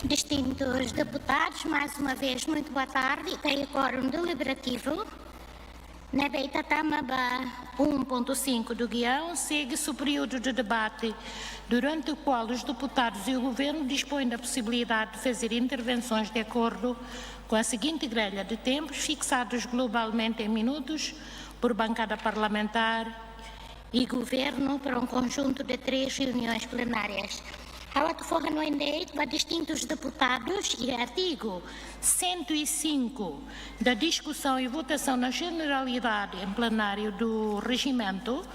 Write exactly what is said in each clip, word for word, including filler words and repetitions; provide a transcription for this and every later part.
Distintos deputados, mais uma vez, muito boa tarde. Ita iha quórum deliberativo. Ne'ebé ita tama ba um ponto cinco do guião, segue-se o período de debate, durante o qual os deputados e o governo dispõem da possibilidade de fazer intervenções de acordo com a seguinte grelha de tempos, fixados globalmente em minutos por bancada parlamentar e governo para um conjunto de três reuniões plenárias. Ha'u atu fó hanoin de'it ba distintos deputados iha artigo cento e cinco da discussão e votação na generalidade em plenário do regimento,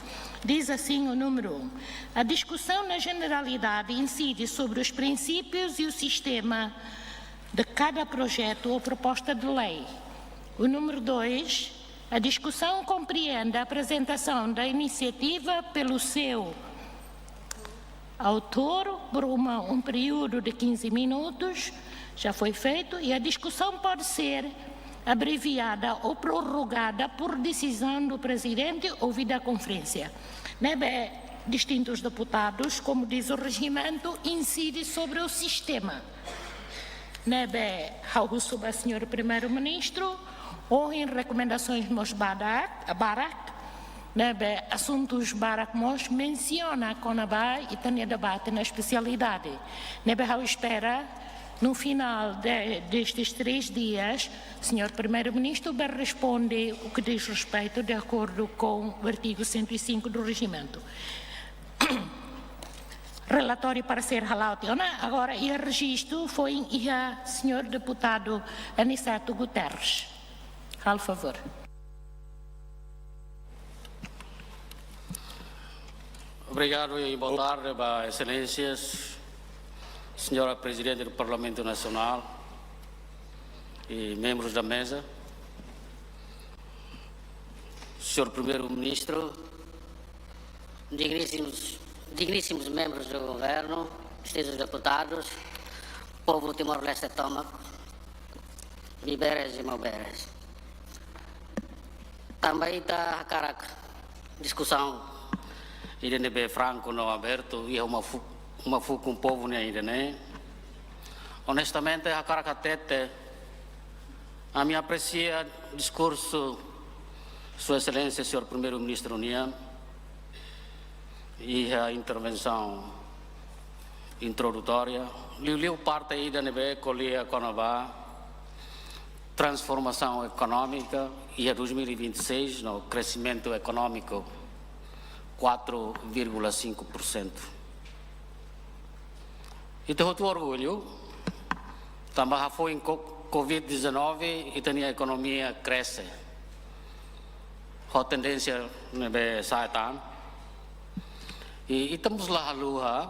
diz assim o número um: a discussão na generalidade incide sobre os princípios e o sistema de cada projeto ou proposta de lei. O número dois: a discussão compreende a apresentação da iniciativa pelo seu autor por uma, um período de quinze minutos, já foi feito, e a discussão pode ser abreviada ou prorrogada por decisão do presidente ou videoconferência. Ne'ebé, distintos deputados, como diz o regimento, incide sobre o sistema. Ne'ebé, ha'u husu ba señór Primeiru-Ministru, ohin rekomendasoens mós barak, barak, ne'ebé asuntus barak mós mensiona kona-ba ita-nia debate na espesialidade. Ne'ebé ha'u espera, no final de, destes três dias, señór Primeiru-Ministru bele responde o que diz respeito de acordo com o artigo cento e cinco do Regimento. Relatóriu para ser hala'o tiha ona, agora iha rejistu foin iha señór deputadu Aniceto Guterres. Halo favór. Obrigado e boa tarde ba Exelénsias, Senhora Presidente do Parlamento Nacional e membros da mesa, Senhor Primeiro-Ministro, digníssimos, digníssimos membros do governo, distintos deputados, povu Timor-Leste tomak, biberes i mauberes. Tanba ita hakarak diskusaun ida ne'ebé franku no abertu, iha uma fu-, uma fukun povu nian ida-ne'e. Onestamente, hakarak hatete, ami apresia diskursu Sua Exelénsia, Senhor Primeiro-Ministro nian, iha intervensaun introdutória, liuliu parte ida ne'ebé ko'alia kona-ba transformasaun ekonómika iha dois mil e vinte e seis, no kresimentu ekonómiku quatro vírgula cinco por cento. Ita hotu orgullu, tanba hafoin ko-, covid dezanove, ita-nia ekonomia krese ho tendénsia ne'ebé sa'e tan. I ita mós la haluha,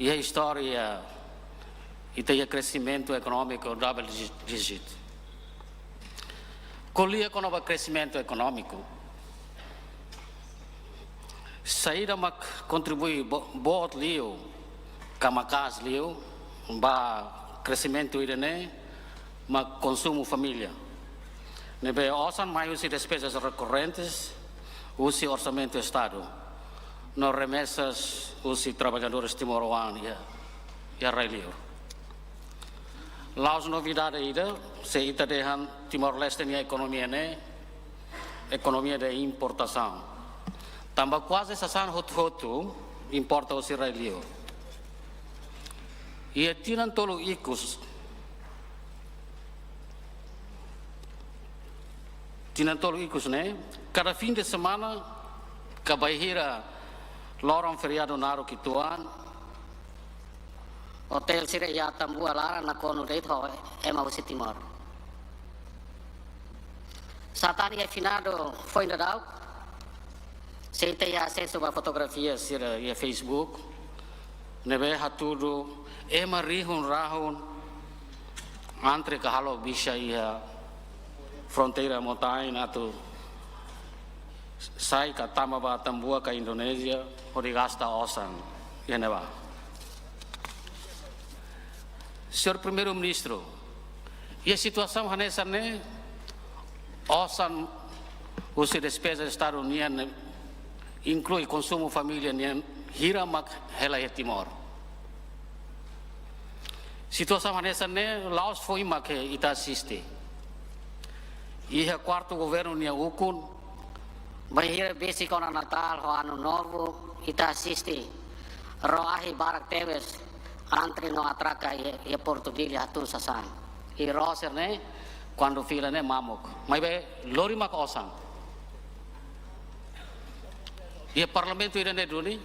iha istória, ita iha kresimentu ekonómiku double digi-, digit. Ko'alia kona-ba kresimentu ekonómiku, saida mak kontribui bo-, boot liu, ka maka'as liu, ba kresimentu ida-ne'e, mak konsumu família. Ne'ebé osan mai husi despezas rekorrentes, husi orsamentu Estadu, no remesas husi traballadores timoroan iha, iha rai-li'ur. La'ós novidade ida, se ita dehan Timor-Leste nia ekonomia ne'e ekonomia de importasaun. Tanba kuaze sasán hotu-hotu importa husi rai-li'ur. Iha tinan tolu ikus, tinan tolu ikus ne'e, kada fim de semana, ka bainhira loron feriadu naruk uitoan, otél sira iha Atambua laran nakonu de'it ho ema husi Timor. Sá tan iha finadu foin daudauk, se ita iha asesu ba fotografia sira iha Facebook, ne'ebé hatudu ema rihun-rahun antre ka halo bixa iha fronteira Mota-Ain atu sai ka tama ba Atambua ka Indonézia, hodi gasta osan iha ne'ebá. Senhor Primeiro-Ministro, iha situasaun hanesan ne'e, osan husi despeza Estadu nian, inklui konsumu família nian, hira mak hela iha Timor? Situasaun hanesan ne'e la'ós foin mak ita asiste. Iha kuartu governu nia ukun, bainhira besik ona Natál ho Ano Novo, ita asiste ró ahi barak tebes, antre no atraka iha, iha Portu Dili atu sasán. I ró sira-ne'e, kuandu fila ne'e mamuk. Maibé, lori mak osan. Iha Parlamentu ida-ne'e duni,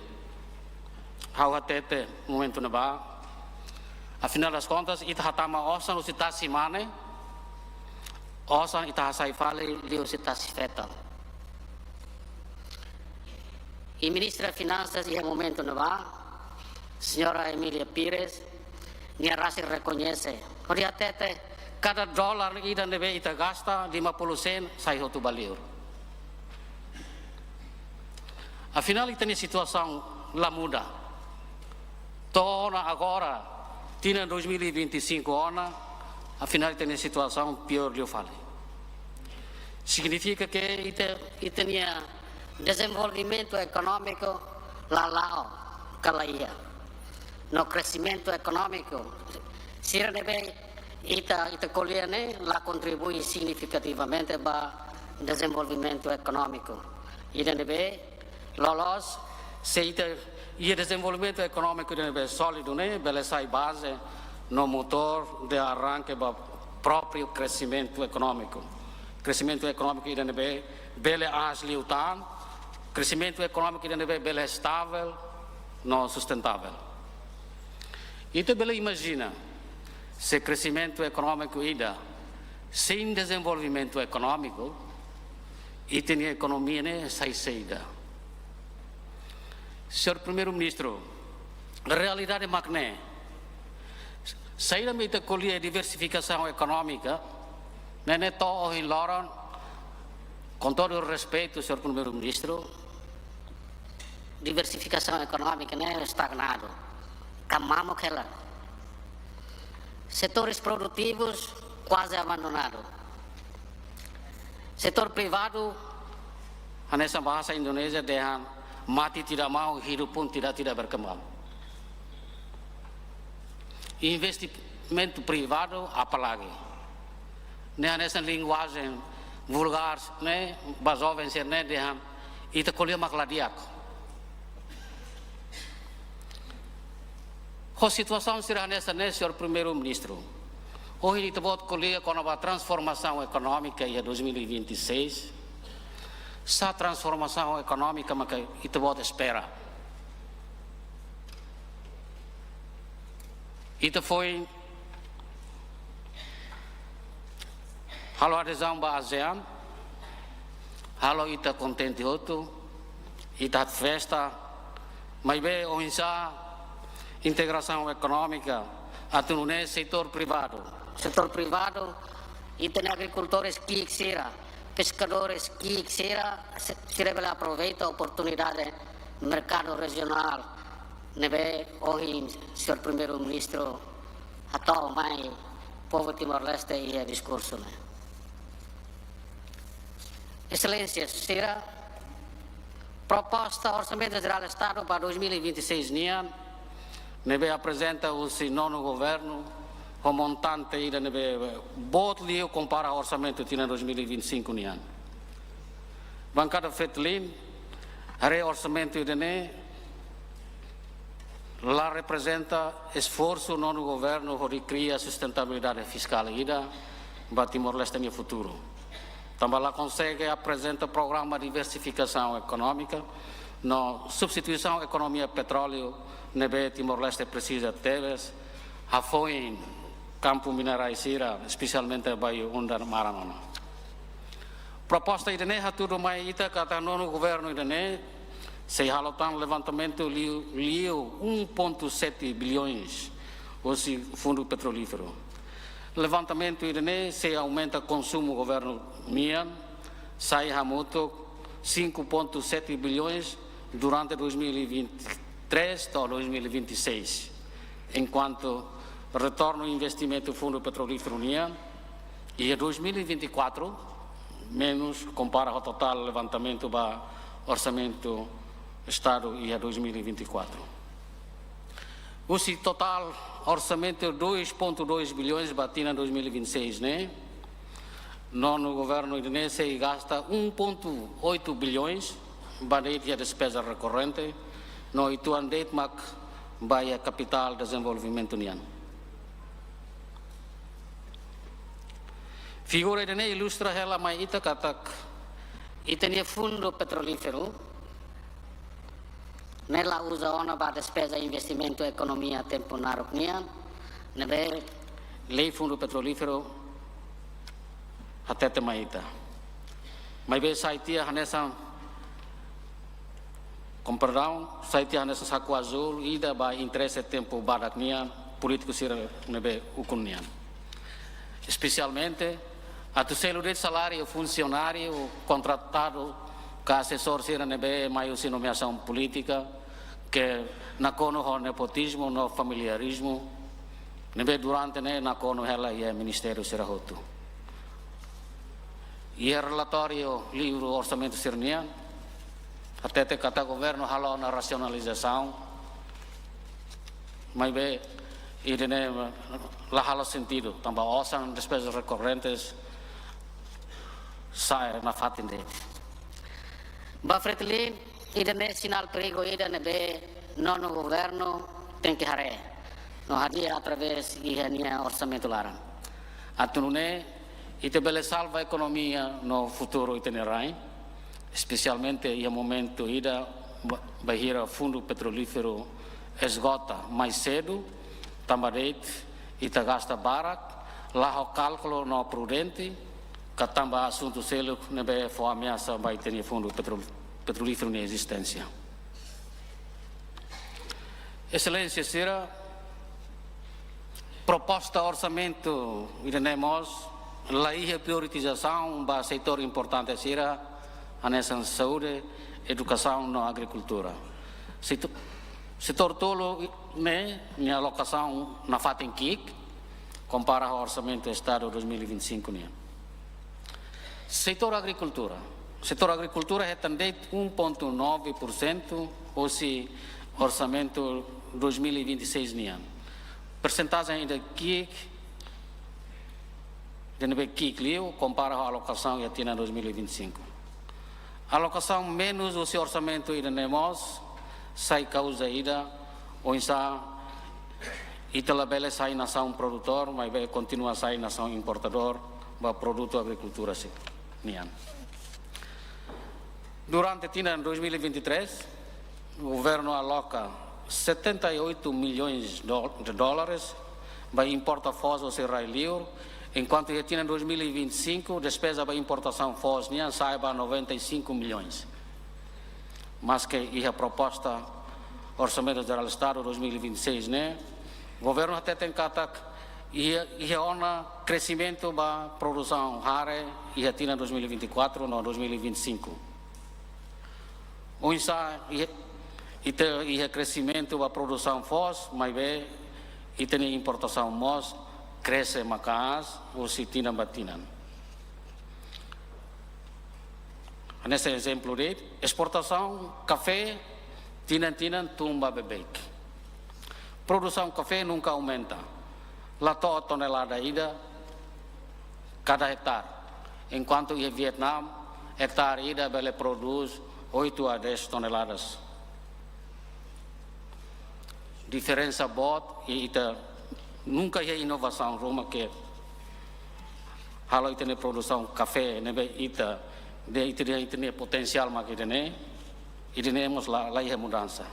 ha'u hatete momentu ne'ebá. Afinal das contas, ita hatama osan husi tasi mane, osan ita hasai fali liuhusi tasi feto. I Ministra Finansas iha momentu ne'ebá, Señora Emília Pires, nia rasik rekoñese. Hodi hatete, kada dolar ida ne'ebé ita gasta, lima puluh sen, sai hotu ba liur. Afinal, ita-nia situasaun la muda. To'o ona agora, tinan dois mil e vinte e cinco ona, afinal, ita-nia situasaun piór liu fali. Signifika ke ita, ita-nia dezenvolvimentu ekonómiku la la'o ka la iha. No kresimentu ekonómiku sira ne'ebé ita, ita ko'alia ne'e la kontribui signifikativamente ba dezenvolvimentu ekonómiku. Ida ne'ebé loloos, se ita iha dezenvolvimentu ekonómiku ida ne'ebé sólidu ne'e, bele sai baze no motór de arranke ba própriu kresimentu ekonómiku. Kresimentu ekonómiku ida ne'ebé bele aas liután, kresimentu ekonómiku ida ne'ebé bele estavel no sustentável. Ita bele imajina, se kresimentu ekonómiku ida sein dezenvolvimentu ekonómiku, ita-nia ekonomia ne'e sai saida. Señór Primeiru-Ministru, realidade mak ne'e. Saida mak ita ko'alia diversifikasaun ekonómika, ne'e ne'e to'o ohin loron, com todo o respeito, señór Primeiru-Ministru, diversifikasaun ekonómika ne'e estagnadu. Ka mamuk hela. Setores produtivus kuaze abandonadu. Setór privadu, hanesan bahasa Indonézia dehan, mati tidak mau, hidup pun tidak, tidak berkembang. Investimentu privadu apalagi. Ne'e hanesan linguajen vulgár ne'e, ba joven sira-ne'e dehan, ita ko'alia mak la di'ak. Ho situasaun sira hanesan ne'e, señór Primeiru-Ministru, ohin ita-boot ko'alia kona-ba transformasaun ekonómika iha dois mil e vinte e seis. Sá transformasaun ekonómika maka ita-boot espera? Ita foin halo adezaun ba ASEAN, halo ita kontente hotu, ita festa, maibé oinsá integrasaun ekonómika atu nune'e setór privadu. Setór privadu, ita-nia agrikultores ki'ik sira, peskadores ki'ik sira, se-, sira bele aproveita oportunidade merkadu rejionál ne'ebé ohin señór Primeiru-Ministru hato'o mai povu Timor-Leste iha diskursu ne'e. Exelénsia sira, proposta Orsamentu Jerál Estadu ba dois mil e vinte e seis nian, ne'ebé aprezenta husi nonu governu, ho montante ida ne'ebé boot liu kompara orsamentu tinan dois mil e vinte e cinco nian. Bankada Fretilin, haree orsamentu ida-ne'e la reprezenta esforsu nonu governu hodi kria sustentabilidade fiskál ida ba Timor-Leste nia futuru. Tanba la konsege aprezenta programa diversifikasaun ekonómika no substituisaun ekonomia petróleu ne'ebé Timor-Leste presiza tebes, hafoin kampu minerais sira, espesialmente Bayu Unda, maran ona. Proposta ida-ne'e hatudu mai ita katak nonu governu ida-ne'e sei halo tan levantamentu liu, liu um ponto sete bilhões husi Fundu Petrolíferu. Levantamentu ida-ne'e sei aumenta konsumu governu nian, sai hamutuk cinco ponto sete bilhões durante dois mil e vinte e três to'o dois mil e vinte e seis, enkuantu retornu investimentu Fundu Petrolíferu nian iha dois mil e vinte e quatro menus kompara ho totál levantamentu ba orsamentu Estadu iha dois mil e vinte e quatro. Husi totál orsamentu dois ponto dois bilhões ba tinan dois mil e vinte e seis ne'e, nonu governu ida-ne'e sei gasta um ponto oito bilhões ba de'it iha despeza rekorrente, no uitoan de'it mak ba iha kapitál dezenvolvimentu nian. Figura ida-ne'e ilustra hela mai ita katak ita-nia fundu petrolíferu ne'e la uza ona ba despeza investimentu ekonomia tempu naruk nian, ne'ebé lei fundu petrolíferu hatete mai ita. Maibé sai tiha hanesan, com perdão, sai tiha hanesan saku azúl ida ba interese tempu badak nian, polítiku sira ne'ebé ukun nian. Espesialmente, atu selu de'it saláriu funsionáriu, kontratadu, ka asesór sira ne'ebé mai husi nomeasaun polítika, ke nakonu ho nepotizmu no familiarizmu, ne'ebé durante ne'e nakonu hela iha ministériu sira hotu. Iha relatóriu livru orsamentu sira-nian, hatete katak governu halo ona rasionalizasaun, maibé ida-ne'e la halo sentidu, tanba osan despezas rekorrentes sa'e nafatin de'it. Ba Fretilin, ida-ne'e sinál perigu ida ne'ebé nonu governu tenke haree no hadi'a através iha nia orsamentu laran. Atu nune'e, ita bele salva ekonomia no futuru ita-nia rain, espesialmente iha momentu ida ba-, bainhira fundu petrolíferu esgota mais sedu, tanba de'it ita gasta barak, la ho kálkulu no prudente, ka tanba asuntu seluk ne'ebé fó ameasa ba ita-nia fundu petrol-, petrolíferu nia ezisténsia. Eselénsia sira, proposta orsamentu ida-ne'e mós la iha prioritizasaun ba setór importante sira, hanesan saúde, edukasaun no agrikultura. Seto-, setór tolu ne'e nia alokasaun nafatin ki'ik, kompara ho orsamentu Estadu dois mil e vinte e cinco nian. Setór agrikultura. Setór agrikultura hetan de'it um ponto nove por cento husi orsamentu dois mil e vinte e seis nian. Persentajen ida ki'ik, ida ne'ebé ki'ik liu, kompara ho alokasaun iha tinan dois mil e vinte e cinco. Alokasaun menus husi orsamentu ida-ne'e mós sai kauza ida oinsá ita labele sai nasaun produtór, maibé kontinua sai nasaun importadór ba produtu agrikultura sira-nian. Durante tinan dois mil e vinte e três, governu aloka setenta e oito milhões do-, de dólares ba importa foos husi rai-liur, enkuantu iha tinan dois mil e vinte e cinco, despeza ba importasaun foos nian sa'e ba noventa e cinco milhões. Maske iha proposta Orsamentu Jerál Estadu dois mil e vinte e seis ne'e, governu hateten katak iha, iha ona kresimentu ba produsaun hare iha tinan dois mil e vinte e quatro no dois mil e vinte e cinco. Oinsá iha, ita iha kresimentu ba produsaun foos, maibé ita-nia importasaun mós krese maka'as husi tinan ba tinan. Hanesan ezemplu de'it, esportasaun kafé tinan-tinan tun ba beibeik. Produsaun kafé nunka aumenta. La to'o tonelada ida kada ektare. Enkuantu iha Vietnam, ektare ida bele prodús oito a dez toneladas. Diferensa boot, i ita nunka iha inovasaun ruma ke halo ita-nia produsaun kafé ne'ebé ita dehan, ita dehan ita-nia potensiál mak ida-ne'e, ida-ne'e mós la, la iha mudansa.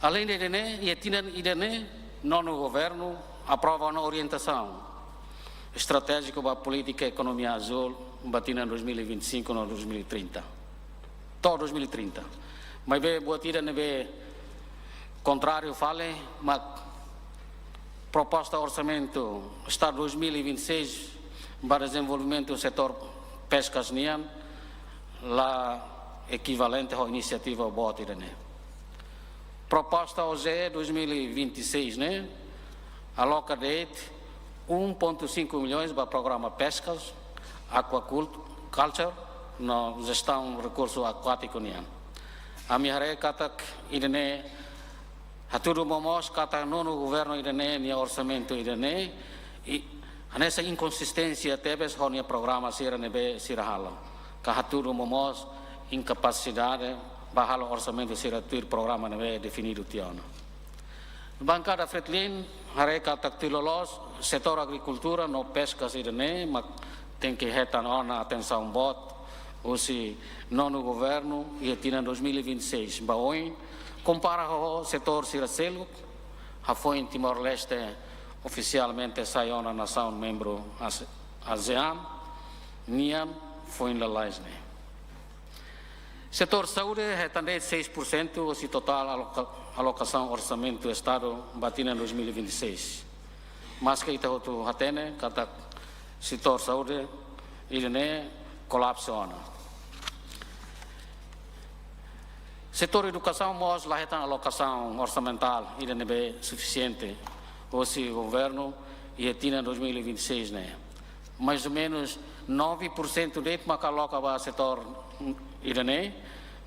Aleinde ida-ne'e, iha tinan ida-ne'e, nonu governu aprova ona orientasaun estratéjiku ba polítika ekonomia azúl ba tinan dois mil e vinte e cinco no dois mil e trinta. To'o dois mil e trinta. Maibé buat ida ne'ebé kontráriu fali mak proposta orsamentu Estadu dois mil e vinte e seis ba dezenvolvimentu setór peskas nian la ekivalente ho inisiativa boot ida-ne'e. Proposta OJE dois mil e vinte e seis ne'e aloka de'it um ponto cinco milhões ba programa peskas, aquaculture no jestaun rekursu akuátiku nian. Ami haree katak ida-ne'e Hatudu momoos katak nonu governu ida-ne'e nia orsamentu ida-ne'e, i, hanesan inkonsisténsia tebes ho nia programa sira ne'ebé sira halo. Ka hatudu momoos inkapasidade ba halo orsamentu sira tuir programa ne'ebé definidu tiha ona. Bankada Fretilin haree katak tuir loloos setór agrikultura no peska ida-ne'e mak tenke hetan ona atensaun boot husi nonu governu iha tinan dois mil e vinte e seis ba oin, kompara ho setór sira seluk, hafoin Timor-Leste ofisialmente sai ona nasaun membru ASE-, ASEAN nian foin lalais ne'e. Setór saúde hetan de'it seis por cento husi totál aloka-, alokasaun orsamentu Estadu ba tinan dois mil e vinte e seis. Maske ita hotu hatene katak setór saúde ida-ne'e kolapsu ona. Setór edukasaun mós la hetan alokasaun orsamentál ida ne'ebé sufisiente husi governu iha tinan dois mil e vinte e seis ne'e. Mais ou menus nove por cento de'it mak aloka ba setór ida-ne'e,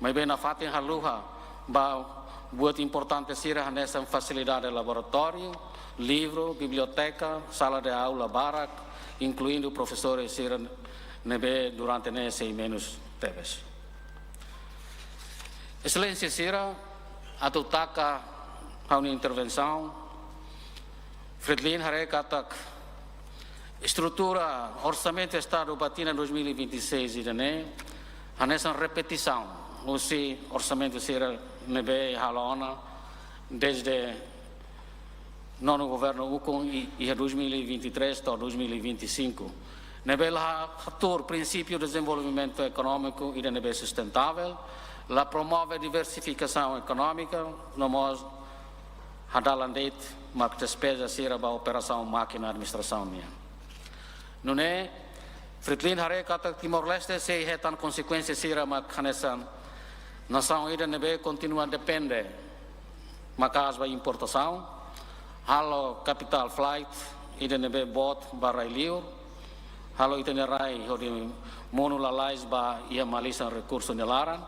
maibé nafatin haluha ba buat importante sira hanesan fasilidade laboratóriu, livru, biblioteka, sala de aula barak, inkluindu profesór sira ne'ebé durante ne'e sei menus tebes. Exelénsia sira, atu taka ha'u-nia intervensaun, Fretilin haree katak estrutura orsamentu Estadu ba tinan dois mil e vinte e seis ida-ne'e hanesan repetisaun husi orsamentu sira ne'ebé halo ona dezde nonu governu ukun i-, iha dois mil e vinte e três to'o dois mil e vinte e cinco. Ne'ebé la hatuur prinsípiu dezenvolvimentu ekonómiku ida ne'ebé sustentável, la promove diversifikasaun ekonómika, no mós hadalan de'it mak despeza sira ba operasaun mákina administrasaun nian. Nune'e, Fretilin haree katak Timor-Leste sei hetan konsekuénsia sira mak hanesan nasaun ida ne'ebé kontinua depende maka'as ba importasaun, halo capital flight ida ne'ebé boot ba rai-liur, halo ita-nia rai hodi monu lalais ba iha malisan rekursu nia laran,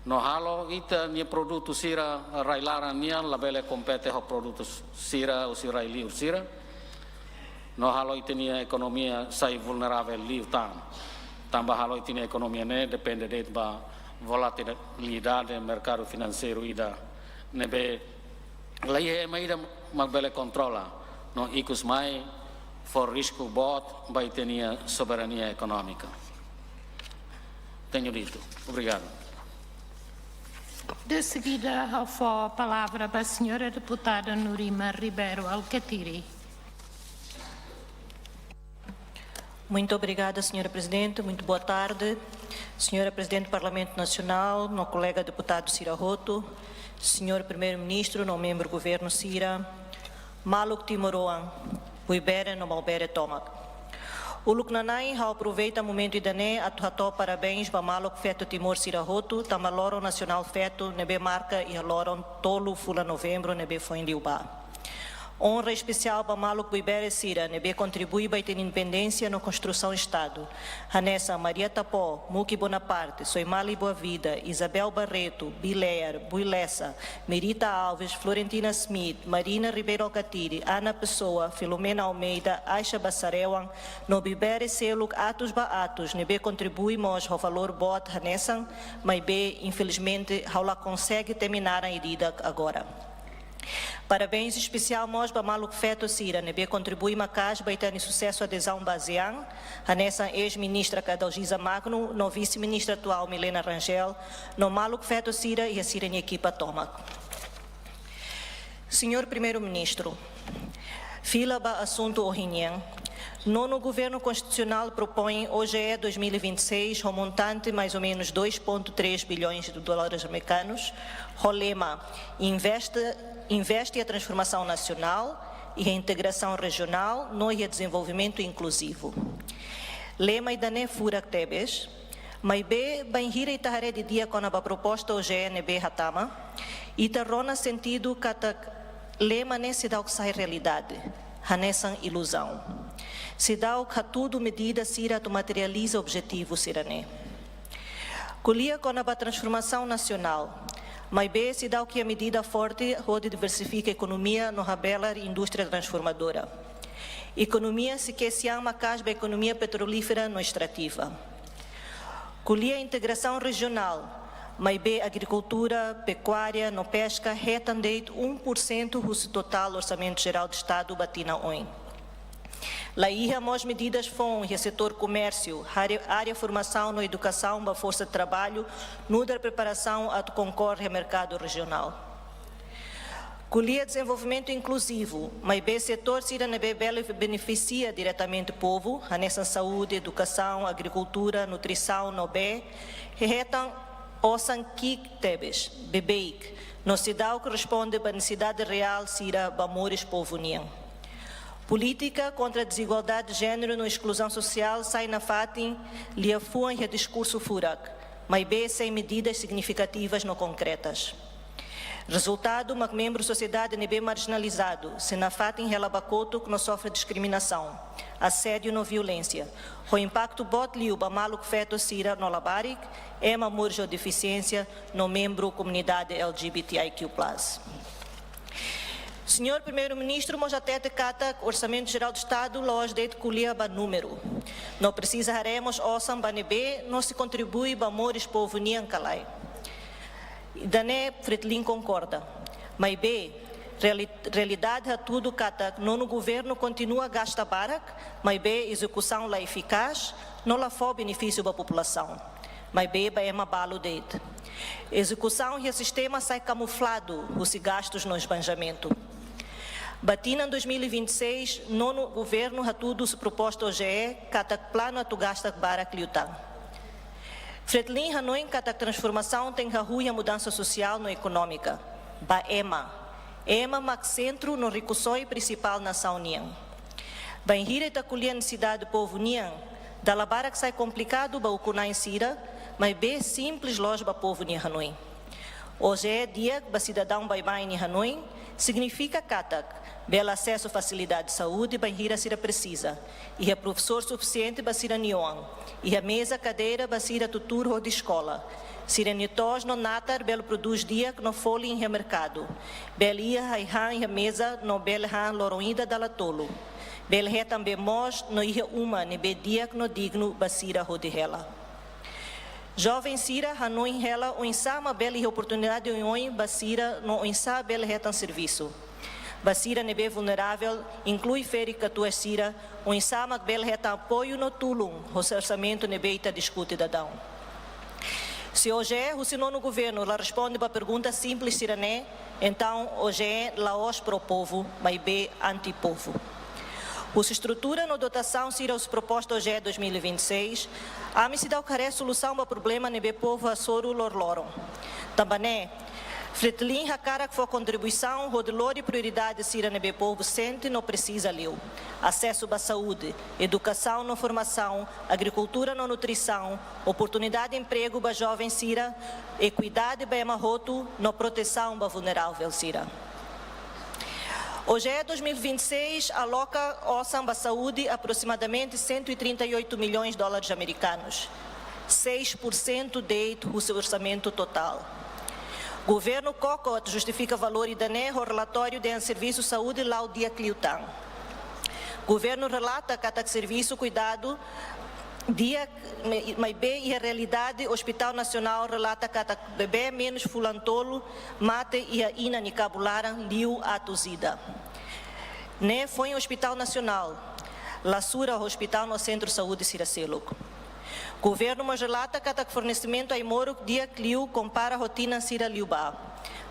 no halo ita-nia produtu sira rai-laran nian labele kompete ho produtu sira husi rai-liur sira, no halo ita-nia ekonomia sai vulneravel liután. Tanba halo ita-nia ekonomia ne'e depende de'it ba volatilidade merkadu finanseiru ida ne'ebé la iha ema ida mak bele kontrola, no ikus mai fó risku boot ba ita-nia soberania ekonómika. Tenho dito. Obrigado. De seguida, ha'u fó palavra ba a senhora deputada Nurima Ribeiro Alkatiri. Muito obrigada, senhora Presidente. Muito boa tarde, senhora Presidente do Parlamento Nacional, no kolega deputadu sira hotu, senhor Primeiro-Ministro, no membru governu sira, maluk timoroan, buibere no maubere tomak. Uluk nana'in, ha'u aproveita momentu ida-ne'e atu hato'o parabéns ba maluk feto Timor sira hotu, tanba loron nasionál feto ne'ebé marka iha loron tolu fulan Novembru ne'ebé foin liubá. Onra espesiál ba maluk buibere sira ne'ebé kontribui ba ita-nia independénsia no konstrusaun Estadu, hanesan Maria Tapó, Muki Bonaparte, Soimali Boavida, Isabel Barreto, Bilear, Builesa, Merita Alves, Florentina Smith, Marina Ribeiro Alkatiri, Ana Pessoa, Filomena Almeida, Aisha Bassarewan, no buibere seluk atus ba atus ne'ebé kontribui mós ho valór boot hanesan, maibé infelizmente ha'u la konsege temi naran ida-idak agora. Parabéns espesiál mós ba maluk feto sira ne'ebé kontribui maka'as ba ita-nia susesu adezaun ba ASEAN, hanesan eis-ministra Adalgisa Magno no vise-ministra atuál Milena Rangel, no maluk feto sira iha sira-nia ekipa tomak. Senhor Primeiro-Ministro, fila ba asuntu ohin nian, Nono Governo Constitucional propõe OGE dois mil e vinte e seis ho montante mais ou menos dois ponto três bilhões de dólares americanos, ho lema: investe, investe iha transformasaun nasionál, iha integrasaun rejionál, no iha dezenvolvimentu inkluzivu. Lema ida-ne'e furak tebes, maibé bainhira ita haree didi'ak kona-ba proposta OGE ne'ebé hatama, ita rona sentidu katak lema ne'e seidauk sai realidade, hanesan iluzaun. Seidauk hatudu medida sira atu materializa objetivu sira-ne'e. Ko'alia kona-ba transformasaun nasionál, Maibé seidauk iha medida forte hodi diversifika ekonomia no habelar indústria transformadora. Ekonomia sei kedas maka'as ba ekonomia petrolífera no estrativa. Ko'alia integrasaun rejionál, maibé agrikultura, pekuária no peska hetan de'it um por cento husi totál Orsamentu Jerál do Estadu ba tinan oin. La iha mós medidas foun iha setór komérsiu, área, área formasaun no edukasaun ba forsa traballu, nu'udar preparasaun atu konkorre merkadu rejionál. Ko'alia dezenvolvimentu inkluzivu, maibé setór sira ne'ebé bele benefisia diretamente povu, hanesan saúde, edukasaun, agrikultura, nutrisaun no bee, hetan osan ki'ik tebes, beibeik, no seidauk responde ba nesesidade reál sira ba moris povu nian. Polítika kontra dezigualdade de jéneru no eskluzaun sosiál sai nafatin liafuan iha diskursu furak, maibé sein medidas signifikativas no konkretas. Rezultadu mak membru sosiedade ne'ebé marjinalizadu sei nafatin hela ba kotuk no sofre diskriminasaun, asédiu no violénsia, ho impaktu boot liu ba maluk feto sira no labarik, ema moris ho defisiénsia no membru komunidade L G B T I Q plus. Señór Primeiru-Ministru mós hatete katak Orsamentu Jerál do Estadu la'ós de'it ko'alia ba númeru. No presiza haree mós osan ba ne'ebé no sei kontribui ba moris povu nian ka lae. Ida-ne'e Fretilin konkorda. Maibé, reali-, realidade hatudu katak nonu governu kontinua gasta barak, maibé ezekusaun la efikás, no la fó benefísiu ba populasaun, maibé ba ema balu de'it. Ezekusaun iha sistema sai kamufladu husi gastus no esbanjamentu. Ba tinan dois mil e vinte e seis, nonu governu hatudu husi proposta O G E katak planu atu gasta barak liután. Fretilin hanoin katak transformasaun tenke hahú iha mudansa sosiál no ekonómika, ba ema. Ema mak sentru no rikusoin prinsipál nasaun nian. Bainhira ita ko'alia nesesidade povu nian, dala barak sai komplikadu ba ukun-na'in sira, maibé simples loos ba povu nia hanoin. O G E di'ak ba sidadaun baibain nia hanoin, signifika katak, bele asesu fasilidade saúde bainhira sira presiza, iha profesór sufisiente ba sira-nia oan, iha meza kadeira ba sira atu tuur hodi eskola, sira-nia to'os no natar bele prodús di'ak no folin iha merkadu, bele iha ai-han iha meza no bele han loron ida dala tolu, bele hetan bee moos no iha uma ne'ebé di'ak no dignu ba sira hodi hela. Joven sira hanoin hela oinsá mak bele iha oportunidade oioin ba sira no oinsá bele hetan servisu. Ba sira ne'ebé vulneravel, inklui ferik-katuas sira, oinsá mak bele hetan apoiu no tulun hosi orsamentu ne'ebé ita diskute daudaun. Se O G E husi nonu governu la responde ba pergunta simples sira-ne'e, entaun O G E la'ós pró-povu, maibé anti-povu. Husi estrutura no dotasaun sira husi proposta O G E dois mil e vinte e seis, ami seidauk haree solusaun ba problema ne'ebé povu hasoru loroloron. Tanba ne'e, Fretilin hakarak fó kontribuisaun hodi lori prioridade sira ne'ebé povu sente no presiza liu: asesu ba saúde, edukasaun no formasaun, agrikultura no nutrisaun, oportunidade empregu ba joven sira, ekuidade ba ema hotu no protesaun ba vulneravel sira. O G E dois mil e vinte e seis aloka osan ba saúde aproximadamente cento e trinta e oito milhões dólares americanos, seis por cento de'it husi orsamentu totál. Governu koko atu justifika valór ida-ne'e ho relatóriu dehan servisu saúde la'o di'ak liután. Governu relata katak servisu kuidadu di'ak, me-, maibé iha realidade Ospitál Nasionál relata katak bebé menus fulan tolu mate iha inan nia kabun-laran liu atus ida. Ne'e foin Ospitál Nasionál, la sura ospitál no sentru saúde sira seluk. Governu mós relata katak fornesimentu ai-moruk di'ak liu kompara ho tinan sira liubá.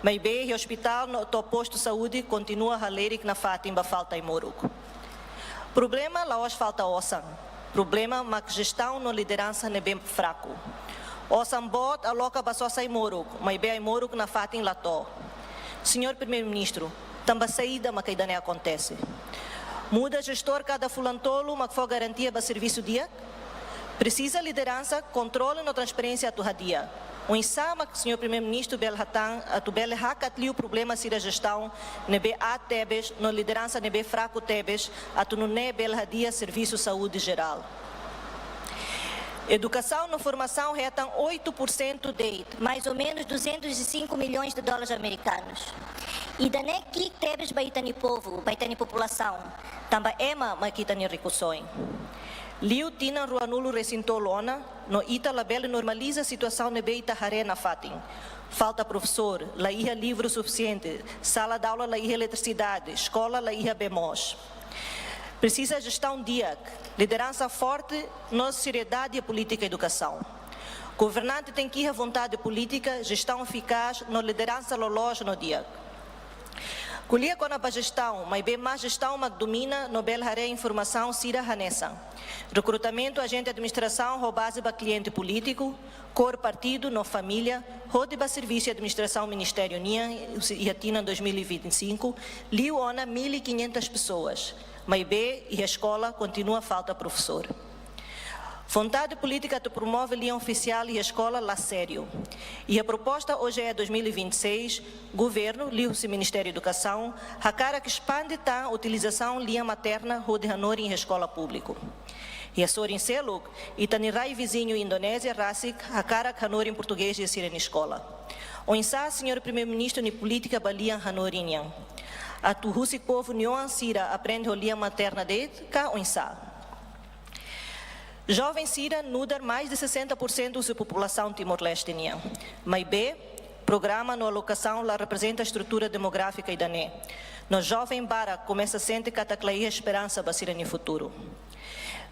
Maibé iha ospitál no to'o postu saúde kontinua halerik nafatin ba falta ai-moruk. Problema la'ós falta osan. Problema mak jestaun no lideransa ne'ebé fraku. Osan boot aloka ba sosa ai-moruk, maibé ai-moruk nafatin la to'o. Señór Primeiru-Ministru, tanba saida mak ida-ne'e akontese? Muda jestór kada fulan tolu mak fó garantia ba servisu di'ak? Presiza lideransa, kontrole no transparénsia atu hadi'a. Oinsá mak Señór Primeiru-Ministru bele hatán atu bele hakat liu problema sira jestaun ne'ebé aat tebes no lideransa ne'ebé fraku tebes atu nune'e bele hadi'a servisu saúde jerál? Edukasaun no formasaun hetan oito por cento de'it, mais ou menos duzentos e cinco milhões de dólares americanos. Ida-ne'e ki'ik tebes ba ita-nia povu, ba ita-nia populasaun, tanba ema mak ita-nia rikusoin. Liu tinan ruanulu-resin-tolu ona, no ita labele normaliza situasaun ne'ebé ita haree nafatin. Falta profesór, la iha livru sufisiente, sala de aula la iha eletrisidade, eskola la iha bee moos. Presiza jestaun di'ak, lideransa forte no seriedade iha polítika edukasaun. Governante tenke iha vontade polítika, jestaun efikás no lideransa loloos no di'ak. Ko'alia kona-ba jestaun, maibé mak jestaun mak domina no bele haree informasaun sira hanesan: rekrutamentu ajente administrasaun ho baze ba kliente polítiku, kór partidu no família, hodi ba servisu administrasaun ministériu nian, husi iha tinan dois mil e vinte e cinco, liu ona mil e quinhentas pessoas. Maibé, iha eskola kontinua falta profesór. Vontade polítika atu promove lian ofisiál iha eskola la sériu. Iha proposta O G E dois mil e vinte e seis, governu, liuhusi Ministériu Edukasaun, hakarak espande tan utilizasaun lian materna hodi hanorin iha eskola públiku. Iha sorin seluk, ita-nia rai viziñu Indonézia rasik hakarak hanorin portugés iha sira-nia eskola. Oinsá Señór Primeiru-Ministru nia polítika ba lian hanorin nian? Atu husik povu nia oan sira aprende ho lian materna de'it ka oinsá? Joven sira nu'udar mais de sessenta por cento husi populasaun Timor-Leste nian. Maibé, programa no alokasaun la reprezenta estrutura demográfika ida-ne'e. No joven barak komesa sente katak la iha esperansa ba sira-nia futuru.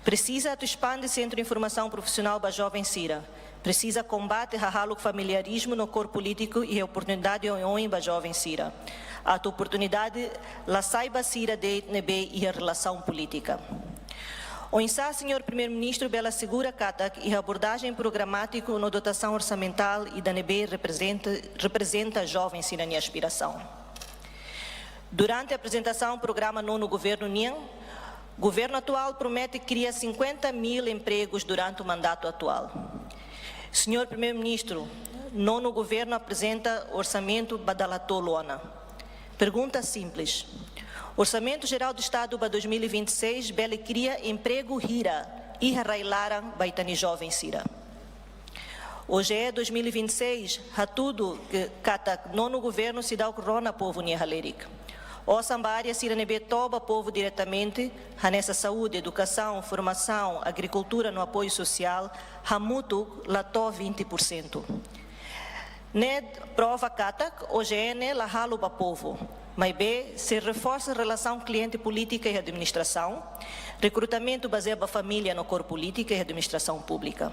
Presiza atu espande sentru informasaun profisionál ba joven sira. Presiza kombate hahalok familiarizmu no kór polítiku iha oportunidade oioin ba joven sira, atu oportunidade la sai ba sira de'it ne'ebé iha relasaun polítika. Oinsá Señór Primeiru-Ministru bele asegura katak iha abordajen programátiku no dotasaun orsamentál ida ne'ebé reprezenta, reprezenta joven sira-nia aspirasaun? Durante aprezentasaun programa Nonu Governu nian, governu atuál promete kria cinquenta mil empregus durante o mandato atual. Señór Primeiru-Ministru, Nonu Governu aprezenta orsamentu ba dala tolu ona. Pergunta simples: Orsamentu Jerál do Estadu ba dois mil e vinte e seis bele kria empregu hira iha rai-laran ba ita-nia joven sira? O G E dois mil e vinte e seis hatudu ke katak Nonu Governu seidauk rona povu nia halerik. Osan ba área sira ne'ebé to'o ba povu diretamente, hanesan saúde, edukasaun, formasaun, agrikultura no apoiu sosiál, hamutuk la to'o vinte por cento. Ne'e prova katak O G E ne'e la halo ba povu, maibé sei reforsa relasaun kliente polítika iha administrasaun, rekrutamentu bazeia ba família no kór polítika iha administrasaun públika.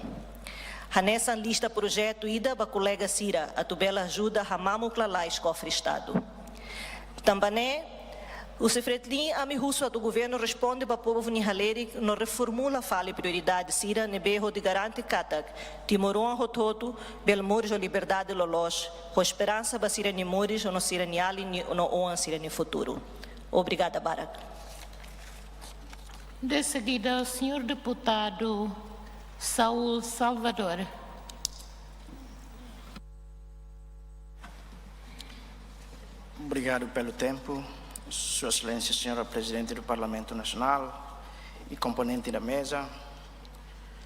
Hanesan lista projetu ida ba kolega sira atu bele ajuda hamamuk lalais kofre Estadu. Tanba ne'e, husi Fretilin ami husu atu governu responde ba povu nia halerik no reformula fali prioridade sira ne'ebé hodi garante katak timoroan hotu-hotu bele moris ho liberdade loloos, ho esperansa ba sira-nia moris no sira-nia alin no oan sira-nia futuru. Obrigada barak. De seguida, señór deputadu Saúl Salvador. Obrigado pelo tempo, Sua Excelência, Senhora Presidente do Parlamento Nacional e componente da mesa,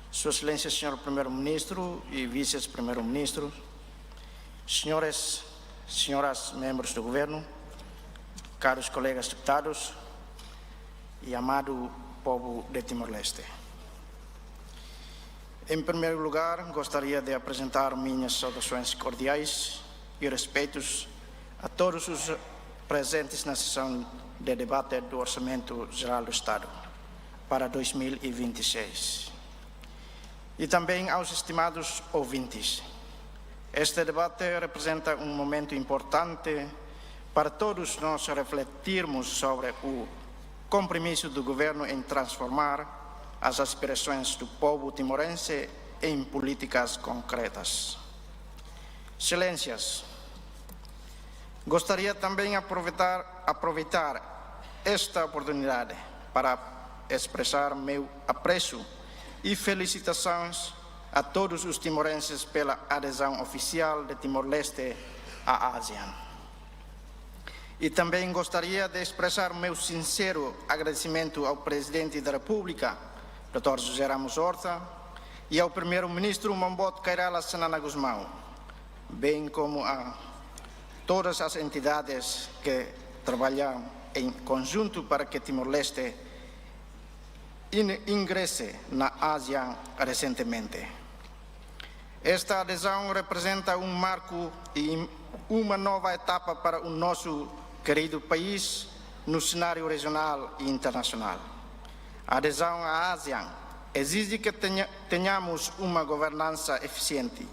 Sua Excelência, Senhor Primeiro-Ministro e Vice-Primeiro-Ministro, senhores, senhoras membros do Governo, caros colegas deputados e amado povo de Timor-Leste. Em primeiro lugar, gostaria de apresentar minhas saudações cordiais e respeitos a todos os presentes na sessão de debate do Orçamento Geral do Estado para dois mil e vinte e seis. E também aos estimados ouvintes. Este debate representa um momento importante para todos nós refletirmos sobre o compromisso do governo em transformar as aspirações do povo timorense em políticas concretas. Excelências, gostaria também aproveitar, aproveitar esta oportunidade para expressar meu apreço e felicitações a todos os timorenses pela adesão oficial de Timor-Leste à ASEAN. E também gostaria de expressar meu sincero agradecimento ao Presidente da República, doutor José Ramos Horta, e ao Primeiro-Ministro Maun Boot Kay Rala Xanana Gusmão, bem como a todas as entidades que trabalham em conjunto para que Timor-Leste in-, ingresse na ASEAN recentemente. Esta adesão representa um marco e uma nova etapa para o nosso querido país no cenário regional e internacional. A adesão à ASEAN exige que tenha-, tenhamos uma governança eficiente,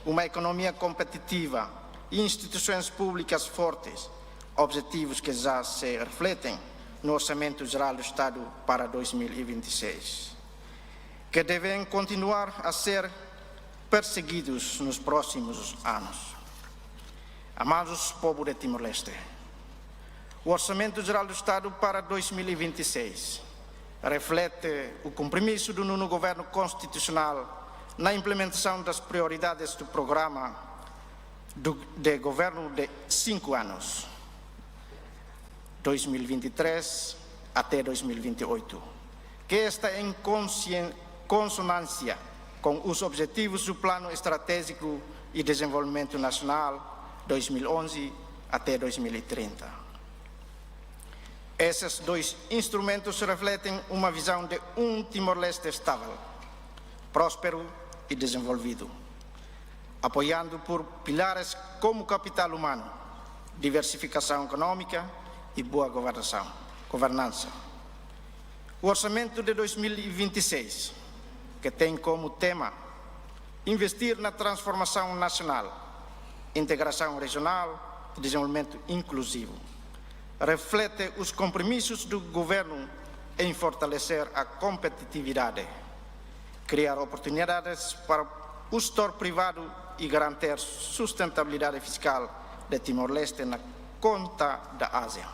uma economia competitiva e instituições públicas fortes, objetivos que já se refletem no Orçamento Geral do Estado para dois mil e vinte e seis, que devem continuar a ser perseguidos nos próximos anos. Amados povo de Timor-Leste, o Orçamento Geral do Estado para dois mil e vinte e seis reflete o compromisso do nono governo constitucional na implementação das prioridades do programa do, de governo de cinco anos, dois mil e vinte e três até dois mil e vinte e oito, que está em conscien-, consonância com os objetivos do Plano Estratégico e Desenvolvimento Nacional dois mil e onze até dois mil e trinta. Esses dois instrumentos refletem uma visão de um Timor-Leste estável, próspero e desenvolvido, apoiado por pilares como capital humano, diversificação económica e boa governação, governança. O orçamento de dois mil e vinte e seis, que tem como tema investir na transformação nacional, integração regional e desenvolvimento inclusivo, reflete os compromissos do governo em fortalecer a competitividade, criar oportunidades para o setor privado e garantir sustentabilidade fiscal de Timor-Leste na conta da ASEAN.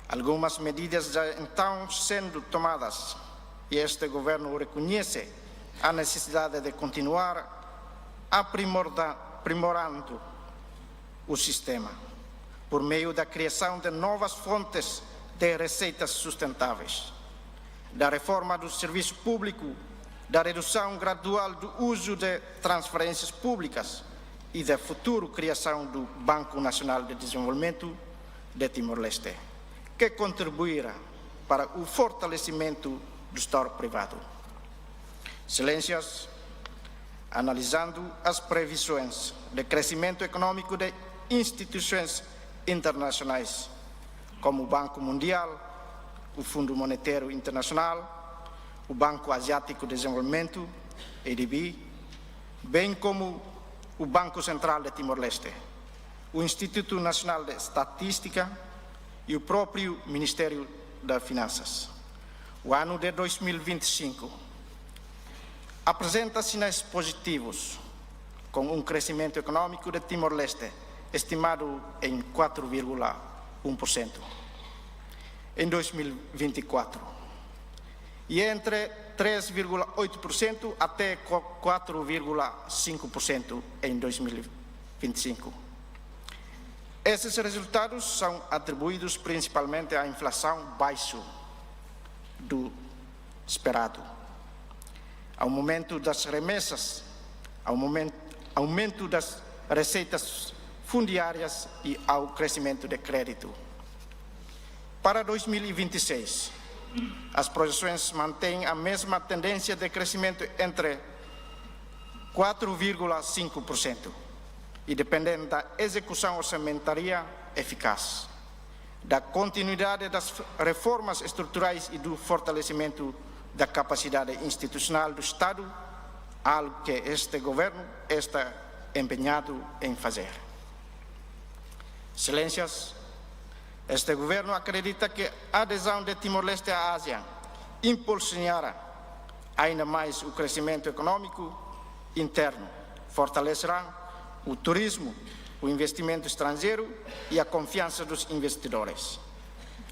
Algumas medidas já estão sendo tomadas e este governo reconhece a necessidade de continuar aprimorda-, aprimorando o sistema, por meio da criação de novas fontes de receitas sustentáveis, da reforma do serviço público, da redução gradual do uso de transferências públicas e da futura criação do Banco Nacional de Desenvolvimento de Timor-Leste, que contribuirá para o fortalecimento do setor privado. Excelências, analisando as previsões de crescimento econômico de instituições internacionais, como o Banco Mundial, o Fundo Monetário Internacional, o Banco Asiático de Desenvolvimento, A D B, bem como o Banco Central de Timor-Leste, o Instituto Nacional de Estatística e o próprio Ministério das Finanças. O ano de dois mil e vinte e cinco apresenta sinais positivos, com um crescimento econômico de Timor-Leste estimado em quatro vírgula um por cento em dois mil e vinte e quatro e entre três vírgula oito por cento até quatro vírgula cinco por cento em dois mil e vinte e cinco. Esses resultados são atribuídos principalmente à inflação baixa do esperado, ao aumento das remessas, ao momento, aumento das receitas fundiárias e ao crescimento de crédito. Para dois mil e vinte e seis, as projeções mantêm a mesma tendência de crescimento entre quatro vírgula cinco por cento e dependem da execução orçamentária eficaz, da continuidade das reformas estruturais e do fortalecimento da capacidade institucional do Estado, algo que este governo está empenhado em fazer. Excelências, este governo acredita que a adesão de Timor-Leste à ASEAN impulsionará ainda mais o crescimento econômico interno, fortalecerá o turismo, o investimento estrangeiro e a confiança dos investidores.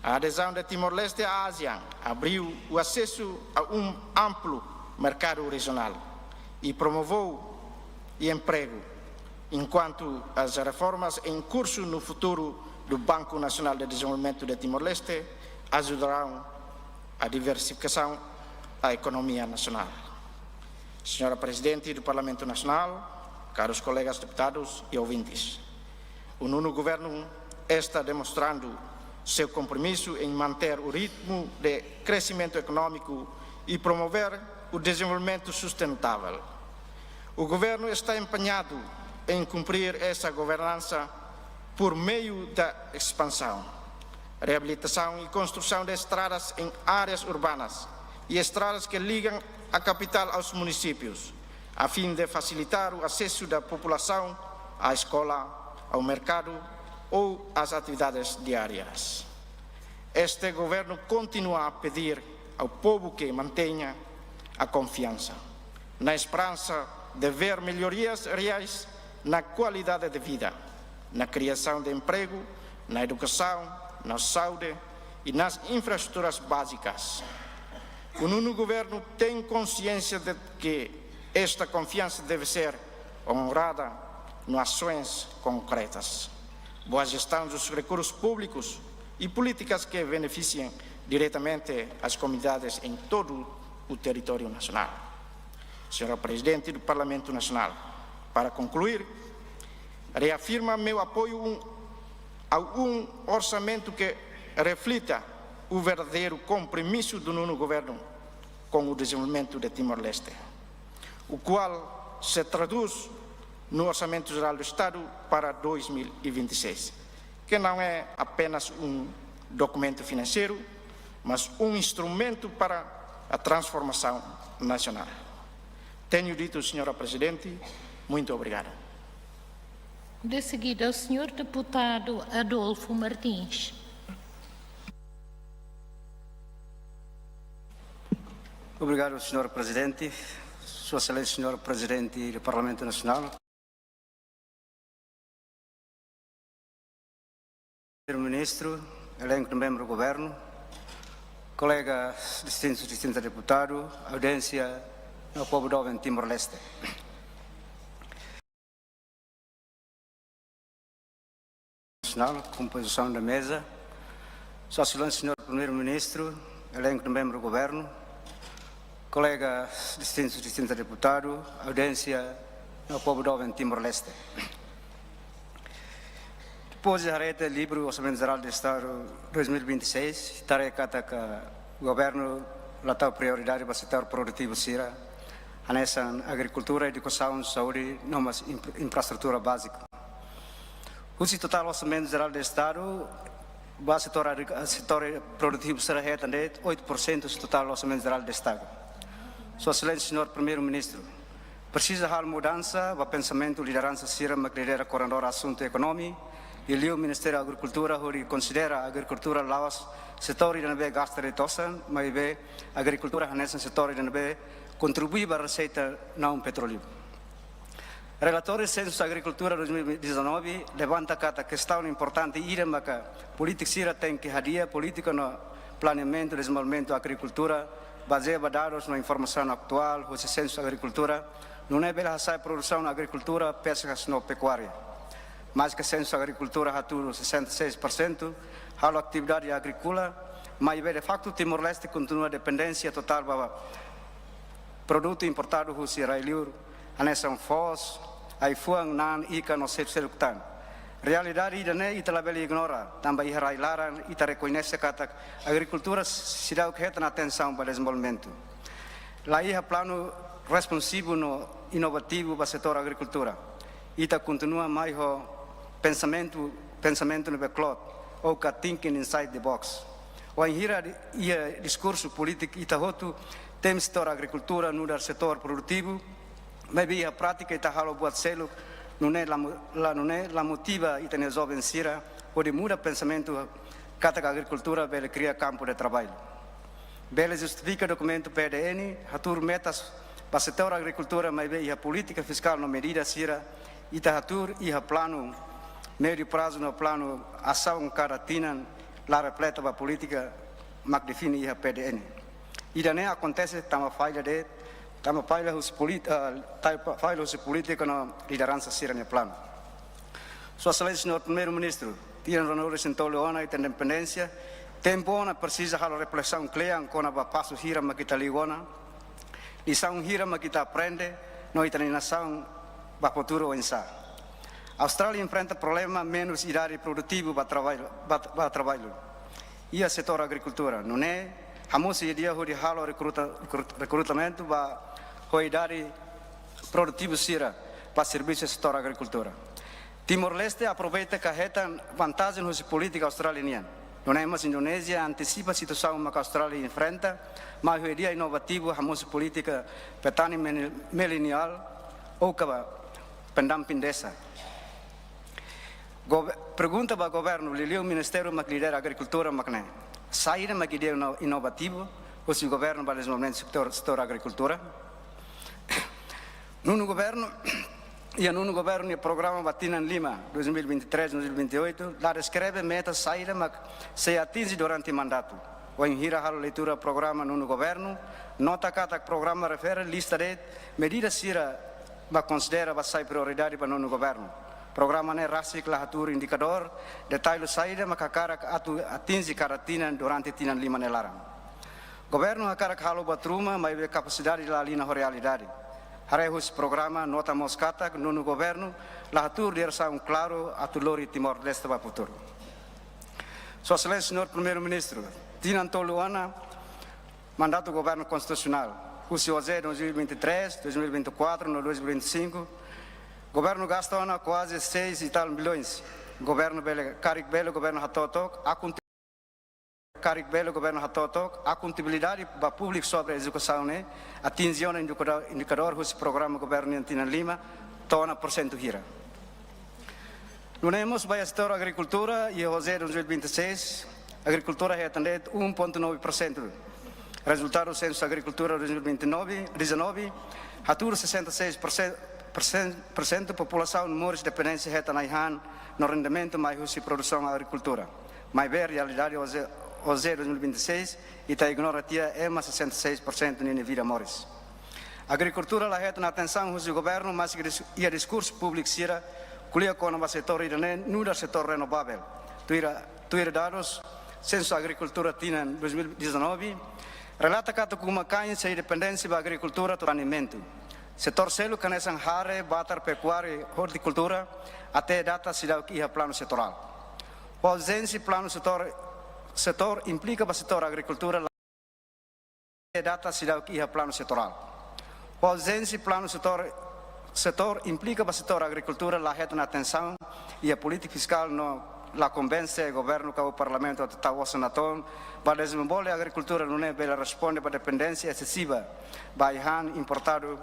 A adesão de Timor-Leste à ASEAN abriu o acesso a um amplo mercado regional e promoveu o emprego, enquanto as reformas em curso no futuro do Banco Nacional de Desenvolvimento de Timor-Leste ajudarão a diversificação da economia nacional. Senhora Presidente do Parlamento Nacional, caros colegas deputados e ouvintes, o nono governo está demonstrando seu compromisso em manter o ritmo de crescimento econômico e promover o desenvolvimento sustentável. O governo está empenhado em cumprir essa governança por meio da expansão, reabilitação e construção de estradas em áreas urbanas e estradas que ligam a capital aos municípios, a fim de facilitar o acesso da população à escola, ao mercado ou às atividades diárias. Este governo continua a pedir ao povo que mantenha a confiança, na esperança de ver melhorias reais na qualidade de vida, na criação de emprego, na educação, na saúde e nas infraestruturas básicas. O nono governo tem consciência de que esta confiança deve ser honrada com ações concretas, boa gestão dos recursos públicos e políticas que beneficiem diretamente as comunidades em todo o território nacional. Senhora Presidente do Parlamento Nacional, para concluir, reafirma meu apoio um, a um orçamento que reflita o verdadeiro compromisso do nono governo com o desenvolvimento de Timor-Leste, o qual se traduz no Orçamento Geral do Estado para dois mil e vinte e seis, que não é apenas um documento financeiro, mas um instrumento para a transformação nacional. Tenho dito, Senhora Presidente, muito obrigado. De seguida, o senhor deputado Adolfo Martins. Obrigado, Senhor Presidente. Sua Excelência, Senhor Presidente do Parlamento Nacional. Primeiro-Ministro, elenco de membro do Governo, colegas distintos, distintos deputados, audiência no povo jovem Timor-Leste. Nacional, composição da mesa, Sua Excelência, Senhor Primeiro-Ministro, elenco de membro do Governo, colegas distintos, distintos deputados, audiência no povo jovem Timor-Leste. Depois de haree tiha livru Orsamentu Jerál Estadu dois mil e vinte e seis, ita haree katak governu la tau prioridade ba setór produtivu sira, hanesan agrikultura, edukasaun, saúde, no mós inf-, infraestrutura bázika. Husi totál Orsamentu Jerál Estadu, ba setór agri-, setór produtivu sira hetan de'it oito por cento husi totál Orsamentu Jerál Estadu. Sua Excelência, Senhor Primeiro-Ministro, presiza halo mudansa ba pensamentu lideransa sira mak lidera koordenadór asuntu ekonomia, liuliu Ministériu Agrikultura, hodi konsidera agrikultura la'ós setór ida ne'ebé gasta de'it osan, maibé agrikultura hanesan setór ida ne'ebé kontribui ba reseita naun petrolíferu. Relatóriu Sensus Agrikultura dois mil e dezanove levanta katak kestaun importante ida maka polítiku sira tenke hadi'a polítika no planeamentu dezenvolvimentu agrikultura bazeia ba dadus no informasaun atuál husi Sensus Agrikultura, nune'e bele hasa'e produsaun agrikultura, peskas no pekuária. Maske Sensus Agrikultura hatudu sessenta e seis por cento halo atividade agríkola, maibé de faktu Timor-Leste kontinua dependénsia totál ba produtu importadu husi rai-liur, hanesan foos, ai-fuan, na'an, ika no seluk-seluk tan. Realidade ida-ne'e ita labele ignora, tanba iha rai-laran ita rekoñese katak agrikultura seidauk hetan atensaun ba dezenvolvimentu. La iha planu responsivu no inovativu ba setór agrikultura. Ita kontinua mai ho pensamentu, pensamentu ne'ebé kloot, ou ka thinking inside the box. Wainhira iha diskursu polítiku ita hotu temi setór agrikultura nu'udar setór produtivu, maibé iha prátika ita halo buat seluk, nune'e la mo-, la nune'e la motiva ita-nia joven sira hodi muda pensamentu katak agrikultura bele kria kampu de traballu. Bele justifika dokumentu P D N, hatuur metas ba setór agrikultura, maibé iha polítika fiskál no medida sira ita hatuur iha planu médiu prazu no planu asaun kada tinan la refleta ba polítika mak define iha P D N. Ida-ne'e akontese tanba falla de, tanba falla husi polit-, ah, tanba falla husi polítika no lideransa sira-nia planu. Sua Exelénsia Señór Primeiru-Ministru, tinan ruanulu-resin-tolu ona ita independénsia, tempu ona presiza halo reflesaun kle'an kona-ba pasu hira mak ita liu ona. Lisaun hira mak ita aprende, no ita-nia nasaun ba futuru oinsá? Austrália enfrenta problema menus idade produtivu ba traballu, ba, ba traballu. Iha setór agrikultura, nune'e hamosu ideia hodi halo rekruta, rekrut-, rekrutamentu ba ho idade produtivu sira ba servisu setór agrikultura. Timor-Leste aproveita ka hetan vantajen husi polítika Austrália nian. Nune'e mós Indonézia antesipa situasaun maka Austrália enfrenta, mai ho ideia inovativu hamosu polítika petani meni-, mileniál ou ka pendamping desa. Gover-, pergunta ba governu, liuliu ministériu mak lidera agrikultura mak ne'e: saida mak ideia ino-, inovativu husi governu ba dezenvolvimentu setór, setór agrikultura? Nonu governu, iha nonu governu nia programa ba tinan lima, dois mil e vinte e três, dois mil e vinte e oito, la deskreve meta saida mak sei atinje durante mandatu. Wainhira halo leitura programa nonu governu, nota katak programa refere lista de'it medida sira mak konsidera ba sai prioridade ba nonu governu. Programa ne'e rasik la hatuur indikadór detallu saida mak hakarak atu atinje kada tinan durante tinan lima nia laran. Governu hakarak halo buat ruma, maibé kapasidade la alinha ho realidade. Haree husi programa, nota mós katak nonu governu la hatuur diresaun klaru atu lori Timor-Leste ba futuru. Sua Exelénsia Señór Primeiru-Ministru, tinan tolu ona mandatu governu konstitusionál, husi OJE dois mil e vinte e três, dois mil e vinte e quatro no dois mil e vinte e cinco, governu gasta ona kuaze seis e tal milhões. Governu bele, karik bele governu hato'o took, a konti-, karik bele governu hato'o took, akontabilidade ba públiku sobre ezekusaun ne'e, atinje ona indikadór, indikadór husi programa governu nian tinan lima, to'o ona porsentu hira. Nune'e mós ba iha setór agrikultura, iha OJE dois mil e vinte e seis, agrikultura hetan de'it um ponto nove por cento. Rezultadu sensu agrikultura dois mil e vinte e nove, dezanove, hatuur sessenta e seis por cento, por cento, por cento populasaun moris dependénsia hetan ai-han no rendimentu mai husi produsaun agrikultura. Maibé realidade OJE, OJE dois mil e vinte e seis, ita ignora tiha ema sessenta e seis por cento ninia vida moris. Agrikultura la hetan atensaun husi governu, maske dis-, iha diskursu públiku sira ko'alia kona-ba setór ida-ne'e nu'udar setór renovável. Tuir, tuir dadus sensu agrikultura tinan dois mil e dezanove, relata katak uma-kain sei dependénsia ba agrikultura to'o saneamentu. Setór seluk hanesan hare, batar, pekuária, ortikultura, até data seidauk iha planu setorál. Ho auzénsia planu setór, setór implika ba setór agrikultura la data seidauk iha planu setorál. Ho auzénsia planu setór, setór implika ba setór agrikultura la hetan atensaun iha polítika fiskál no la konvense governu ka parlamentu atu tau osan natoon ba dezenvolve agrikultura nune'e bele responde ba dependénsia esesiva ba ai-han importadu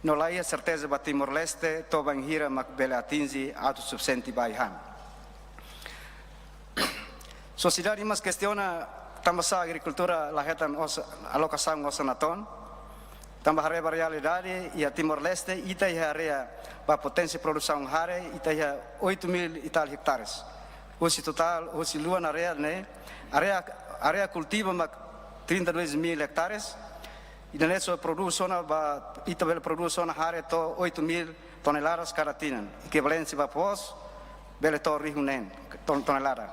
no la iha serteza ba Timor-Leste to'o bainhira mak bele atinje autosufisiente ba ai-han. Sosiedade mós kestiona tanbasá agrikultura la hetan os-, alokasaun osan natoon. Tanba haree ba realidade iha Timor-Leste, ita iha área ba poténsia produsaun hare, ita iha oito mil e tal hectares. Husi totál, husi luan área ne'e, área, área kultivu mak trinta e dois mil hectares, ida-ne'e só prodús ona ba, ita bele prodús ona hare to'o oito mil toneladas kada tinan, ekivalénsia ba foos bele to'o rihun neen ton-, tonelada.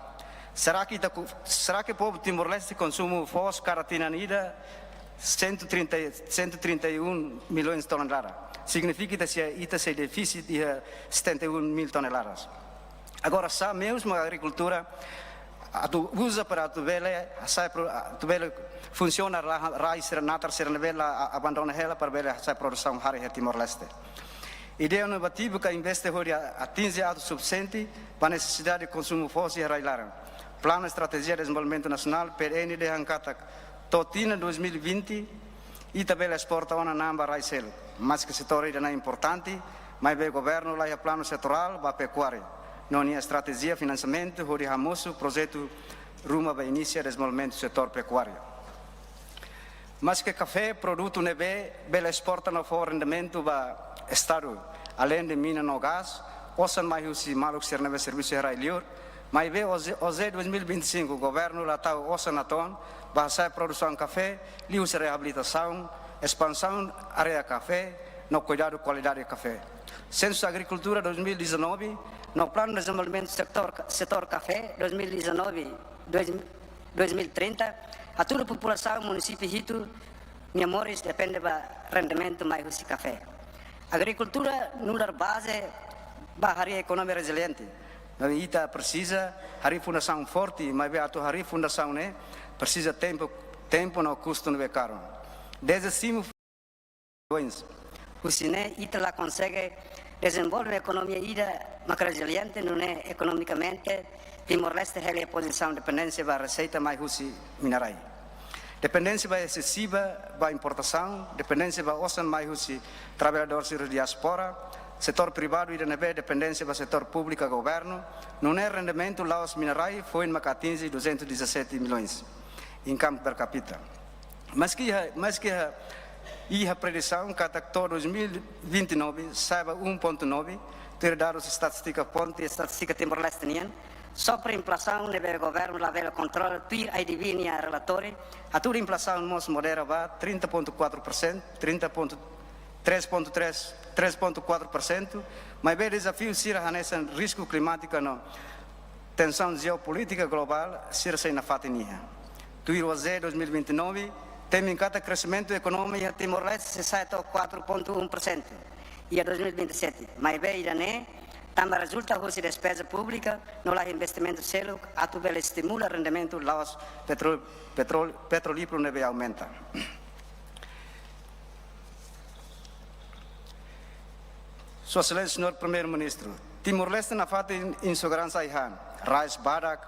Será que ita ku-, será que povu Timor-Leste konsumu foos kada tinan ida cento e trinta, cento e trinta e um milhões tonelada? Signifika ita sei, ita sei défisit iha setenta e um mil toneladas. Agora, sá meius mak agrikultura atu uza para atu bele, sai pro-, atu bele funsiona la, rai sira natar sira ne'ebé la a-, abandona hela para bele sai produsaun hare iha Timor-Leste. Ideia inovativu ka investe hodi a-, atinje autosufisiente ba nesesidade konsumu foos iha rai laran. Planu Estratéjia Dezenvolvimentu Nasionál, P D N, dehan katak to'o tinan dois mil e vinte, ita bele esporta ona na'an ba rai seluk. Maske setór ida-ne'e importante, maibé governu la iha planu setorál ba pekuária no nia estratéjia finansiamentu hodi hamosu projetu ruma ba inisia dezenvolvimentu setór pekuária. Maske kafé, produtu ne'ebé bele esporta no fó rendimentu ba Estadu, aleinde mina no gás, osan mai husi maluk sira ne'ebé servisu iha rai liur, maibé OJE, OJE dois mil e vinte e cinco, governu la tau osan natoon ba hasa'e produsaun kafé, liuhusi reabilitasaun, espansaun área kafé, no kuidadu kualidade kafé. Sensu Agrikultura dois mil e dezanove, no Planu Dezenvolvimentu Setór, Setór Kafé dois mil e dezanove, dois, dois mil e trinta, hatudu populasaun munisípiu hitu nia moris depende ba rendimentu mai husi kafé. Agrikultura nu'udar baze ba harii ekonomia reziliente. No ita presiza harii fundasaun forte, maibé atu harii fundasaun ne'e presiza tempu, tempu no kustu ne'ebé karun. Dezde simu husi ne'e ita la konsege dezenvolve ekonomia ida mak reziliente, nune'e ekonomikamente Timor-Leste hela iha pozisaun dependénsia ba reseita mai husi mina-rai. Dependénsia ba esesiva ba importasaun, dependénsia ba osan mai husi traballadór sira diáspora, setór privadu ida ne'ebé dependénsia ba setór públiku governu, nune'e rendimentu la'ós mina-rai foin maka atinje duzentos e dezassete milhões income per capita. Maski iha, maski iha, iha predisaun katak to'o dois mil e vinte e nove sa'e ba um ponto nove, tuir dadus estatístika fonte Estatístika Timor-Leste nian, só inflasaun ne'ebé governu labele kontrola, tuir I D B nia relatóriu, atu inflasaun mós modera ba trinta ponto quatro por cento, trinta ponto três ponto três, três ponto quatro por cento, maibé dezafiu sira hanesan risku klimátiku no tensaun jeopolítika globál sira sei nafatin iha. Tuir OASE dois mil e vinte e nove, temi katak kreximentu ekonomia iha Timor-Leste sei sa'e to'o quatro ponto um por cento iha dois mil e vinte e sete, maibé ida-ne'e tanba rezulta husi despeza públika no laiha investimentu seluk atu bele estimula rendimentu la'ós petrol-, petrol-, petrolíferu ne'ebé aumenta. Sua Exelénsia Señór Primeiru-Ministru, Timor-Leste nafatin inseguransa ai-han, rais badak,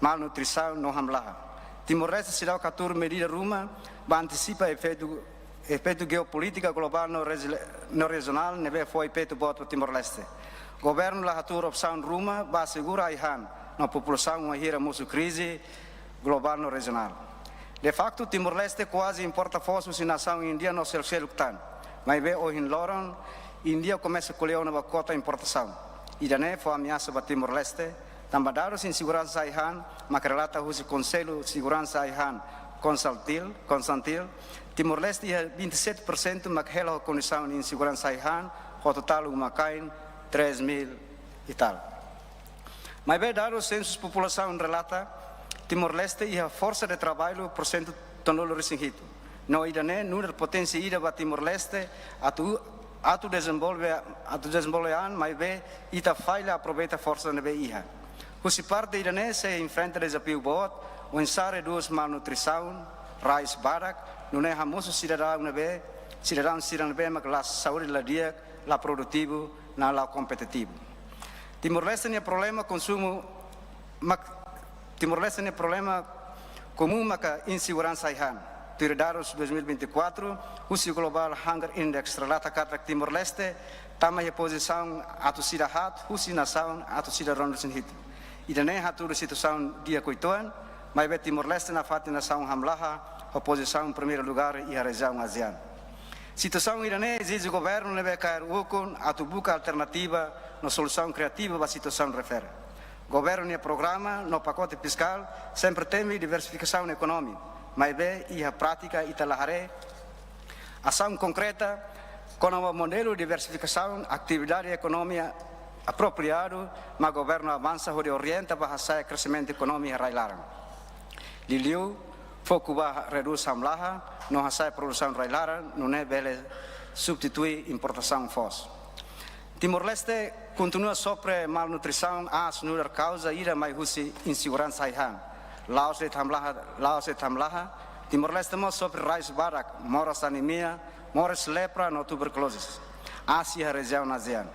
malnutrisaun no hamlaha. Timor-Leste seidauk hatuur medida ruma ba antisipa efeitu, efeitu jeopolítika globál no rezile-, no rejionál ne'ebé fó efeitu boot ba Timor-Leste. Governu la hatuur opsaun ruma ba asegura ai-han no populasaun wainhira mosu krize globál no rejionál. De faktu, Timor-Leste kuaze importa foos husi nasaun Índia no seluk-seluk tan. Maibé ohin loron, Índia komesa ko'alia ona ba kuota importasaun. Ida-ne'e fó ameasa ba Timor-Leste, tanba dadus inseguransa ai-han mak relata husi Konsellu Seguransa Ai-han Konsaltil, Konsantil, Timor-Leste iha vinte e sete por cento mak hela ho kondisaun inseguransa ai-han, ho totál uma-kain três mil e tal. Maibé dadus sensus populasaun relata, Timor-Leste iha forsa de traballu porsentu tolunulu-resin-hitu. No ida-ne'e nu'udar poténsia ida ba Timor-Leste atu, atu dezenvolve, atu dezenvolve an, maibé ita falla aproveita forsa ne'ebé iha. Husi parte ida-ne'e sei enfrenta dezafiu boot, oinsá redús malnutrisaun, rais badak, nune'e hamosu sidadaun ne'ebé, sidadaun sira ne'ebé mak la saúde la di'ak, la produtivu, no la kompetitivu. Timor-Leste nia problema konsumu mak, Timor-Leste nia problema komún maka inseguransa ai-han. Tuir dadus dois mil e vinte e quatro, husi Global Hunger Index relata katak Timor-Leste tama iha pozisaun atus ida haat husi nasaun atus ida ruanulu-resin-hitu. Ida-ne'e hatudu situasaun di'ak uitoan, maibé Timor-Leste nafatin nasaun hamlaha, ho pozisaun primeiru lugár iha rejiaun ASEAN. Situasaun ida-ne'e ezije governu ne'ebé kaer ukun atu buka alternativa no solusaun kriativa ba situasaun refere. Governu nia programa no pakote fiskál sempre temi diversifikasaun ekonomia, maibé iha prátika ita la haree asaun konkreta kona-ba modelu diversifikasaun atividade ekonomia apropriadu mak governu avansa hodi orienta ba hasa'e kreximentu ekonomia rai-laran. Liuliu, foku ba redús hamlaha no hasa'e produsaun rai-laran, nune'e bele substitui importasaun foos. Timor-Leste kontinua sofre malnutrisaun aas nu'udar kauza ida mai husi inseguransa ai-han. La'ós de'it hamlaha, la'ós de'it hamlaha, Timor-Leste mós sofre rais badak, moras anemia, moras lepra no tuberkuloze aas iha rejiaun ASEAN.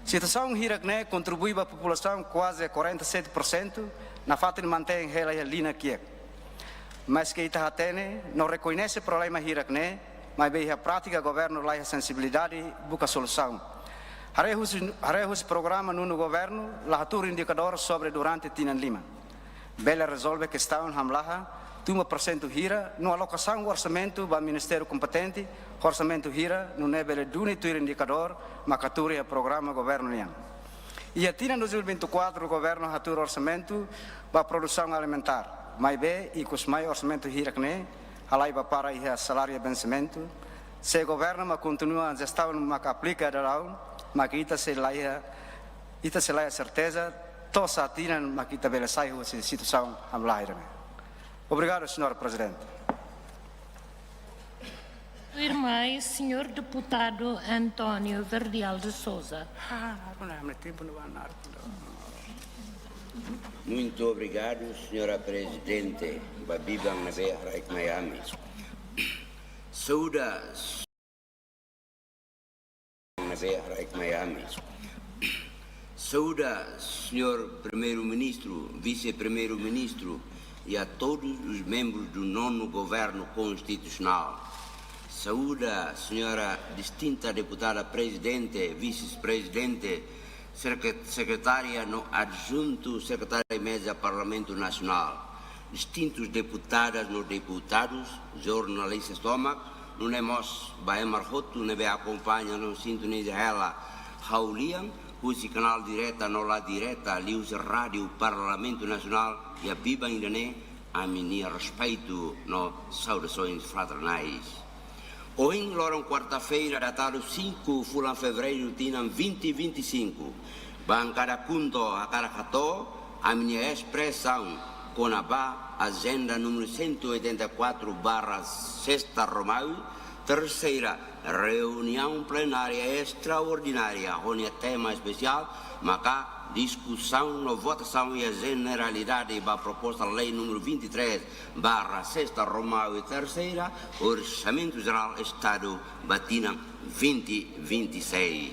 Situasaun hirak-ne'e kontribui ba populasaun kuaze quarenta e sete por cento nafatin mantein hela iha liña kiak. Maske ita hatene no rekoñese problema hirak-ne'e, maibé iha prátika governu laiha sensibilidade buka solusaun. Haree husi, haree husi programa nonu governu la hatuur indikadór sobre durante tinan lima. Bele rezolve kestaun hamlaha, tuma porsentu hira, no alokasaun orsamentu ba ministériu kompetente, orsamentu hira, nune'e bele duni tuir indikadór maka hatuur iha programa governu nian. Iha tinan dois mil e vinte e quatro, governu hatuur orsamentu ba produsaun alimentár. Maibé, ikus mai orsamentu hirak-ne'e halai ba para iha saláriu vensimentu. Se governu mak kontinua jestaun mak aplika daudaun, mak ita sei laiha, ita sei laiha serteza to'o sá tinan mak ita bele sai husi situasaun hamlaha ida-ne'e. Obrigadu, Señór Prezidente. Tuirmai, señór deputadu António Verdial de Sousa. Muito obrigado, senhora Presidente, ba biban ne'ebé haraik mai ami. Saúda, ne'ebé haraik mai ami. Saúda, senhor Primeiro-Ministro, Vice-Primeiro-Ministro e a todos os membros do nono Governo Constitucional. Saúda, senhora distinta deputada Presidente, Vice-Presidente, Secre-, Secretária no Adjunto Secretária Meza Parlamento Nacional, distintos deputadas no deputados, jornalistas tomak, nune'e mós ba ema hotu ne'ebé akompaña no sintoniza hela ha'u-nia lian, husi kanál direta no la direta, liuhusi Rádiu Parlamentu Nasionál, iha biban ida-ne'e, ami-nia respeitu no saudasoens fraternais. Ohin loron kuarta-feira, datadu cinco fulan Fevereiru tinan vinte vinte e cinco, Bankada KHUNTO hakarak hato'o ami-nia espresaun kona-ba ajenda númeru cento e oitenta e quatro barra sexta Romawi, terseira reuniaun plenária estraordinária ho nia tema espesiál, maka diskusaun no votasaun iha jeneralidade ba proposta lei númeru vinte e três barra sexta Romawi terseira, Orsamentu Jerál Estadu ba tinan vinte vinte e seis.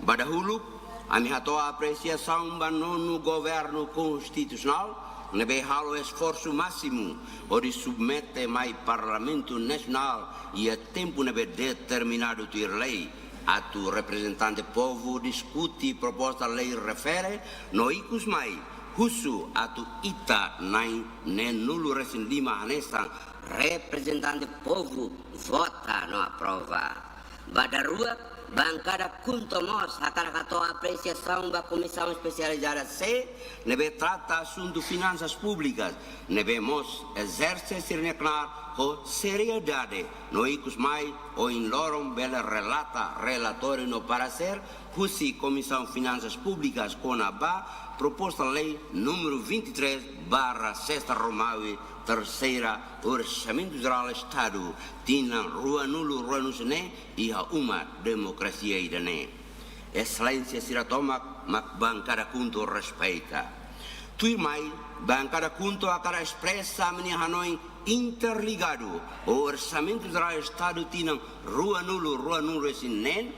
Ba dahuluk, ami hato'o apresiasaun ba nono Governu Konstitusionál, ne'ebé halo esforsu másimu hodi submete mai Parlamentu Nasionál iha tempu ne'ebé determinadu tuir lei, atu reprezentante povu diskute proposta lei refere, no ikus mai husu atu ita na'in neenulu resin lima hanesan reprezentante povu vota no aprova. Ba daruak, Bankada KHUNTO mós hakarak hato'o apresiasaun ba Komisaun Espesializada C, ne'ebé trata asuntu finansas públikas, ne'ebé mós ezerse sira-nia knaar ho seriedade, no ikus mai ohin loron bele relata relatóriu no paresér husi Komisaun Finansas Públikas kona-ba proposta lei númeru vinte e três barra sexta Romawi terseira, Orsamentu Jerál Estadu tinan ruanulu ruanulu-resin-neen iha uma demokrasia ida-ne'e. Exelénsia sira tomak mak Bankada KHUNTO respeita. Tuirmai, Bankada KHUNTO hakarak espresa ami-nia hanoin interligadu ho Orsamentu Jerál Estadu tinan ruanulu ruanulu-resin-neen,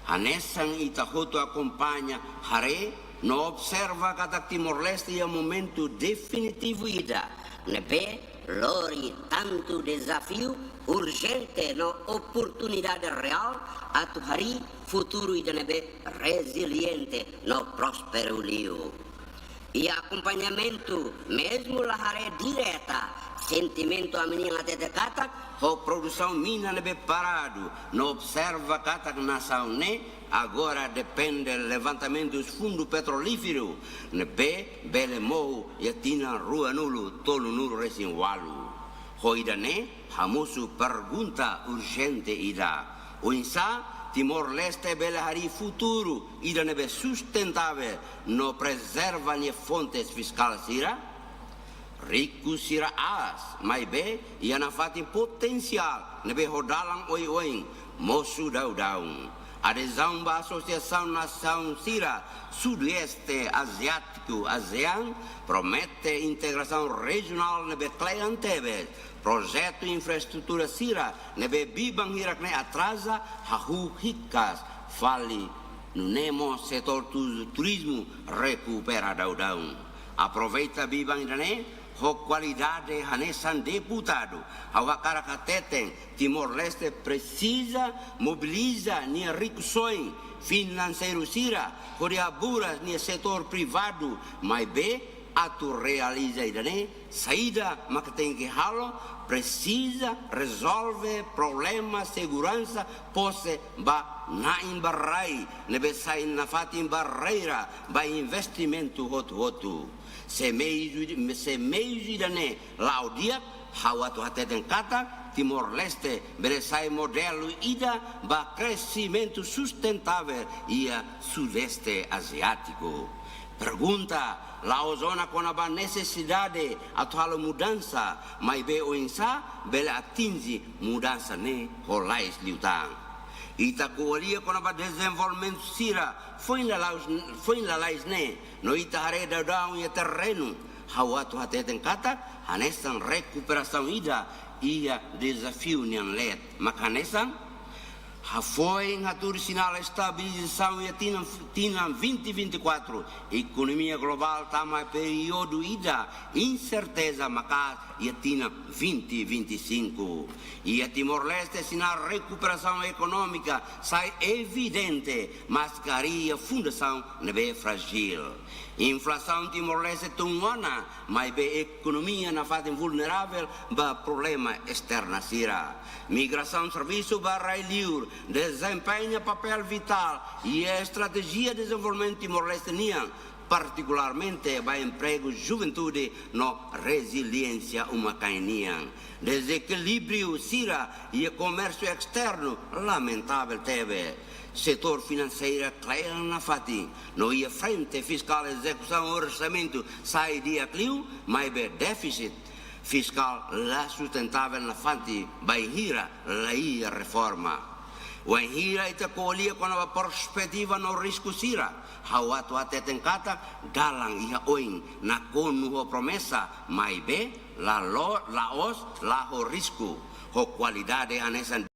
hanesan ita hotu akompaña haree no observa katak Timor-Leste iha momentu definitivu ida ne'ebé lori tantu dezafiu, urjente no oportunidade reál atu harii futuru ida ne'ebé reziliente no prósperu liu. Iha akompañamentu, mezmu la haree direta, sentimentu ami-nian hatete katak ho produsaun mina ne'ebé paradu, no observa katak nasaun ne'e agora depende levantamentu fundu petrolíferu ne'ebé bele mohu iha tinan ruanulu tolunulu-resin-ualu. Ho ida-ne'e hamosu pergunta urjente ida: oinsá Timor-Leste bele harii futuru ida ne'ebé sustentável no prezerva nia fontes fiskál sira? Riku sira aas, maibé iha nafatin potensiál ne'ebé ho dalan oioin mosu daudaun. Adezaun ba Asosiasaun Nasaun sira Sudoeste Aziátiku, ASEAN, promete integrasaun rejionál ne'ebé kle'an tebes. Projetu infraestrutura sira ne'ebé biban hirak-ne'e atraza hahú hikas fali, nune'e mós setór tu-, turizmu rekupera daudaun. Aproveita biban ida-ne'e ho kualidade hanesan deputadu, ha'u hakarak hateten, Timor-Leste presiza mobiliza nia rikusoin finanseiru sira hodi haburas nia setór privadu, maibé atu realiza ida-ne'e, saida maka tenke halo? Presiza rezolve problema seguransa pose ba na'in ba rai ne'ebé sai nafatin barreira ba investimentu hotu-hotu. Se meius, se meius ida-ne'e la'o di'ak, ha'u atu hateten katak Timor-Leste bele sai modelu ida ba kresimentu sustentável iha Sudeste Aziátiku. Pergunta la'ós ona kona-ba nesesidade atu halo mudansa, maibé oinsá bele atinje mudansa ne'e ho lalais liután. Ita ko'alia kona-ba dezenvolvimentu sira foin lalais, foin lalais ne'e, no ita haree daudaun iha terrenu, ha'u atu hateten katak hanesan rekuperasaun ida iha dezafiu nian leet. Mak hanesan, hafoin hatudu sinál estabilizasaun iha tinan, tinan vinte vinte e quatro, ekonomia globál tama períodu ida inserteza maka'as iha tinan vinte vinte e cinco. Iha Timor-Leste, sinál rekuperasaun ekonómika sai evidente, maske harii iha fundasaun ne'ebé frájil. Inflasaun Timor-Leste tun ona, maibé ekonomia nafatin vulneravel ba problema esterna sira. Migrasaun servisu ba rai-liur dezempeña papél vitál iha estratéjia dezenvolvimentu Timor-Leste nian, partikularmente ba empregu juventude no reziliénsia uma-kain nian. Dezekilíbriu sira iha komérsiu esternu lamentavel tebes. Setór finanseira kle'an nafatin, no iha frente fiskál ezekusaun orsamentu sai di'ak liu, maibé défisit fiskál la sustentavel nafatin bainhira laiha reforma. Wainhira ita ko'alia kona-ba perspetiva no risku sira, ha'u atu hateten katak dalan iha oin nakonu ho promesa, maibé la'o-, la'ós la'o ho risku, ho kualidade hanesan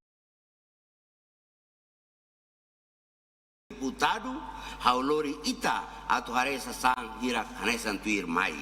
deputadu, ha'u lori ita atu haree sasán hirak hanesan tuirmai.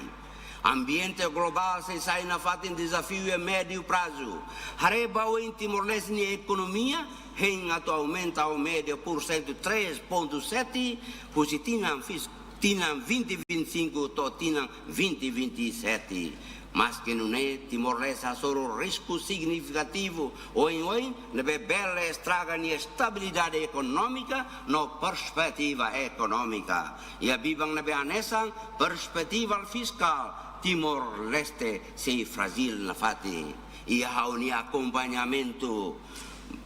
Ambiente globál sei sai nafatin dezafiu iha médiu prazu. Haree ba oin Timor-Leste nia ekonomia hein atu aumenta ho média pursentu três ponto sete, husi tinan fis-, tinan vinte vinte e cinco to'o tinan vinte vinte e sete. Maske nune'e, Timor-Leste hasoru risku signifikativu oioin ne'ebé bele estraga nia estabilidade ekonómika no perspetiva ekonómika. Iha biban ne'ebé hanesan perspetiva fiskál, Timor-Leste sei frájil nafatin. Iha ha'u-nia akompañamentu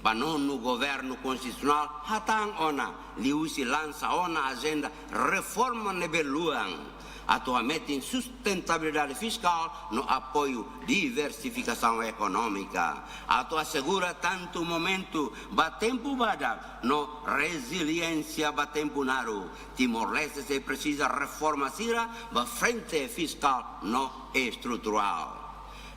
ba nonu governu konstitusionál, hatán ona liuhusi lansa ona ajenda reforma ne'ebé luan atu hametin sustentabilidade fiskál no apoiu diversifikasaun ekonómika, atu asegura tantu momentu ba tempu badak no reziliénsia ba tempu naruk. Timor-Leste sei presiza reforma sira ba frente fiskál no estruturál.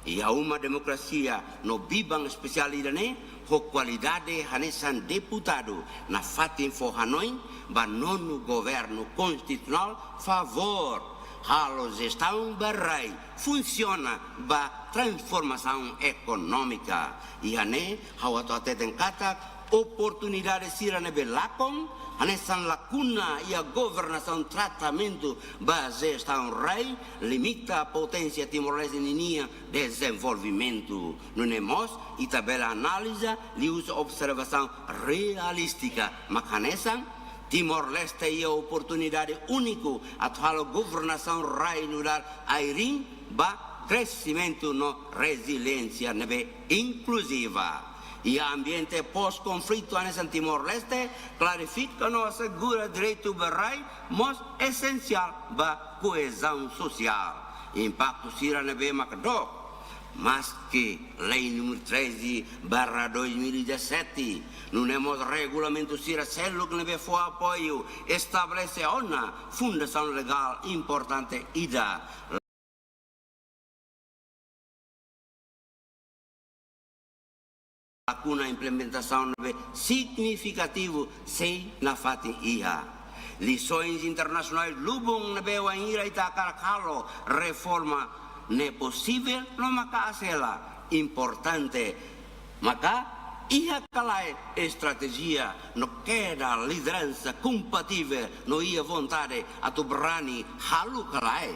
Iha uma demokrasia no biban espesiál ida-ne'e, ho kualidade hanesan deputadu, nafatin fó hanoin ba nonu governu konstitusionál favór halo jestaun ba rai, funsiona ba transformasaun ekonómika. Iha ne'e, ha'u atu hateten katak oportunidade sira ne'ebé lakon, hanesan lakuna iha governasaun, tratamentu ba jestaun rai, limita poténsia Timor-Leste ninia dezenvolvimentu. Nune'e mós, ita bele analiza liuhusi observasaun realístika, mak hanesan Timor-Leste iha oportunidade úniku atu halo governasaun rai nu'udar airring ba kresimentu no reziliénsia ne'ebé inkluziva. Iha ambiente pós-konflitu hanesan Timor-Leste, klarifika no asegura direitu ba rai mós esensiál ba koezaun sosiál. Impaktu sira ne'ebé mak dook, maske Lei númeru treze barra dois mil e dezassete, nune'e mós regulamentu sira seluk ne'ebé fó apoiu, estabelese ona fundasaun legál importante ida. Lakuna implementasaun ne'ebé signifikativu sei nafatin iha. Lisoens internasionais lubun ne'ebé wainhira ita hakarak halo reforma ne'e posivel no maka'as hela. Importante maka iha ka lae estratéjia no kedas lideransa kompativel no iha vontade atu berani halo ka lae.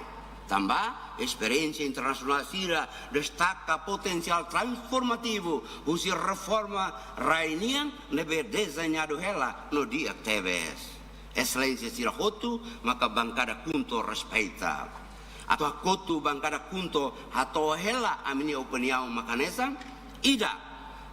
Tanba esperiénsia internasionál sira destaka potensiál transformativu husi reforma rai nian ne'ebé dezeñadu hela no di'ak tebes. Exelénsia sira hotu maka bankada KHUNTO respeita. Atu hakotu bankada KHUNTO hato'o hela ami-nia opiniaun mak hanesan: ida,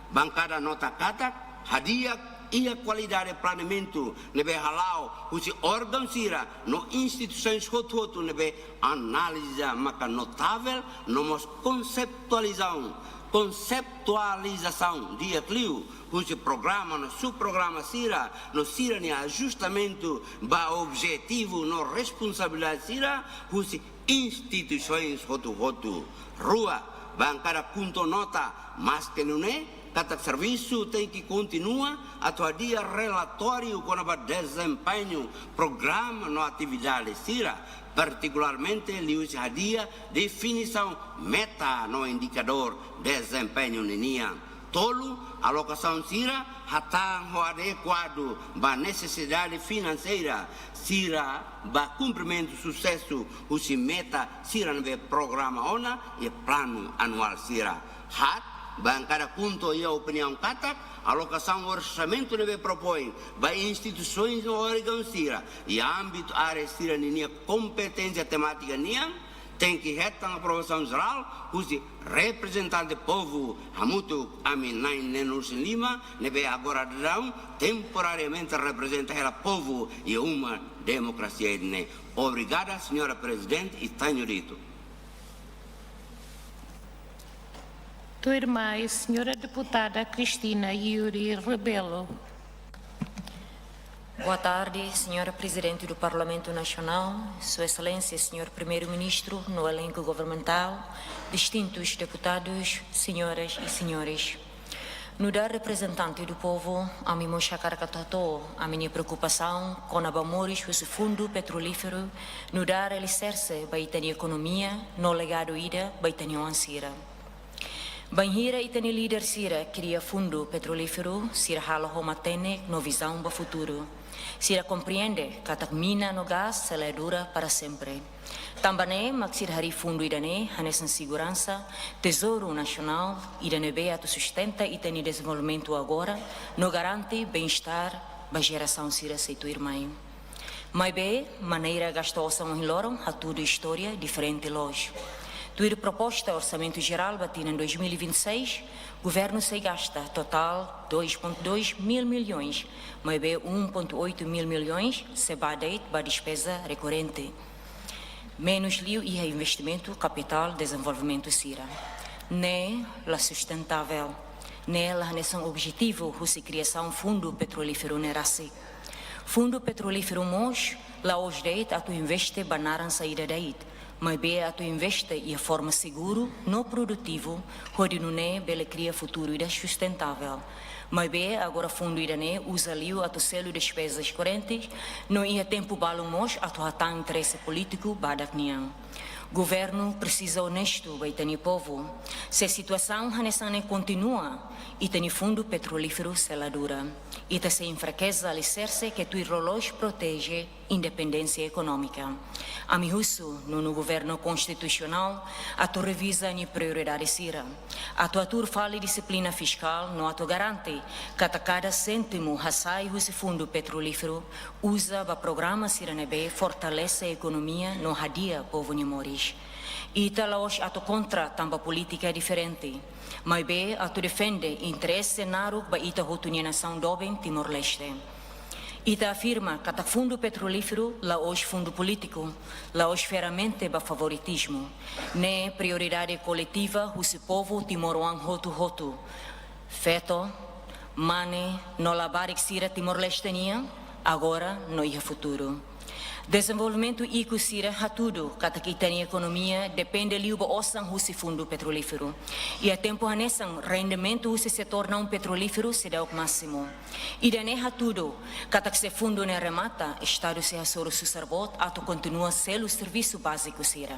bankada nota katak hadi'ak iha kualidade planeamentu ne'ebé hala'o husi órgaun sira no instituisoens hotu-hotu ne'ebé analiza maka notavel no mós konseptualizasaun, konseptualizasaun di'ak liu husi programa no subprograma sira no sira-nia ajustamentu ba objetivu no responsabilidade sira husi instituisoens hotu-hotu. Rua, bankada KHUNTO nota, maske nune'e, katak servisu tenke kontinua atu hadi'a relatóriu kona-ba dezempeñu programa no atividade sira, partikularmente liuhusi hadi'a definisaun meta no indikadór dezempeñu ninian. Tolu, alokasaun sira hatán ho adekuadu ba nesesidade finanseira sira ba kumprimentu susesu husi meta sira ne'ebé programa ona iha planu anuál sira. Haat, bankada KHUNTO iha opiniaun katak alokasaun orsamentu ne'ebé propoin ba instituisoens no órgaun sira iha ámbitu área sira ninia kompeténsia temátika nian, tenke hetan aprovasaun jerál husi reprezentante povu hamutuk ami Na'in Neno Ursin Lima, ne'ebé agora daudaun temporariamente reprezenta hela povu iha uma demokrasia ida-ne'e. Obrigada, Señora Prezidente, e tenho dito. Tuirmai, Señora Deputada Cristina Yuri Rebelo. Boa tarde, Senhora Presidente do Parlamento Nacional, Sua Excelência, Senhor Primeiro-Ministro, no elenco governamental, distintos deputados, senhoras e senhores. Nu'udar reprezentante do povo, ami mós hakarak atu hato'o ami-nia preokupasaun kona-ba moris husi Fundu Petrolíferu, nu'udar aliserse ba ita-nia ekonomia, no legadu ida ba ita-nia oan sira. Bainhira ita-nia líder sira kria Fundu Petrolíferu, sira halo ho matenek no vizaun ba futuru. Sira komprende katak mina no gás sei la dura para sempre. Tanba ne'e mak sira harii fundu ida-ne'e hanesan seguransa, tezouru nasionál, ida ne'ebé atu sustenta ita-nia dezenvolvimentu agora, no garante bem-estar ba jerasaun sira sei tuirmai. Maibé, maneira gasta osan ohin loron hatudu istória diferente loos. Tuir proposta Orsamentu Jerál ba tinan dois mil e vinte e seis, governu sei gasta totál dois ponto dois mil milhões, maibé um ponto oito mil milhões sei bá de'it ba despeza rekorrente. Menus liu iha investimentu kapitál dezenvolvimentu sira. Ne'e la sustentável. Ne'e la hanesan objetivu husi kriasaun Fundu Petrolíferu ne'e rasik. Fundu Petrolíferu mós la'ós de'it atu investe ba naran saida de'it, maibé atu investe iha forma seguru no produtivu, hodi nune'e bele kria futuru ida sustentável. Maibé agora fundu ida-ne'e uza liu atu selu despezas korrentes, no iha tempu balun mós atu hatán interese polítiku badak nian. Governu presiza onestu ba ita-nia povu. Se situasaun hanesan ne'e kontinua, ita-nia Fundu Petrolíferu sei la dura. Ita sei enfrakese aliserse ke tuir loloos proteje independénsia ekonómika. Ami husu nonu governu konstitusionál atu reviza nia prioridade sira, atu hatuur fali dixiplina fiskál no atu garante katak kada séntimu hasai husi Fundu Petrolíferu uza ba programa sira ne'ebé fortalese ekonomia no hadi'a povu nia moris. Ita la'ós atu kontra tanba polítika diferente, maibé atu defende interese naruk ba ita hotu nia nasaun doben Timor-Leste. Ita afirma katak Fundu Petrolíferu la'ós fundu polítiku, la'ós ferramenta ba favoritizmu. Ne'e prioridade koletiva husi povu timoroan hotu-hotu. Feto, mane, no labarik sira Timor-Leste nian, agora no iha futuru. Dezenvolvimentu ikus sira hatudu katak ita-nia ekonomia depende liu ba osan husi Fundu Petrolíferu. Iha tempu hanesan rendimentu husi setór naun petrolíferu seidauk másimu. Ida-ne'e hatudu katak se fundu ne'e remata, Estadu sei hasoru susar boot atu kontinua selu servisu báziku sira.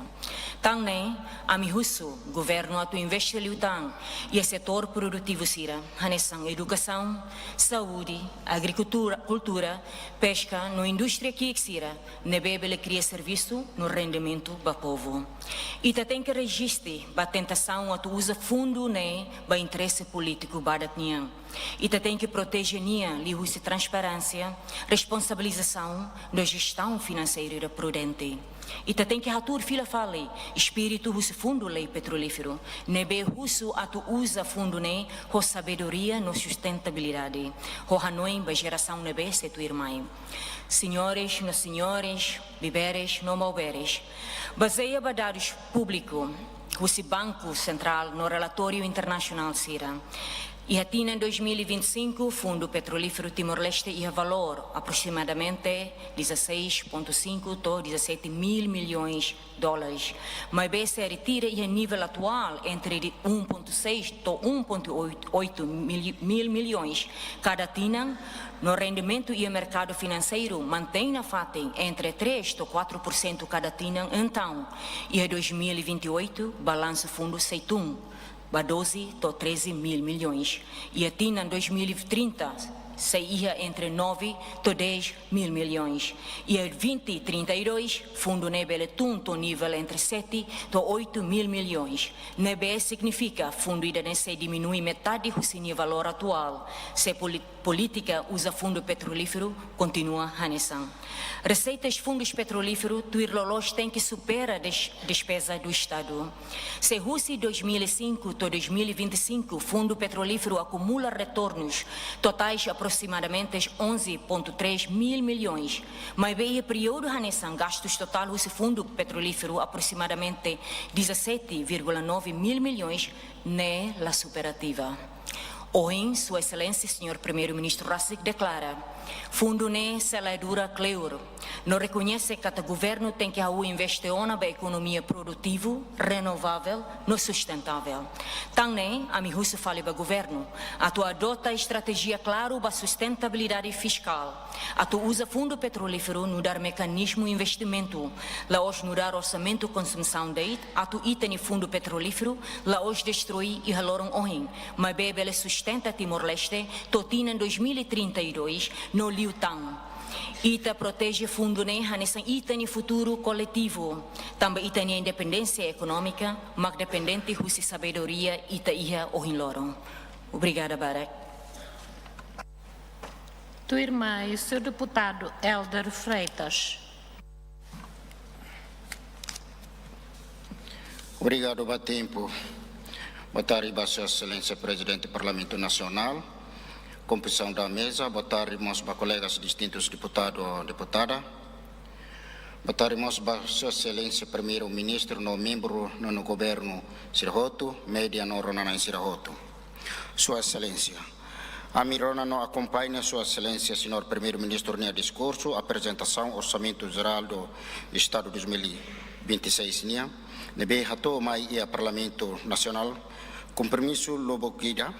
Tan ne'e, ami husu governu atu investe liután iha setór produtivu sira, hanesan edukasaun, saúde, agrikultura, kultura, peska no indústria ki'ik sira, ne'ebé bele kria servisu no rendimentu ba povu. Ita tenke reziste ba tentasaun atu uza fundu ne'e ba interese polítiku badak nian. Ita tenke proteje nia liuhusi transparénsia, responsabilizasaun no jestaun finanseira prudente. Ita tenke hatuur fila fali espíritu husi Fundu Lei Petrolíferu, ne'ebé husu atu uza fundu ne'e ho sabedoria no sustentabilidade, ho hanoin ba jerasaun ne'ebé sei tuirmai. Señores no señores, biberes no maubere, bazeia ba dadus públiku husi Banku Sentrál no relatóriu internasionál sira, iha tinan dois mil e vinte e cinco, Fundu Petrolíferu Timor-Leste iha valór aprosimadamente dezasseis ponto cinco to'o dezassete mil milhões dólares. Maibé se retira iha nivel atuál entre de um ponto seis to'o um ponto oito mil, mil milhões kada tinan, no rendimentu iha merkadu finanseiru mantein nafatin entre três to'o quatro por cento kada tinan, entaun, iha dois mil e vinte e oito, balansu fundu sei tun ba doze to'o treze mil milhões. Iha tinan dois mil e trinta, sei iha entre nove to'o dez mil milhões. Iha vinte trinta e dois, fundu ne'e bele tun to'o nivel entre sete to'o oito mil milhões. Ne'ebé signifika fundu ida-ne'e sei diminui metade husi nia valór atuál, se poli-, polítika uza fundu petrolíferu kontinua hanesan. Reseitas fundus petrolíferu tuir loloos tenke supera des-, despeza do Estadu. Se husi dois mil e cinco to'o dois mil e vinte e cinco, Fundu Petrolíferu akumula retornus totais aprosimadamente onze ponto três mil milhões, maibé iha períodu hanesan gastus totál husi Fundu Petrolíferu aprosimadamente dezassete vírgula nove mil milhões, ne'e la superativa. Ohin, Sua Exelénsia Señór Primeiru-Ministru rasik deklara, fundu ne'e sei la dura kleur, no rekoñese katak governu tenke hahú investe ona ba ekonomia produtivu, renovavel no sustentável. Tan ne'e, ami husu fali ba governu atu adota estratéjia klaru ba sustentabilidade fiskál, atu uza fundu petrolíferu nu'udar mekanizmu investimentu, la'ós nu'udar orsamentu konsusaun de'it, atu ita-nia fundu petrolíferu la'ós destroi iha loron ohin, maibé bele sustenta Timor-Leste to'o tinan dois mil e trinta e dois no liután. Ita proteje fundu ne'e hanesan ita-nia futuru koletivu, tanba ita-nia independénsia ekonómika mak dependente husi sabedoria ita iha ohin loron. Obrigada barak. Tuirmai, señór deputadu Helder Freitas. Obrigadu ba tempu. Boa tarde ba Sua Exelénsia Prezidente Parlamentu Nasionál, kompozisaun da meza, boa tarde mós ba kolegas distintus deputadu, deputada. Boa tarde mós ba Sua Exelénsia Primeiru-Ministru no membru nonu governu sira hotu, média no rona-na'in sira hotu. Sua Exelénsia, ami rona no akompaña Sua Exelénsia Señór Primeiru-Ministru nia diskursu aprezentasaun Orsamentu Jerál do Estadu dois mil e vinte e seis nian, ne'ebé hato'o mai iha Parlamentu Nasionál kompromisu lubuk ida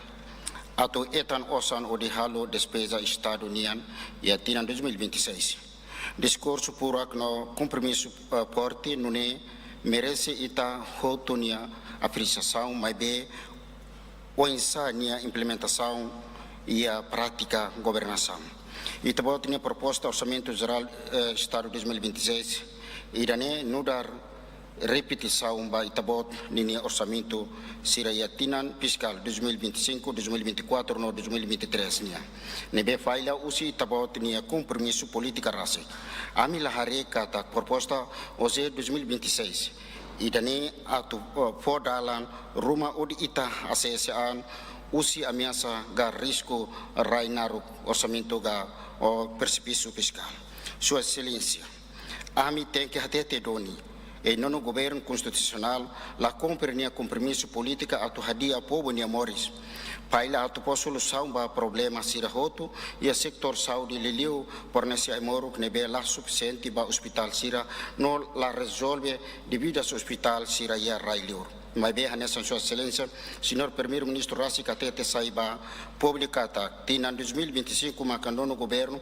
atu hetan osan hodi halo despeza Estadu nian iha tinan dois mil e vinte e seis. Diskursu furak no kompromisu, eh, forte nune'e merese ita hotu nia apresiasaun, maibé oinsá nia implementasaun iha prátika governasaun. Ita-boot nia proposta Orsamentu Jerál, eh, Estadu dois mil e vinte e seis ida-ne'e nu'udar repetisaun ba ita-boot ninia orsamentu sira iha tinan fiskál dois mil e vinte e cinco, dois mil e vinte e quatro no dois mil e vinte e três nian, ne'ebé falla husi ita-boot nia kompromisu polítika rasik. Ami la haree katak proposta OJE dois mil e vinte e seis ida-ne'e atu, eh, fó dalan ruma hodi ita asese an husi ameasa ka risku rai naruk orsamentu ka, oh, presipísiu fiskál. Sua Exelénsia, ami tenke hatete duni, eh, nonu governu konstitusionál la kumpre nia kompromisu polítika atu hadi'a povu nia moris. Falla atu fó solusaun ba problema sira hotu iha setór saúde, liuliu fornese ai-moruk ne'ebé la sufisiente ba ospitál sira, no la rezolve dívidas ospitál sira iha rai-liur. Maibé hanesan Sua Exelénsia Señór Primeiru-Ministru rasik hatete sai ba públiku katak tinan dois mil e vinte e cinco maka nonu governu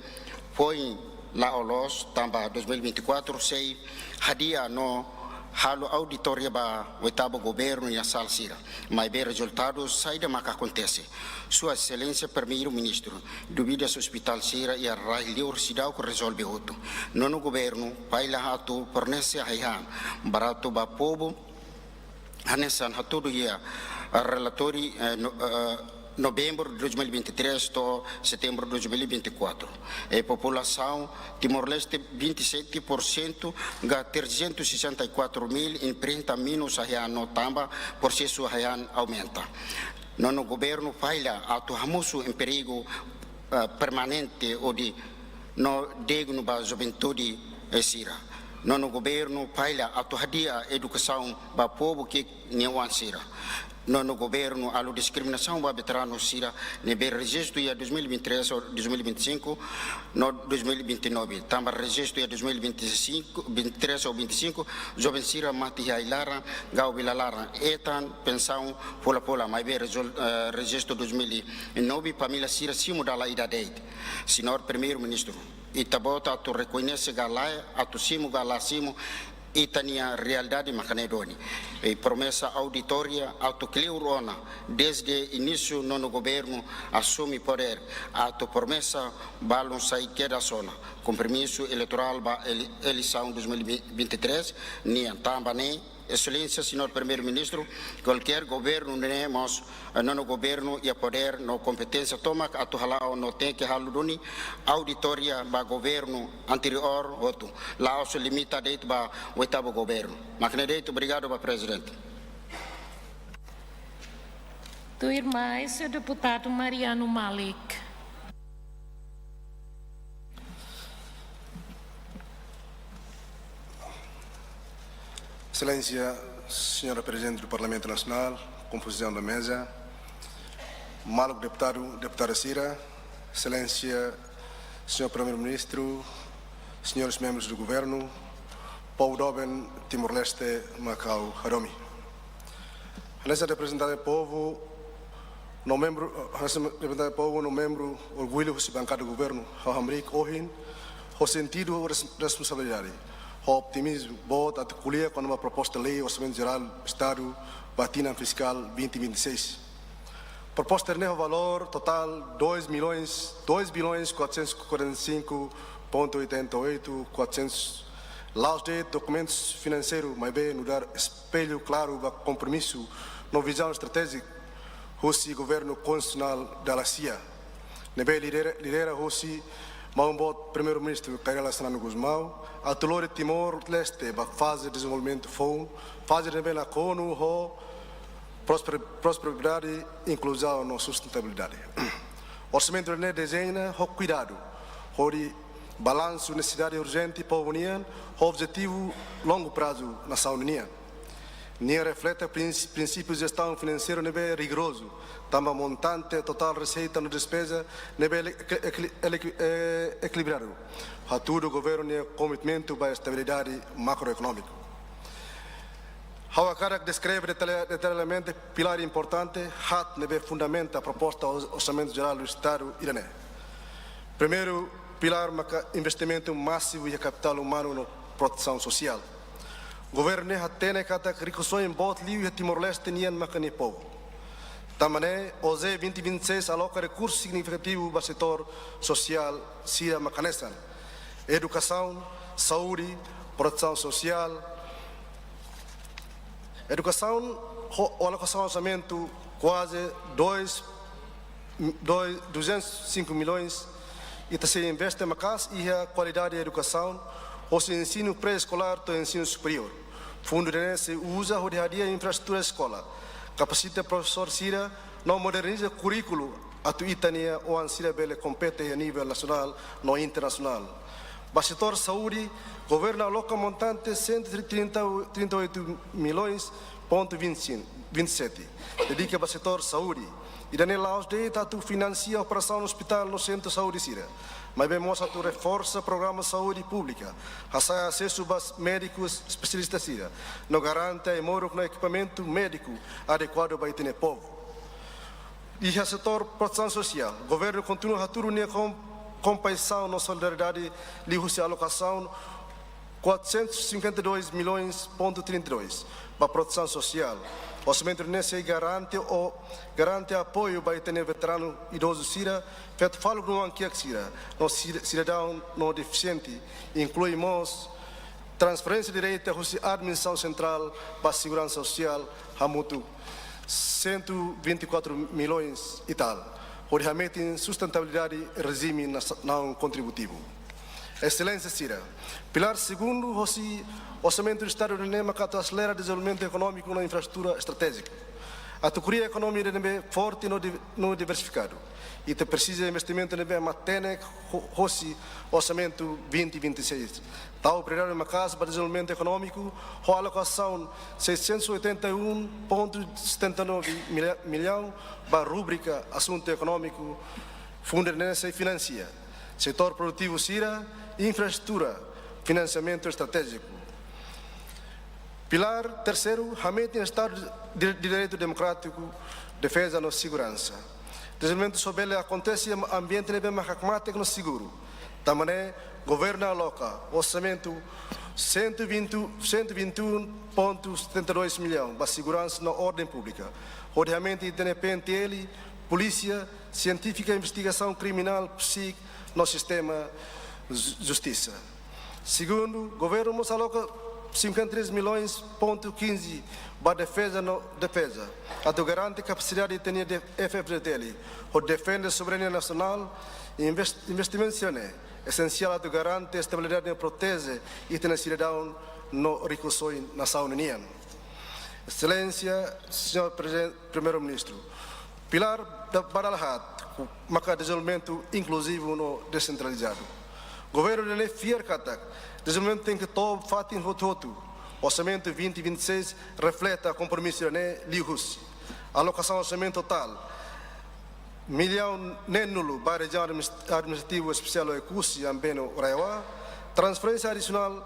foin la'o loos, tanba dois mil e vinte e quatro sei hadi'a no halo auditoria ba oitavu governu nia sala sira. Maibé rezultadu saida maka akontese? Sua Exelénsia Primeiru-Ministru, dívidas ospitál sira iha rai-liur seidauk rezolve hotu. Nonu governu falla atu fornese ai-han baratu ba povu, hanesan hatudu iha relatóriu, eh, no, eh, novembru de dois mil e vinte e três to'o setembru de dois mil e vinte e quatro. E populasaun Timor-Leste, vinte e sete por cento, ka trezentos e sessenta e quatro mil e trinta menus hahán no tanba prosesu hahán aumenta. Nonu governu falla atu hamosu empregu, ah, permanente hodi no dignu ba juventude, eh, sira. Nonu governu falla atu hadi'a edukasaun ba povu ki'ik nia oan sira. Nonu governu halo diskriminasaun ba veteranu sira ne'ebé rejistu iha dois mil e vinte e três ou dois mil e vinte e cinco, no dois mil e vinte e nove. Tanba rejistu iha dois mil e vinte e cinco, vinte e três ou vinte e cinco, joven sira mate iha ai-laran, gau bila laran, hetan pensaun fola-fola, maibé rezol-, eh, rejistu dois mil e nove, família sira simu dala ida de'it. Señór Primeiru-Ministru, Ita-Boot atu rekoñese ka lae, atu simu ka la simu, ita-nia realidade mak ne'e duni. I promesa auditória atu kleur ona, dezde inísiu nonu governu asume podér, atu promesa balun sai kedas ona, kompromisu eleitorál ba ele-, eleisaun dois mil e vinte e três nian. Tanba ne'e, Exelénsia Señór Primeiru-Ministru, kualkér governu ne'e mós, eh, nonu governu iha podér no kompeténsia tomak atu hala'o no tenke halo duni auditória ba governu anteriór hotu. La'ós limita de'it ba oitavu governu. Mak ne'e de'it, obrigadu ba Prezidente. Tuir mai, señór deputadu Mariano Malik. Exelénsia, Señora Prezidente do Parlamentu Nasionál, kompozisaun da meza, maluk deputadu, deputada sira, Exelénsia, Señór Primeiru-Ministru, señores membrus do governu, povu doben Timor-Leste, mak ha'u hadomi. Hanesan reprezentante povu, no membru, hanesan reprezentante povu no membru orgullu husi bankada governu, ha'u hamriik ohin ho sentidu res-, responsabilidade, ho optimizmu boot atu ko'alia kona-ba proposta lei Orsamentu Jerál Estadu ba tinan fiskál vinte vinte e seis. Proposta ne'e ho valór totál dois milhões, dois bilhões quatrocentos e quarenta e cinco ponto oitenta e oito quatrocentos. La'ós de'it dokumentu finanseiru, maibé nu'udar espellu klaru ba kompromisu no vizaun estratéjika husi governu konstitusionál dala sia, ne'ebé lidera, lidera husi maun-boot Primeiru-Ministru Kay Rala Xanana Gusmão, atu lori Timor-Leste ba faze dezenvolvimentu foun, faze ne'ebé nakonu ho prosper-, prosperidade, inkluzaun no sustentabilidade. Orsamentu ne'e dezeña ho kuidadu, hodi balansu nesesidade urjente povu nian, ho objetivu longu prazu nasaun nian. Nia reflete prins-, prinsípiu jestaun finanseiru ne'ebé rigorozu, tanba montante totál reseita no despeza ne'ebé ele-, ekili-, ekili-, eh, ekilibradu. Hatudu governu nia komitmentu ba estabilidade makroekonómiku. Ha'u hakarak deskreve detalla-, detalladamente pilár importante haat ne'ebé fundamenta proposta ors-, Orsamentu Jerál do Estadu ida-ne'e. Primeiru pilár maka investimentu másivu iha kapitál umanu no protesaun sosiál. Governu ne'e hatene katak rikusoin boot liu iha Timor-Leste nian maka nia povu. Tanba ne'e, OJE vinte vinte e seis aloka rekursu signifikativu ba setór sosiál sira mak hanesan edukasaun, saúde, protesaun sosiál, edukasaun, ho, ho alokasaun orsamentu kuaze dois, dois, duzentos e cinco milhões, ita sei investe maka'as iha kualidade edukasaun, hosi ensinu pré-eskolár to'o ensinu superiór. Fundu ne'e sei uza hodi hadi'a infraestrutura eskola, kapasita profesór sira, no moderniza kurríkulu atu ita-nia oan sira bele kompete iha nivel nasionál no internasionál. Ba setór saúde, governu aloka montante cento e trinta, trinta e oito milhões ponto vinte e cinco, vinte e sete, dedika ba setór saúde. Ida-ne'e la'ós de'it atu finansia operasaun ospitál no sentru saúde sira, maibé mós atu reforsa programa saúde públika, hasa'e asesu ba médikus espesialista sira, no garante ai-moruk no ekipamentu médiku adekuadu ba ita-nia povu. Iha setór protesaun sosiál, governu kontinua hatudu nia kom-, kompaixaun no solidariedade liuhusi alokasaun quatrocentos e cinquenta e dois milhões ponto trinta e dois ba protesaun sosiál. Orsamentu ne'e sei garante o, garante apoiu ba ita-nia veteranu idozu sira, feto faluk no oan kiak sira, no sida-, sidadaun no defisiente, inklui mós transferénsia direta husi administrasaun sentrál ba seguransa sosiál hamutuk cento e vinte e quatro milhões e tal, hodi hametin sustentabilidade regime nasa-, nasaun kontributivu. Exelénsia sira, pilár segundu hosi Orsamentu Estadu ne'e maka atu aselera dezenvolvimentu ekonómiku no infraestrutura estratéjiku. Atu kria ekonomia ne'ebé forte no di-, no diversifikadu. Ita presiza investimentu ne'ebé matenek ho-, hosi Orsamentu vinte vinte e seis. Tau prioridade maka'as ba dezenvolvimentu ekonómiku, ho alokasaun seiscentos e oitenta e um ponto setenta e nove milha-, milhão ba rubrika asuntu ekonómiku, fundu ne'e sei finansia setór produtivu sira, infraestrutura, finansiamentu estratéjiku. Pilár terseiru, hametin Estadu de, de Direitu Demokrátiku, defeza no seguransa. Dezenvolvimentu só bele akontese iha ambiente ne'ebé mak hakmatek no seguru. Tanba ne'e, governu aloka orsamentu cento e vinte, cento e vinte e um ponto setenta e dois milhão ba seguransa no orden públika, hodi hametin ita-nia P N T L, polísia, sientífika investigasaun kriminál, PSIK, no sistema ju-, justisa. Segundu, governu mós aloka cinquenta e três milhões ponto quinze ba defeza no defeza, atu garante kapasidade ita-nia de F F D T L, hodi defende soberania nasionál, invest-, investimentu sira-ne'e esensiál atu garante estabilidade no proteje ita-nia sidadaun no rikusoin nasaun ninian. Exelénsia, Señór Preziden-, Primeiru-Ministru, pilár da, ba dala haat, ku-, maka dezenvolvimentu inkluzivu no desentralizadu. Governu ne'e fiar katak dezenvolvimentu tenke to'o fatin hotu-hotu. Orsamentu vinte vinte e seis refleta kompromisu ne'e liuhusi alokasaun orsamentu totál millaun neen-nulu ba Rejiaun Adminis-, Administrativu Espesiál Oekusi, Ambeno, RAEOA, transferénsia adisionál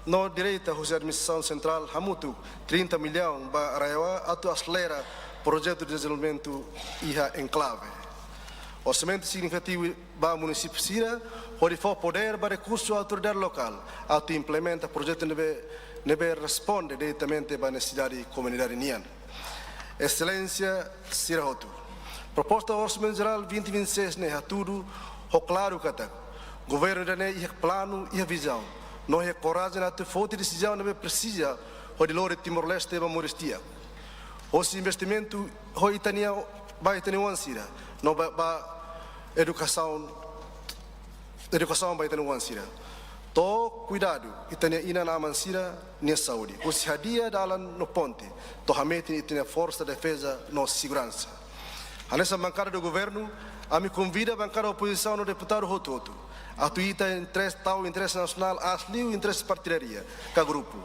no direta husi Administrasaun Sentrál hamutuk trinta millaun ba RAEOA atu aselera projetu dezenvolvimentu iha enklave. Orsamentu signifikativu ba munisípiu sira, hodi fó podér ba rekursu autoridade lokál atu implementa projetu ne'ebé, ne'ebé responde diretamente ba nesesidade komunidade nian. Exelénsia sira hotu, proposta Orsamentu Jerál vinte vinte e seis ne'e hatudu ho klaru katak governu ida-ne'e iha planu, iha vizaun, no iha korajen atu foti desizaun ne'ebé presiza hodi lori Timor-Leste ba moris di'ak. Hosi investimentu ho ita-nia, ba ita-nia oan sira, no ba, ba edukasaun, edukasaun ba ita-nia oan sira. To'o kuidadu ita-nia inan-aman sira-nia saúde. Hosi hadi'a dalan no ponte, to'o hametin ita-nia forsa defeza no seguransa. Hanesan bankada do governu, ami konvida bankada opozisaun no deputadu hotu-hotu atu ita interese, tau interese nasionál aas liu interese partidáriu ka grupu.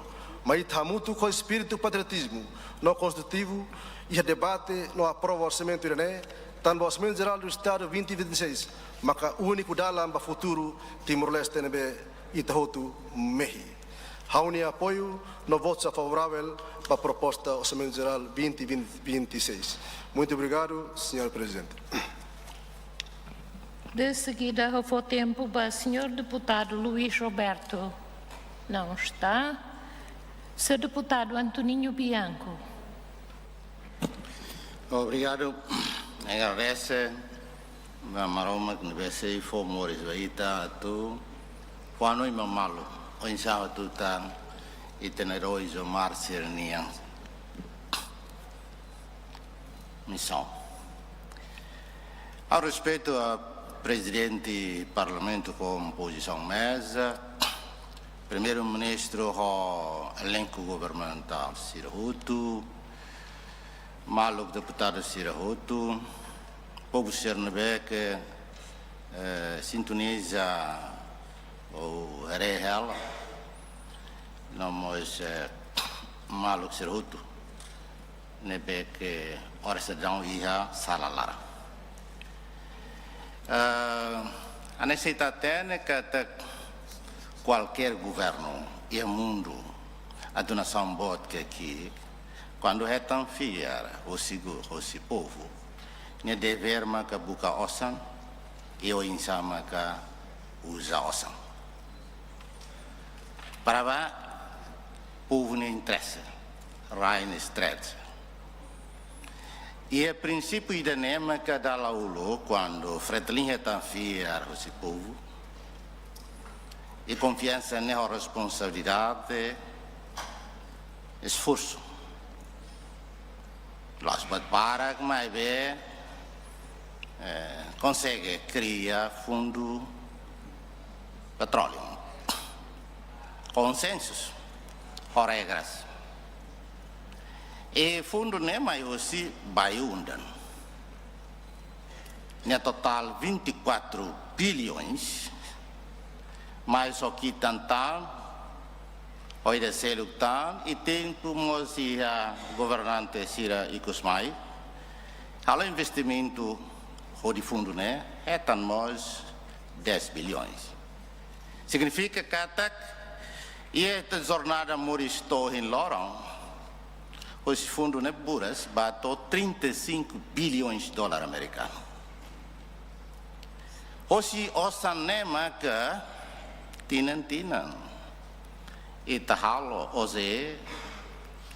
Mai ita hamutuk ho espíritu patriotizmu no konstrutivu iha debate no aprova orsamentu ida-ne'e, tanba Orsamentu Jerál do Estadu vinte vinte e seis maka úniku dalan ba futuru Timor-Leste ne'ebé ita hotu mehi. Ha'u-nia apoiu no votu favoravel ba proposta Orsamentu Jerál vinte vinte e seis. Muito obrigado, Señór Prezidente. De seguida, ha'u fó tempu ba Señór Deputadu Luís Roberto. Não está. Señór Deputadu Antoninho Bianco. Obrigadu. Agradese ba Maromak ne'ebé sei fó moris ba ita atu fó hanoin ba malu oinsá atu tan ita-nia eróis ho mártir nian misaun. Ha'u respeitu ba Prezidente Parlamentu ho kompozisaun meza, Primeiru-Ministru ho elenku governamentál sira hotu, maluk deputadu sira hotu, povu sira ne'ebé ke, eh, sintoniza ou haree hela, no mós, eh, maluk sira hotu ne'ebé ke oras daudaun iha sala laran. Eh, hanesan ita hatene katak kualkér governu iha mundu, atu nasaun boot ka ki'ik, kuandu hetan fiar hosi go-, hosi povu, nia devér maka buka osan, i oinsá maka uza osan. Para ba povu nia interese, rai nia interese. I prinsípiu ida-ne'e maka dala uluk, kuandu Fretilin hetan fiar hosi povu, i konfiansa ne'e ho responsabilidade, esforsu. La'ós buat barak, maibé, eh, konsege kria fundu petróleu. Konsensus, ho regras. E fundu ne'e mai hosi Bayu-Undan. Nia totál vinte e quatro bilhões, mais só que tan tan, oida seluk tan, i tempu mós iha governante sira ikus mai halo investimentu hodi fundu ne'e, hetan mós dez bilhões. Signifika katak, iha ita jornada moris to'o ohin loron, hosi fundu ne'e buras ba to'o trinta e cinco bilhões dólar amerikanu. Hosi osan ne'e maka tinan-tinan ita halo OJE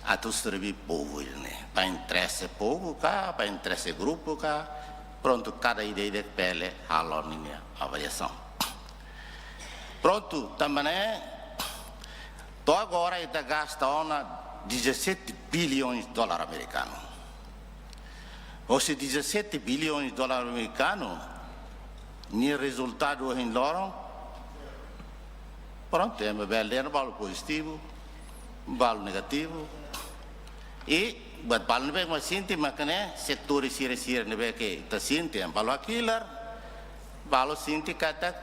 atu serve povu ne'e. Ba interese povu ka, ba interese grupu ka, prontu, kada ida-idak bele halo ninia avaliasaun. Prontu, tanba ne'e, to'o agora ita gasta ona dezassete bilhões dólar amerikanu. Hosi dezassete bilhões dólar amerikanu, nia rezultadu ohin loron, prontu, ema bele dehan balu pozitivu, balu negativu. I buat balu ne'ebé mak sente, mak ne'e setór sira-sira ne'ebé ke ita sente, balu hakilar, balu sente katak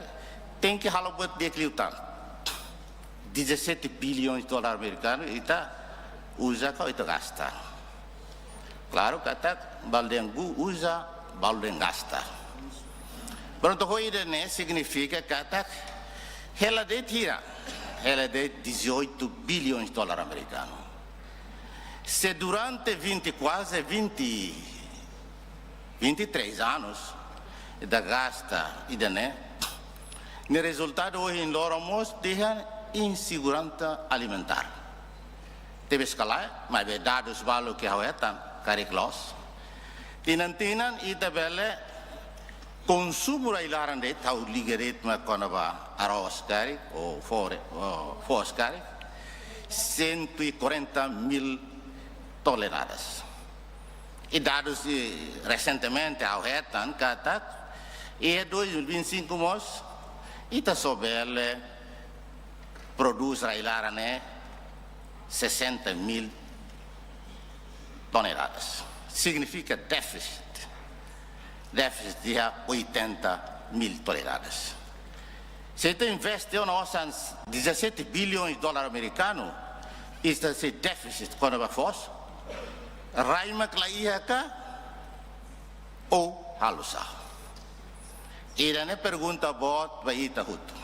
tenke halo buat di'ak liután. Dezassete bilhões dólar amerikanu ita uza ka ita gasta. Klaru katak balu dehan uza, balu dehan gasta. Prontu, ho ida-ne'e signifika katak hela de'it hira, hela de'it dezoito bilhões dólar amerikanu. Se durante vinte, quase vinte, vinte e três anos, ita gasta ida-ne'e, nia rezultadu ohin loron mós dehan inseguransa alimentár. Tebes ka lae, maibé dadus balu ke ha'u hetan karik loos. Tinan-tinan ita bele konsumu rai-laran de'it, ha'u liga de'it mak kona-ba arroz karik, ou fore, ou foos karik, cento e quarenta mil toneladas. I dadus, i resentemente ha'u hetan katak, iha dois mil vinte e cinco mós, ita só bele prodús rai-laran ne'e sessenta mil toneladas. Signifika défisit. Défisit iha oitenta mil toneladas. Se ita investe ona osan dezassete bilhões dólar amerikanu, ita sei défisit kona-ba foos, rai mak la iha ka, ou halo sá? Ida-ne'e pergunta boot ba ita hotu.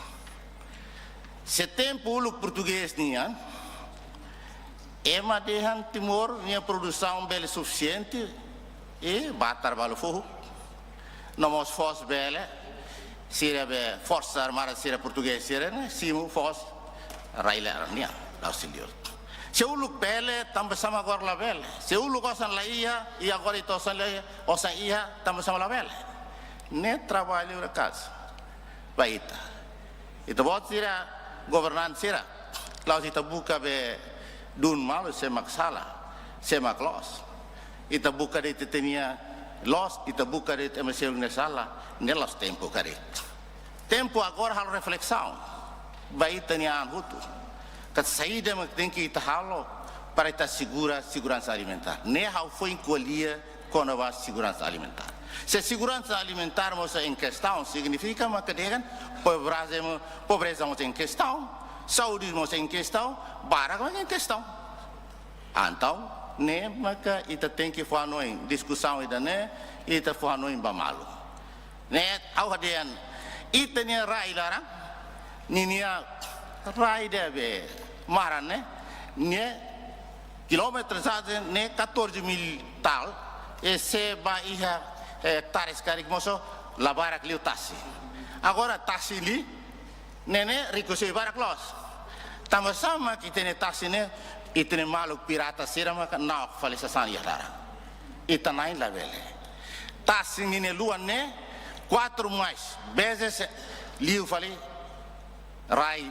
Se tempu uluk portugés nian, ema dehan Timor nia produsaun bele sufisiente, i batar balu foho. No mós foos bele, sira be Forsa Armada sira portugés sira ne'e simu foos rai-laran nian, la'ós liur. Se uluk bele, tanba sá mak agora labele? Se uluk osan la iha, i agora ita osan la iha, osan iha, tanba sá mak labele? Ne'e traballu da casa. Ba ita. Ita-boot sira, governante sira, la'ós ita buka be dun malu, sé mak sala, sé mak loos. Ita buka de'it ita-nia loos, ita buka de'it ema seluk nia sala, ne'e la'ós tempu karik. Tempu agora halo reflesaun ba ita-nia an hotu. Katak saida mak tenke ita halo para ita asegura seguransa alimentár. Ne'e ha'u foin ko'alia kona-ba seguransa alimentár. Se seguransa alimentár mós em questão, signifika mak dehan pobreza mo-, pobreza mós em questão, saúde mós em questão, barak mós em questão. Entaun, ne'e maka ita tenke fó hanoin, diskusaun ida-ne'e, ita fó hanoin ba malu. Ne'e, ha'u dehan, ita-nia rai-laran, ninia rai ida be maran ne'e, ne'e kilometrajade ne'e catorze mil tal, i se ba iha, eh, hektares karik mós la barak liu tasi. Agora tasi liu, ne'e ne'e rikusoin barak loos. Tanba sá mak ita-nia tasi ne'e, ita-nia maluk pirata sira maka na'ok fali sasán iha laran. Ita-na'in labele. Tasi ninia luan ne'e quatro mais vezes liu fali rai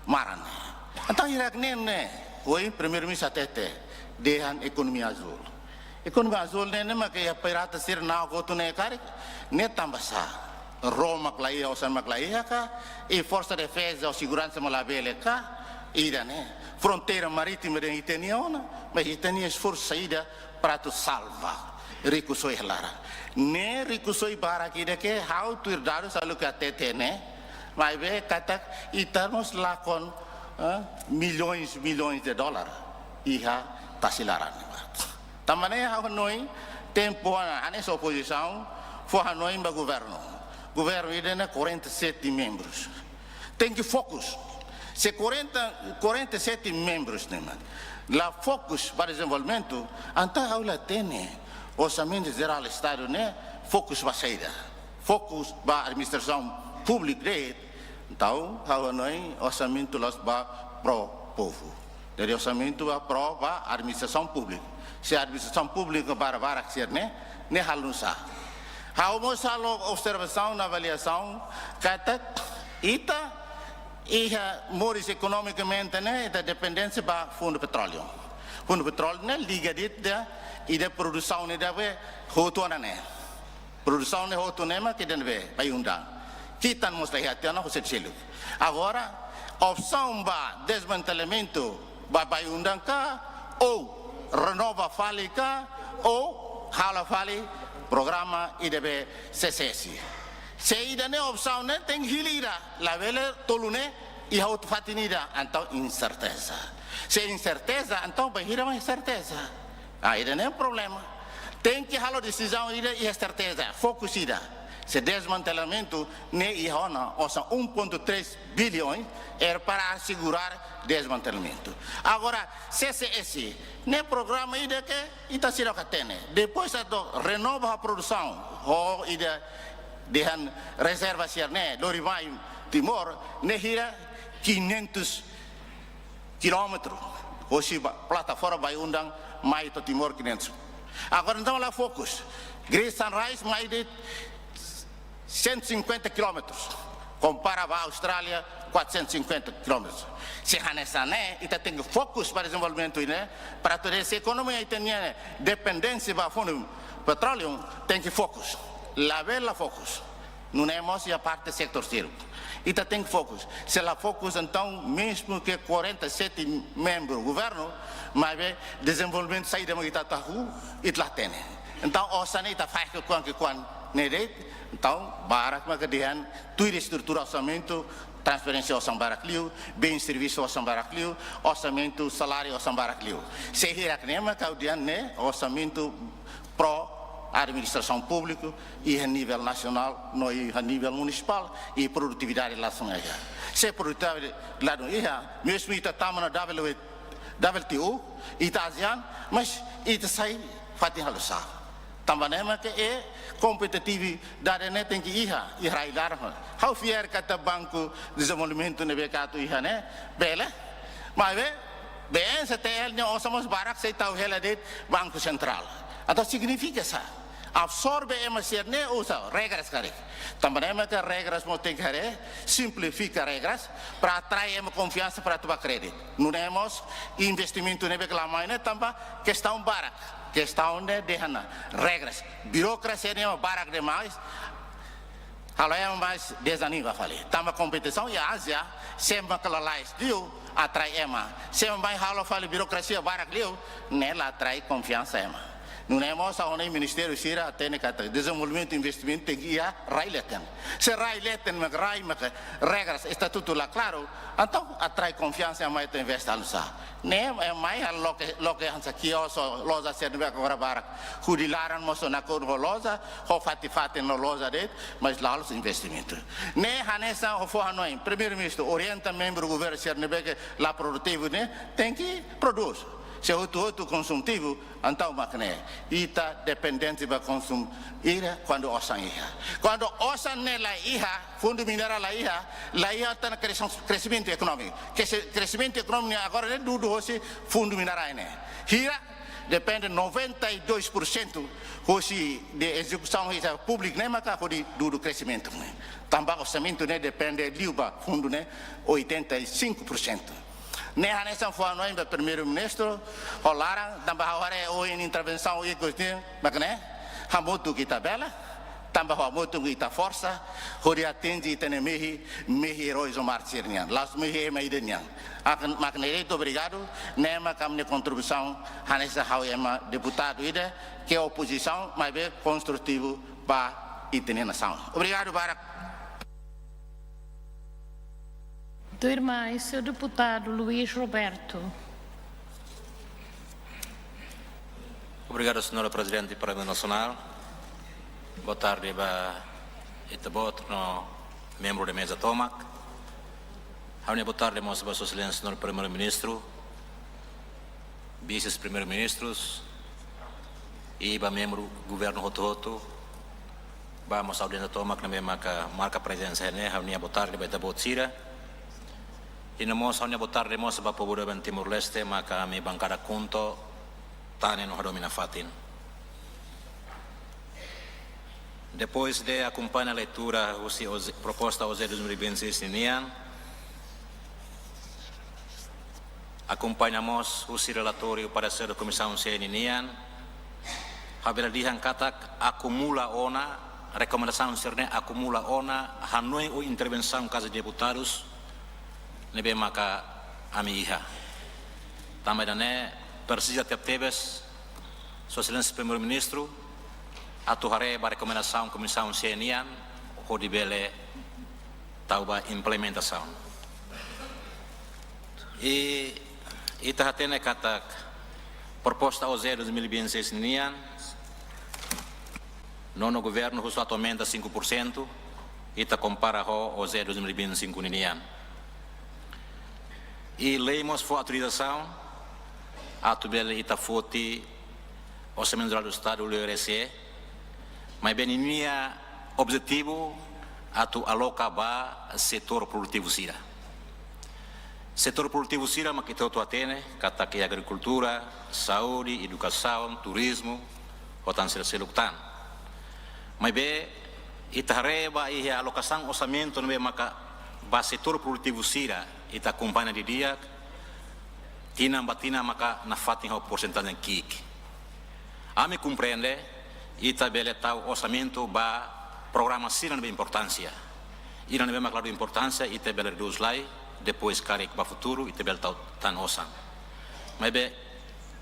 maran ne'e. Entaun hirak-ne'e ne'e, ohin Primeiru-Ministru hatete, dehan ekonomia azúl. Ekonomia azúl ne'e, ne'e mak iha pirata sira na'ok hotu ne'e karik, ne'e tanba sá? Ró mak la iha, osan mak la iha ka, i forsa defeza ou seguransa mak labele ka, ida-ne'e. Fronteira marítima dehan ita-nia ona, mas ita-nia esforsu saida para atu salva rikusoin iha laran. Ne'e rikusoin barak ida ke ha'u tuir dadus ha'u ke hatete ne'e, maibé katak ita mós lakon, eh, milhões, milhões de dólar iha tasi laran. Tanba ne'e ha'u hanoin, tempu ona, hanesan opozisaun fó hanoin ba governu. Governu ida-ne'e quarenta e sete membros. Tenke fokus. Se quarenta, quarenta e sete membros ne'e mak la fokus ba dezenvolvimentu, entaun ha'u la hatene Orsamentu Jerál Estadu ne'e fokus ba saida? Fokus ba administrasaun públika de'it, entaun ha'u hanoin orsamentu la'ós ba pró povu. Jadi orsamentu ba pró ba administrasaun públika. Se administrasaun públika barak-barak sira-ne'e, ne'e halo nu'usá? Ha'u mós halo observasaun, avaliasaun katak ita iha moris ekonomikamente ne'e, ita dependénsia ba Fundu Petróleu. Fundu Petróleu ne'e liga de'it ida, ida produsaun ida be hotu ona ne'e. Produsaun ne'e hotu ne'e mak ida ne'ebé Bayu-Undan. Kitan mós la iha tiha ona, husi seluk. Agora, opsaun ba desmantelamentu ba Bayu-Undan ka, ou renova fali ka, ou halo fali programa ida be C C S. Se ida-ne'e opsaun ne'e tenke hili ida, labele tolu ne'e iha hotu fatin ida, entaun inserteza. Se inserteza, entaun bainhira mai serteza? Ah, ida-ne'e problema. Tenke halo desizaun ida iha serteza, fokus ida. Se desmantelamentu ne'e iha ona osan um ponto três bilhões, era para asegurar desmantelamentu. Agora, C C S, ne'e programa ida ke ita seidauk hatene. Depois atu renova produsaun, ho ida dehan rezerva sira-ne'e, lori mai Timor, ne'e hira quinhentos quilómetros. Hosi ba, plataforma Bayu-Undan mai to'o Timor quinhentos. Agora entaun la fokus. Great Sunrise mai de'it cento e cinquenta quilómetros. Kompara ba Austrália, quatrocentos e cinquenta quilómetros. Se hanesan ne'e, ita tenke fokus ba dezenvolvimentu ne'e, para atu dehan se ekonomia ita-nia dependénsia ba Fundu Petróleu, tenke fokus. Labele la fokus. Nune'e mós iha parte setór seluk. Ita tenke fokus. Se la fokus, entaun, mezmu ke quarenta e sete membru governu, maibé dezenvolvimentu saida mak ita atu hahú, ita la hatene. Entaun, osan ne'e ita fahe ki'ikoan ki'ikoan ne'e de'it, entaun, barak mak dehan, tuir estrutura orsamentu, transferénsia osan barak liu, bens servisu osan barak liu, orsamentu saláriu osan barak liu. Se hirak-ne'e mak ha'u dehan ne'e, orsamentu pró administrasaun públika, iha nivel nasionál, no iha nivel munisipál, i produtividade la dún iha. Se produtividade la dún iha, mezmu ita tama ona W, W T O, ita ASEAN, mas ita sai fatin halo sá? Tanba ne'e mak e kompetitividade ne'e tenke iha, iha rai laran. Ha'u fiar katak Banku Dezenvolvimentu ne'ebé atu iha ne'e, bele, maibé, B N C T L nia osan mós barak sei tau hela de'it Banku Sentrál. Entaun signifika sá? Absorve ema sira-ne'e uza regras karik. Tanba ne'e mak regras mós tenke haree, simplifika regras, para atrai ema konfiansa para atu bá kréditu. Nune'e mós investimentu ne'ebé la mai ne'e tanba kestaun barak. Kestaun ne'e dehan ona regras. Birokrasia ne'e barak demais, halo ema mais dezanima fali. Tanba kompetisaun iha Ázia, sé mak lalais liu atrai ema. Sé mak mai halo fali birokrasia barak liu, ne'e la atrai konfiansa ema. Nune'e mós ha'u hanoin ministériu sira hatene katak dezenvolvimentu investimentu tenke iha rai leten. Se rai leten mak rai mak regras estatutu la klaru, entaun atrai konfiansa ema atu investe halo sá? Ne'e, eh, mai halo loke, loke hanesan kios, loja sira ne'ebé agora barak. Hudi laran mós nakonu ho loja, ho fatin-fatin no loja de'it, mas la halo investimentu. Ne'e hanesan ha'u fó hanoin, Primeiru-Ministru orienta membru governu sira ne'ebé ke la produtivu ne'e, tenke prodús. Se hotu-hotu konsumtivu, entaun mak ne'e, ita dependente ba konsumu ida kuandu osan iha. Kuandu osan ne'e la iha, fundu minerál la iha, la iha tan kresaun, kresimentu ekonómiku. Ke se, kresimentu ekonómiku ne'e agora ne'e dudu hosi fundu minerál ne'e. Hira depende noventa e dois por cento hosi de ezekusaun iha públiku ne'e maka hodi dudu kresimentu ne'e. Tanba orsamentu ne'e depende liu ba fundu ne'e oitenta e cinco por cento. Ne'e hanesan fó-hanoin ba Primeiru-Ministru, ho laran, tanba ha'u haree ohin intervensaun ikus nian, mak ne'e, hamutuk ita bele, tanba hamutuk ita forsa, hodi atinje ita-nia mehi, mehi Heróis do Mar sira-nian, la'ós mehi ema ida nian. Akan, mak ne'e de'it, obrigadu, ne'e mak ami-nia kontribuisaun, hanesan ha'u ema deputadu ida, ke opozisaun, maibé konstrutivu ba ita-nia nasaun. Obrigadu barak. Tuirmai, señór deputadu Luís Roberto. Obrigadu, señora Prezidente Parlamentu Nasionál. Boa tarde ba ita-boot no membru da meza tomak. Ha'u-nia boa tarde mós ba Sua Exelénsia señór Primeiru-Ministru, Vises-Primeiru-Ministrus, i ba membru governu hotu-hotu, ba mós audiénsia tomak ne'ebé maka marka prezensa iha ne'e, ha'u-nia boa tarde ba ita-boot sira. I no mós ha'u-nia boa tarde mós ba povu doben Timor-Leste, maka ami bankada KHUNTO, tane no hadomi nafatin. Depois de akompaña leitura husi OJE, proposta OJE dois mil e vinte e seis ninian, akompaña mós husi relatóriu paresér Komisaun C ninian, ha'u bele dehan katak akumula ona, rekomendasaun sira-ne'e akumula ona hanoin ou intervensaun Kaza Deputadus ne'ebé maka ami iha. Tanba ida-ne'e presiza tebetebes Sua Exelénsia Primeiru-Ministru atu haree ba rekomendasaun Komisaun C nian hodi bele tau ba implementasaun. I ita hatene katak proposta OJE dois mil e vinte e seis nian, nono governu husu atu aumenta cinco por cento, ita kompara ho OJE dois mil e vinte e cinco ninian. I lei mós fó autorizasaun atu bele ita foti Orsamentu Jerál do Estadu liurai C, maibé ninia objetivu atu aloka ba setór produtivu sira. Setór produtivu sira mak ita hotu hatene, katak iha agrikultura, saúde, edukasaun, turizmu, ho tan sira seluk tan. Maibé, ita haree ba iha alokasaun orsamentu ne'ebé maka ba setór produtivu sira, ita akompaña didi'ak, tinan ba tinan maka nafatin ho porsentajen ki'ik. Ami komprende, ita bele tau orsamentu ba programa sira ne'ebé importánsia. Ida ne'ebé mak la dún importánsia, ita bele redús lai, depois karik ba futuru, ita bele tau tan osan. Maibé,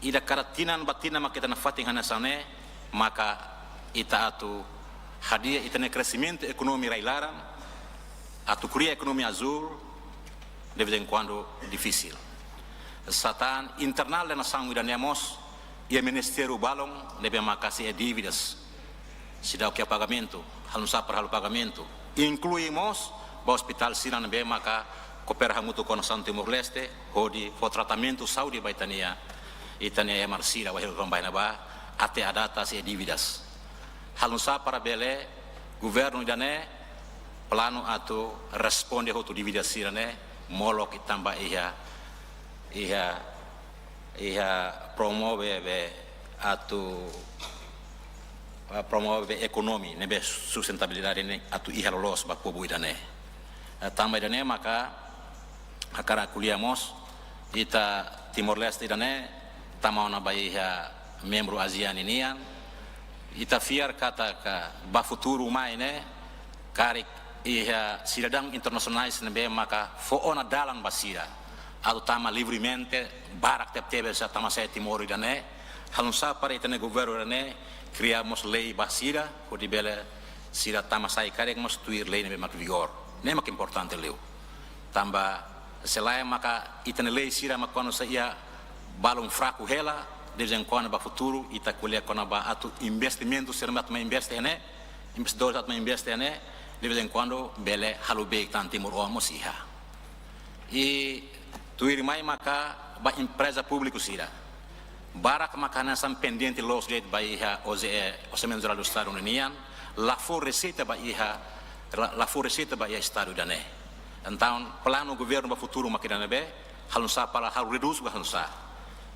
ida kada tinan ba tinan mak ita nafatin hanesan ne'e, maka ita atu hadi'a ita-nia kresimentu ekonomia rai-laran, atu kria ekonomia azúl, de vez em quando difisil. Sá tan internál da nasaun ida-ne'e mós, iha ministériu balun ne'ebé maka sei iha dívidas, seidauk iha pagamentu, halo nusá para halo pagamentu. Inklui mós ba ospitál sira ne'ebé maka koopera hamutuk ho nasaun Timor-Leste, hodi fó tratamentu saúde ba ita-nia, ita-nia ema sira wainhira mak bá iha ne'ebá, até à data sei iha dívidas. Halo nusá para bele governu ida-ne'e planu atu responde hotu dívida sira-ne'e, molok i tanba iha, iha, iha promove be atu, ah, promove ekonomia ne'ebé sustentabilidade ne'e atu iha loloos ba povu ida-ne'e. Eh, tanba ida-ne'e maka hakarak ko'alia mós, ita Timor-Leste ida-ne'e tama ona ba iha membru ASEAN ninian, ita fiar katak ba futuru mai ne'e, karik iha sidadaun internasionais ne'ebé maka fó ona dalan ba sira atu tama livremente, barak tebetebes sira tama sai Timor ida-ne'e, halo nusá para ita-nia governu ida-ne'e kria mós lei ba sira, hodi bele sira tama sai karik mós tuir lei ne'ebé mak vigor. Ne'e mak importante liu. Tanba se lae maka ita-nia lei sira mak kuandu sei iha balun fraku hela, de vez em quando ba futuru, ita ko'alia kona-ba atu investimentu sira mak atu mai investe ne'e, investidór atu mai investe ne'e, de vez em quando bele halo beik tan Timor oan mós iha. I tuirmai maka ba empreza públiku sira. Barak maka hanesan pendente loos de'it ba iha OJE, Orsamentu Jerál do Estadu ninian, la fó reseita ba iha, la, la fó reseita ba iha Estadu ida-ne'e. Entaun, planu governu ba futuru mak ida-ne'ebé, halo nusá para halo redús ka halo nusá.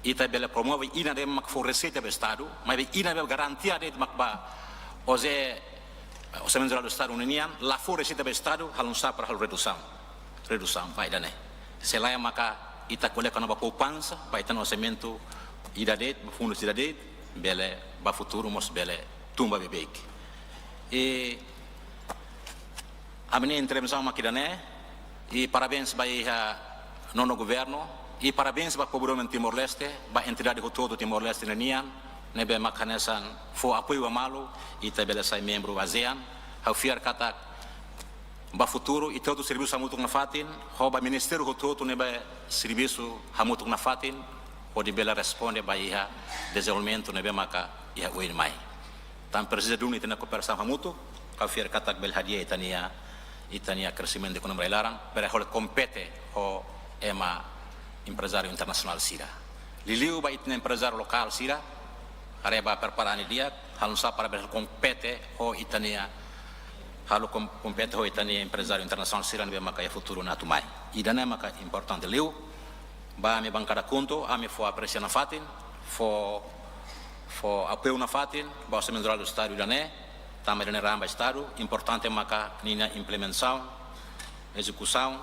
Ita bele promove ida-ne'ebé mak fó reseita ba Estadu, maibé ida-ne'ebé garantia de'it mak ba OJE, Orsamentu Jerál do Estadu ninian, la fó reseita ba Estadu, halo nusá para halo redusaun. Redusaun ba ida-ne'e. Se lae maka ita ko'alia kona-ba poupansa, ba ita-nia orsamentu ida de'it, ba fundus ida de'it, bele ba futuru mós bele tun ba beibeik. I ami-nia intervensaun mak ida-ne'e, i parabéns ba iha Nono Governu, i parabéns ba povu doben Timor-Leste, ba entidade hotu-hotu Timor-Leste ninian, ne'ebé mak hanesan fó apoiu ba malu, ita bele sai membru ASEAN. Ha'u fiar katak ba futuru, ita hotu servisu hamutuk nafatin, ho ba ministériu hotu-hotu ne'ebé servisu hamutuk nafatin, hodi bele responde ba iha dezenvolvimentu ne'ebé maka iha oin mai. Tanba presiza duni ita-nia kooperasaun hamutuk, ha'u fiar katak bele hadi'a ita-nia, ita-nia kresimentu ekonomia rai-laran, para hodi kompete ho ema emprezáriu internasionál sira. Liuliu ba ita-nia emprezáriu lokál sira, haree ba prepara an di'ak, halo nu'usá para bele kompete ho ita-nia, halo kom-, kompete ho ita-nia emprezáriu internasionál sira ne'ebé maka iha futuru ne'e atu mai. Ida-ne'e maka importante liu, ba ami bankada KHUNTO, ami fó apresia nafatin, fó, fó apoiu nafatin ba Orsamentu Jerál Estadu ida-ne'e, tanba ida-ne'e raan ba Estadu, importante maka ninia implementasaun, ezekusaun,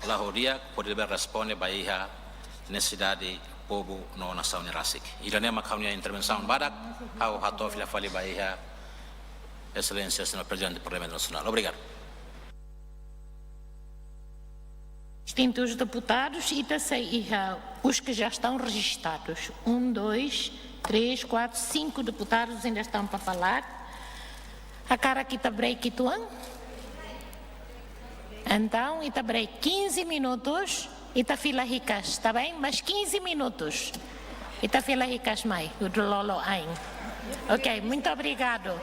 la'o di'ak, hodi bele responde ba iha nesesidade povu no nasaun ne'e rasik. Ida-ne'e maka ha'u-nia intervensaun badak, ha'u hato'o fila fali ba iha Exelénsia Señór Prezidente Parlamentu Nasionál. Obrigadu. Distintus deputadus, ita sei iha os que já estão registados. Um, dois, três, quatro, cinco deputados ainda estão para falar. Hakarak ita break uitoan? Entaun, ita break quinze minutos, ita fila hikas, tá bem? Mais quinze minutos. Ita fila hikas mai, udu lolo ain. Ok, muito obrigado.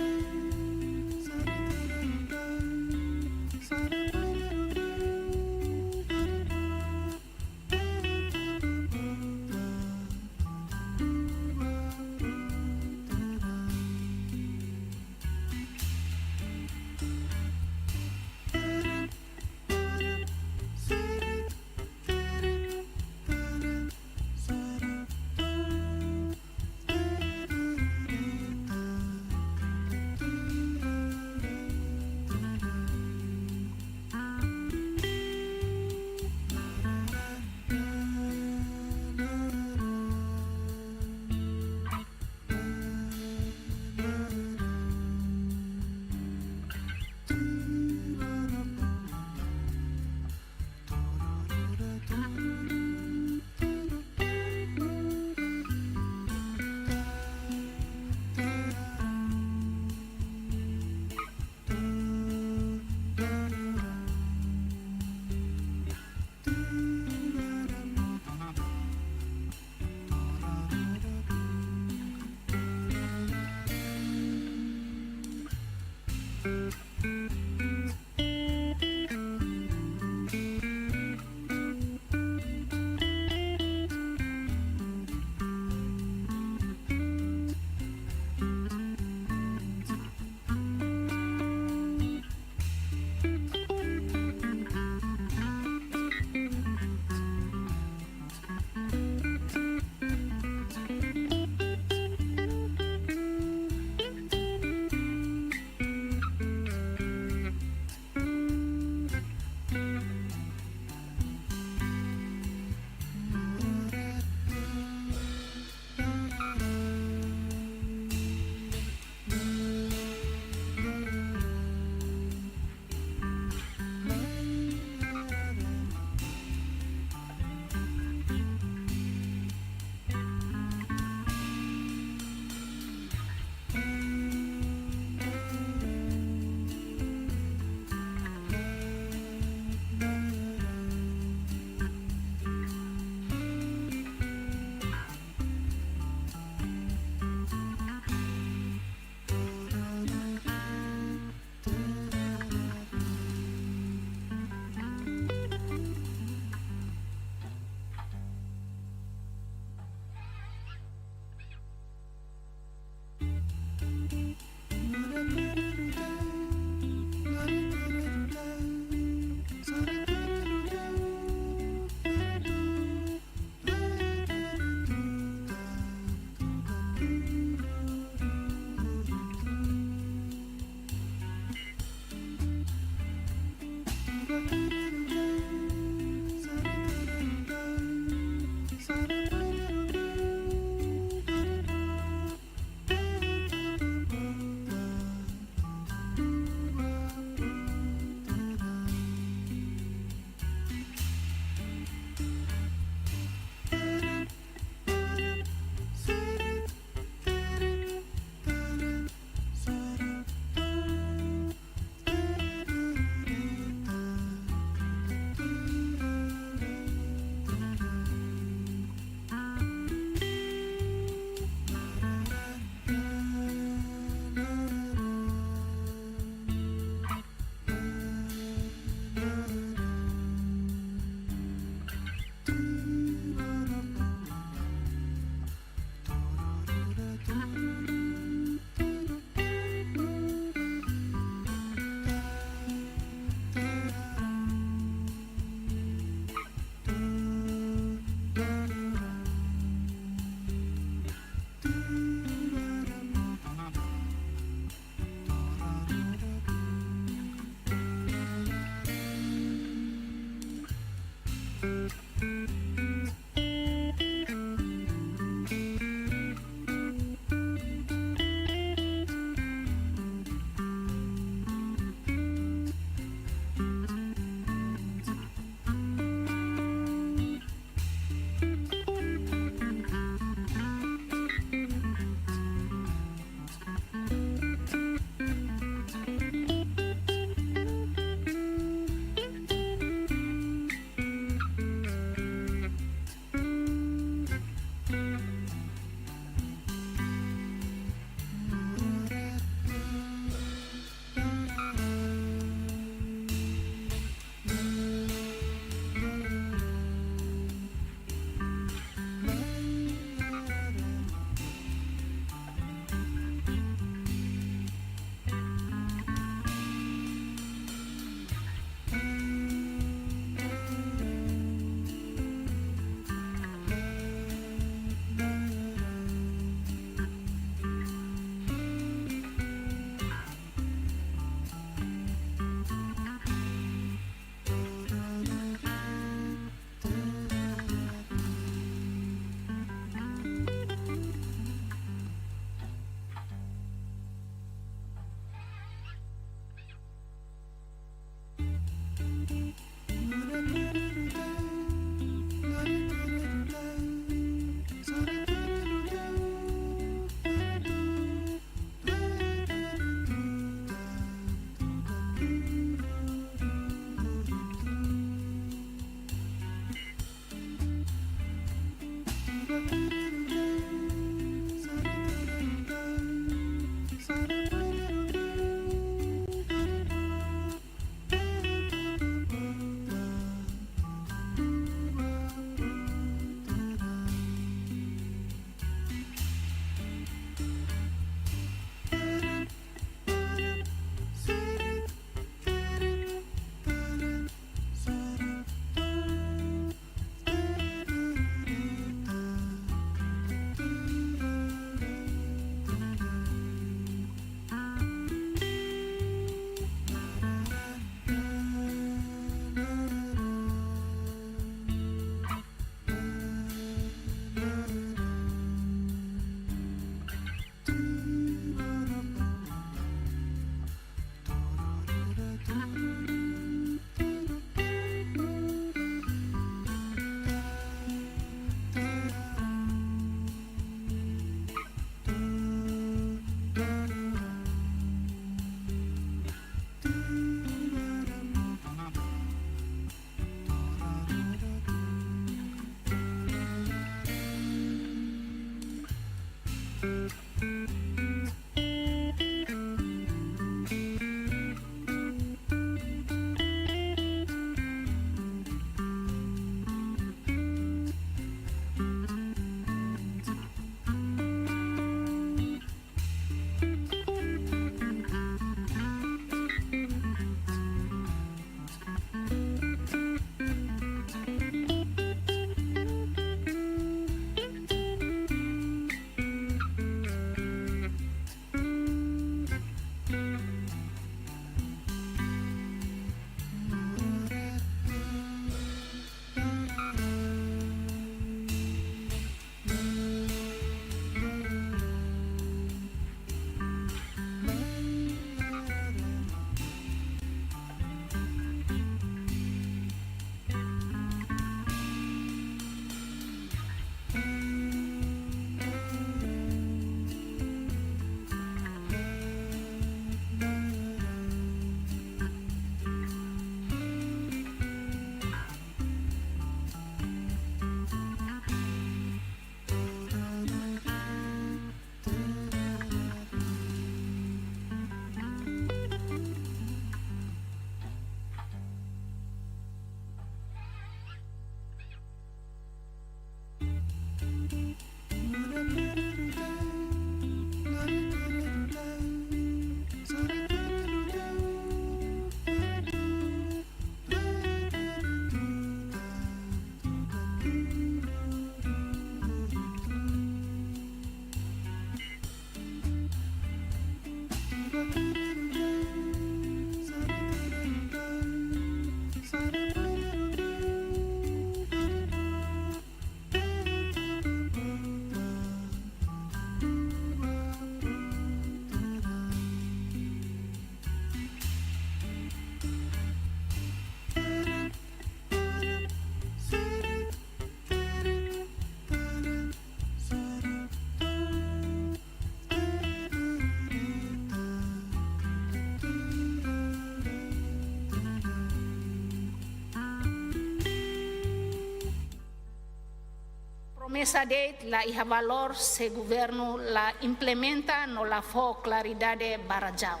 Esa de'it la iha valór se governu la implementa no la fó klaridade ba razaun.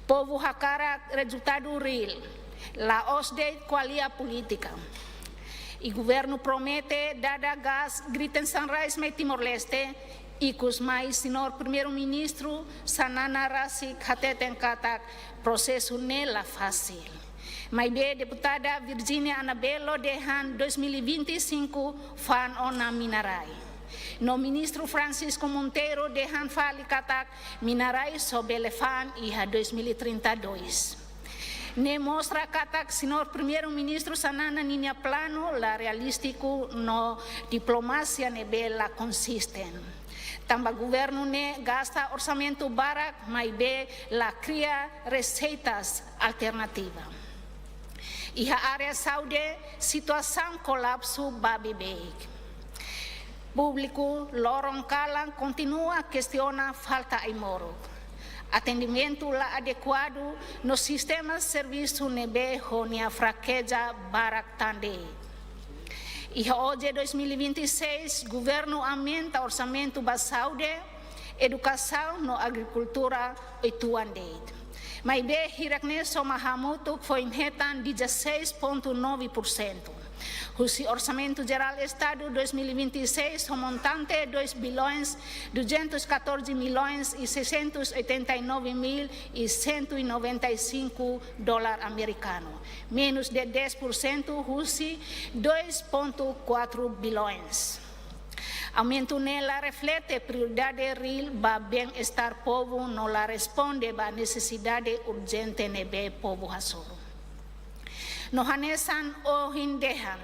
Povu hakarak rezultadu reál, la'ós de'it ko'alia polítika. I governu promete dada gás Greater Sunrise mai Timor-Leste, ikus mai Señór Primeiru-Ministru Xanana rasik hateten katak prosesu ne'e la fasil. Maibé deputada Virginia Anabelo dehan dois mil e vinte e cinco fa'an ona mina-rai. No Ministru Francisco Monteiro dehan fali katak mina-rai só bele fa'an iha dois mil e trinta e dois. Ne'e mostra katak Señór Primeiru-Ministru Xanana ninia planu la realístiku no diplomasia ne'ebé la konsisten. Tanba governu ne'e gasta orsamentu barak, maibé la kria reseitas alternativa. Iha área saúde, situasaun kolapsu ba beibeik. Públiku loron kalan kontinua kestiona falta ai-moruk, atendimentu la adekuadu no sistema servisu ne'ebé ho nia frakeza barak tan de'it. Iha OJE dois mil e vinte e seis, governu aumenta orsamentu ba saúde, edukasaun no agrikultura oituan de'it. Maibé hirak-ne'e soma hamutuk foin hetan dezasseis ponto nove por cento. Husi Orsamentu Jerál Estadu dois mil e vinte e seis ho montante dois bilhões duzentos e catorze milhões e seiscentos e oitenta e nove mil e cento e noventa e cinco dólar amerikanu, menus de dez por cento husi dois ponto quatro bilhões. Aumentu ne'e la reflete prioridade reál ba bem-estar povu no la responde ba nesesidade urjente ne'ebé povu hasoru. No hanesan ohin dehan,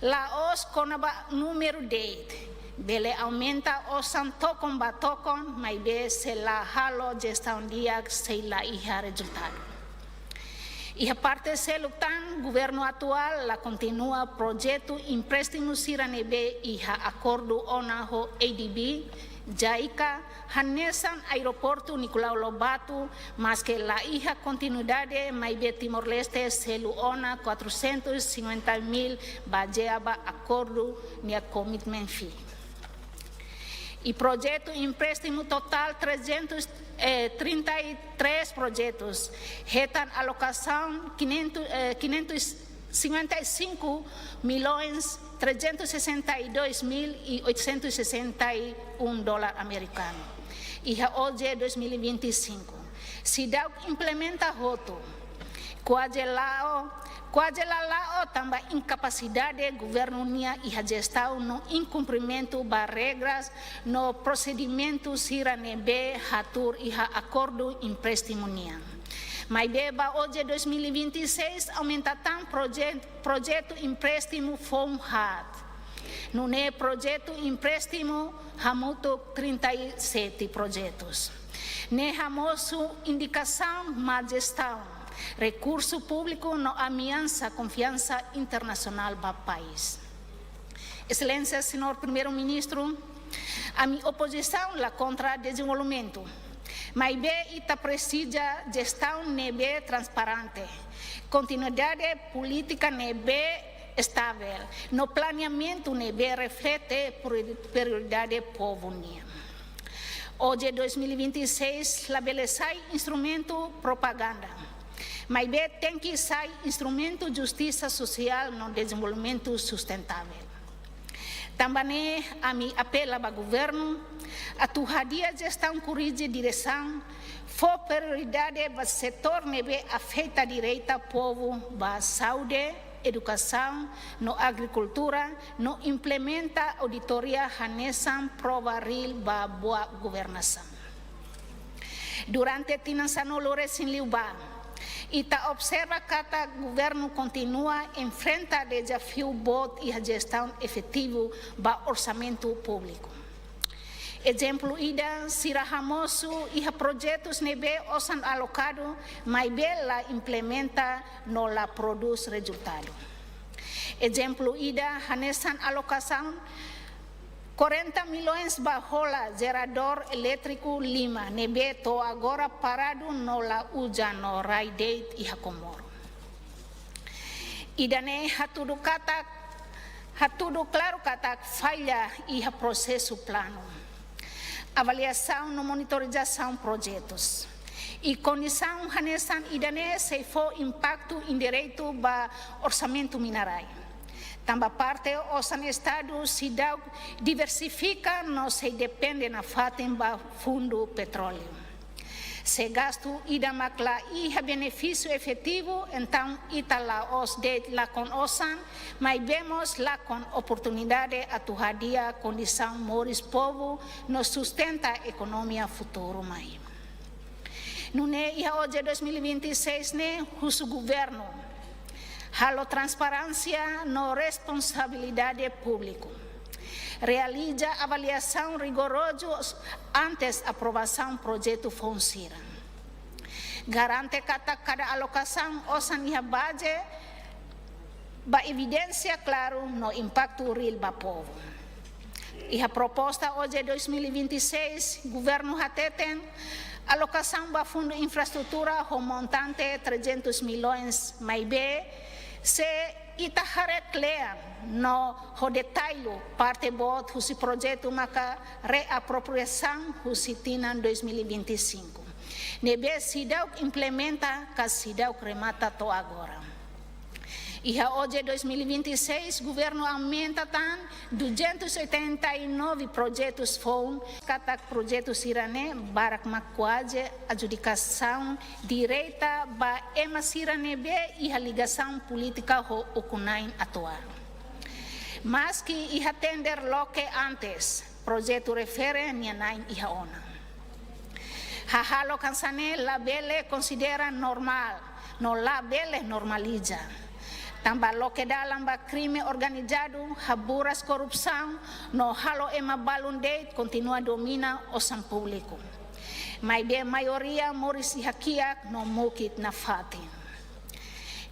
la'ós kona-ba númeru de'it, bele aumenta osan tokon ba tokon, maibé se la halo jestaun di'ak sei la iha rezultadu. Iha parte seluk tan, governu atuál la kontinua projetu empréstimu sira ne'ebé iha akordu ona ho ADB, JICA, hanesan aeroportu Nicolau Lobato, maske la iha kontinuidade, maibé Timor-Leste selu ona quatrocentos e cinquenta mil bazeia ba akordu nia commitment fee. I projetu empréstimu totál trezentos, eh, trinta e três projetus, hetan alokasaun quinhentos, eh, quinhentos e cinquenta e cinco milhões trezentos e sessenta e dois mil e oitocentos e sessenta e um dólar amerikanu iha OJE dois mil e vinte e cinco. Seidauk implementa hotu. Kuaze la'o, kuaze la la'o tanba inkapasidade governu nian iha jestaun no inkumprimentu ba regras no prosedimentu sira ne'ebé hatuur iha akordu empréstimu nian. Maibé ba OJE dois mil e vinte e seis aumenta tan proje-, projetu empréstimu foun haat. Nune'e projetu empréstimu hamutuk trinta e sete projetus. Ne'e hamosu indikasaun má jestaun, rekursu públiku no ameasa konfiansa internasionál ba país. Exelénsia Señór Primeiru-Ministru, ami opozisaun la kontra dezenvolvimentu. Maibé ita presiza jestaun ne'ebé transparente, kontinuidade polítika ne'ebé estavel, no planeamentu ne'ebé reflete priori-, prioridade povu nian. OJE dois mil e vinte e seis labele sai instrumentu propaganda, maibé tenke sai instrumentu justisa sosiál no dezenvolvimentu sustentável. Tanba ne'e ami apela ba governu atu hadi'a jestaun, korrije diresaun, fó prioridade ba setór ne'ebé afeta direta povu ba saúde, edukasaun no agrikultura, no implementa auditoria hanesan prova reál ba boa governasaun. Durante tinan sanulu-resin-liubá, ita observa katak governu kontinua enfrenta dezafiu boot iha jestaun efetivu ba orsamentu públiku. Ezemplu ida, sira hamosu iha projetus ne'ebé osan alokadu, maibé la implementa no la prodús rezultadu. Ezemplu ida, hanesan alokasaun quarenta milhões ba hola jeradór elétriku lima ne'ebé to'o agora paradu no la uza no rai de'it iha Comoro. Ida-ne'e hatudu katak Hatudu klaru katak falla iha prosesu planu, avaliasaun no monitorizasaun projetus. I kondisaun hanesan ida-ne'e sei fó impaktu indiretu ba orsamentu mina-rai. Tanba parte osan Estadu seidauk diversifika no sei depende nafatin ba fundu petróleu. Se gastu ida mak la iha benefísiu efetivu, entaun ita la'ós de'it lakon osan, maibé mós lakon oportunidade atu hadi'a kondisaun moris povu no sustenta ekonomia futuru mai. Nune'e iha OJE dois mil e vinte e seis ne'e husu governu halo transparénsia no responsabilidade públiku. Realiza avaliasaun rigorozu antes aprovasaun projetu foun sira. Garante katak kada alokasaun osan iha baze ba evidénsia klaru no impaktu reál ba povu. Iha proposta OJE dois mil e vinte e seis, governu hateten alokasaun ba fundu infraestrutura ho montante trezentos milhões, maibé se ita haree kle'an no ho detalle parte boot husi projetu maka reapropriasaun husi tinan dois mil e vinte e cinco, ne'ebé seidauk implementa ka seidauk remata to'o agora. Iha OJE dois mil e vinte e seis, governu aumenta tan duzentos e oitenta e nove projetus foun, katak projetu sira-ne'e barak mak kuaze adjudikasaun direta ba ema sira ne'ebé iha ligasaun polítika ho ukun-na'in atuál. Maski iha tender loke antes, projetu refere nia na'in iha ona. Hahalok hanesan ne'e labele konsidera normál, no labele normaliza. Tanba loke dalan ba krime organizadu, haburas korrupsaun, no halo ema balun de'it kontinua domina osan públiku. Maibé maioria moris iha kiak no mukit nafatin.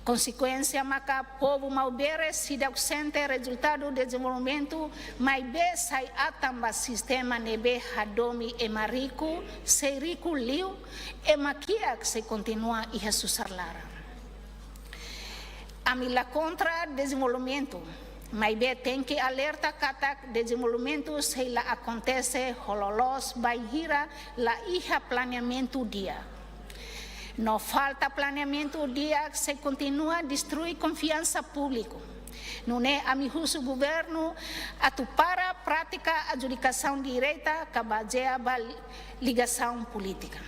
Konsekuénsia maka povu Maubere seidauk sente rezultadu dezenvolvimentu, maibé sai atan ba sistema ne'ebé hadomi ema riku sei riku liu, ema kiak sei kontinua iha susar laran. Ami la kontra dezenvolvimentu, maibé tenke alerta katak dezenvolvimentu sei la akontese ho loloos bainhira la iha planeamentu di'ak. No falta planeamentu di'ak sei kontinua destrui konfiansa públiku. Nune'e ami husu governu atu para prátika adjudikasaun direta ka bazeia ba ligasaun polítika.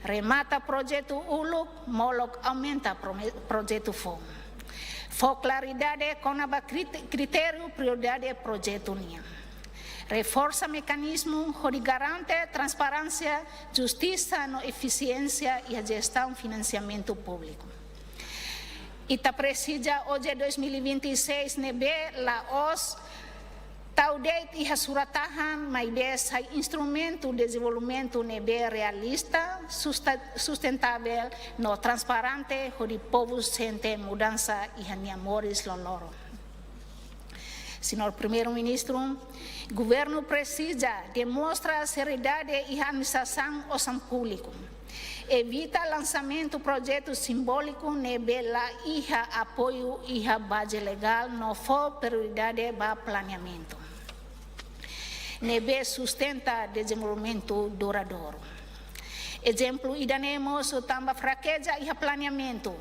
Remata projetu uluk, molok aumenta prome-, projetu foun. Fó klaridade kona-ba krit-, kritériu prioridade projetu nian. Reforsa mekanizmu hodi garante transparénsia, justisa no efisiénsia iha jestaun finansiamentu públiku. Ita presiza OJE dois mil e vinte e seis ne'ebé la'ós tau de'it iha surat-tahan, maibé sai instrumentu dezenvolvimentu ne'ebé realista, susta-, sustentável no transparente, hodi povu sente mudansa iha nia moris loroloron. Señór Primeiru-Ministru, governu presiza demonstra seriedade iha administrasaun osan públiku. Evita lansamentu projetu simbóliku ne'ebé la iha apoiu iha baze legál no fó prioridade ba planeamentu ne'ebé sustenta dezenvolvimentu duradouru. Ezemplu ida-ne'e mosu tanba frakeza iha planeamentu,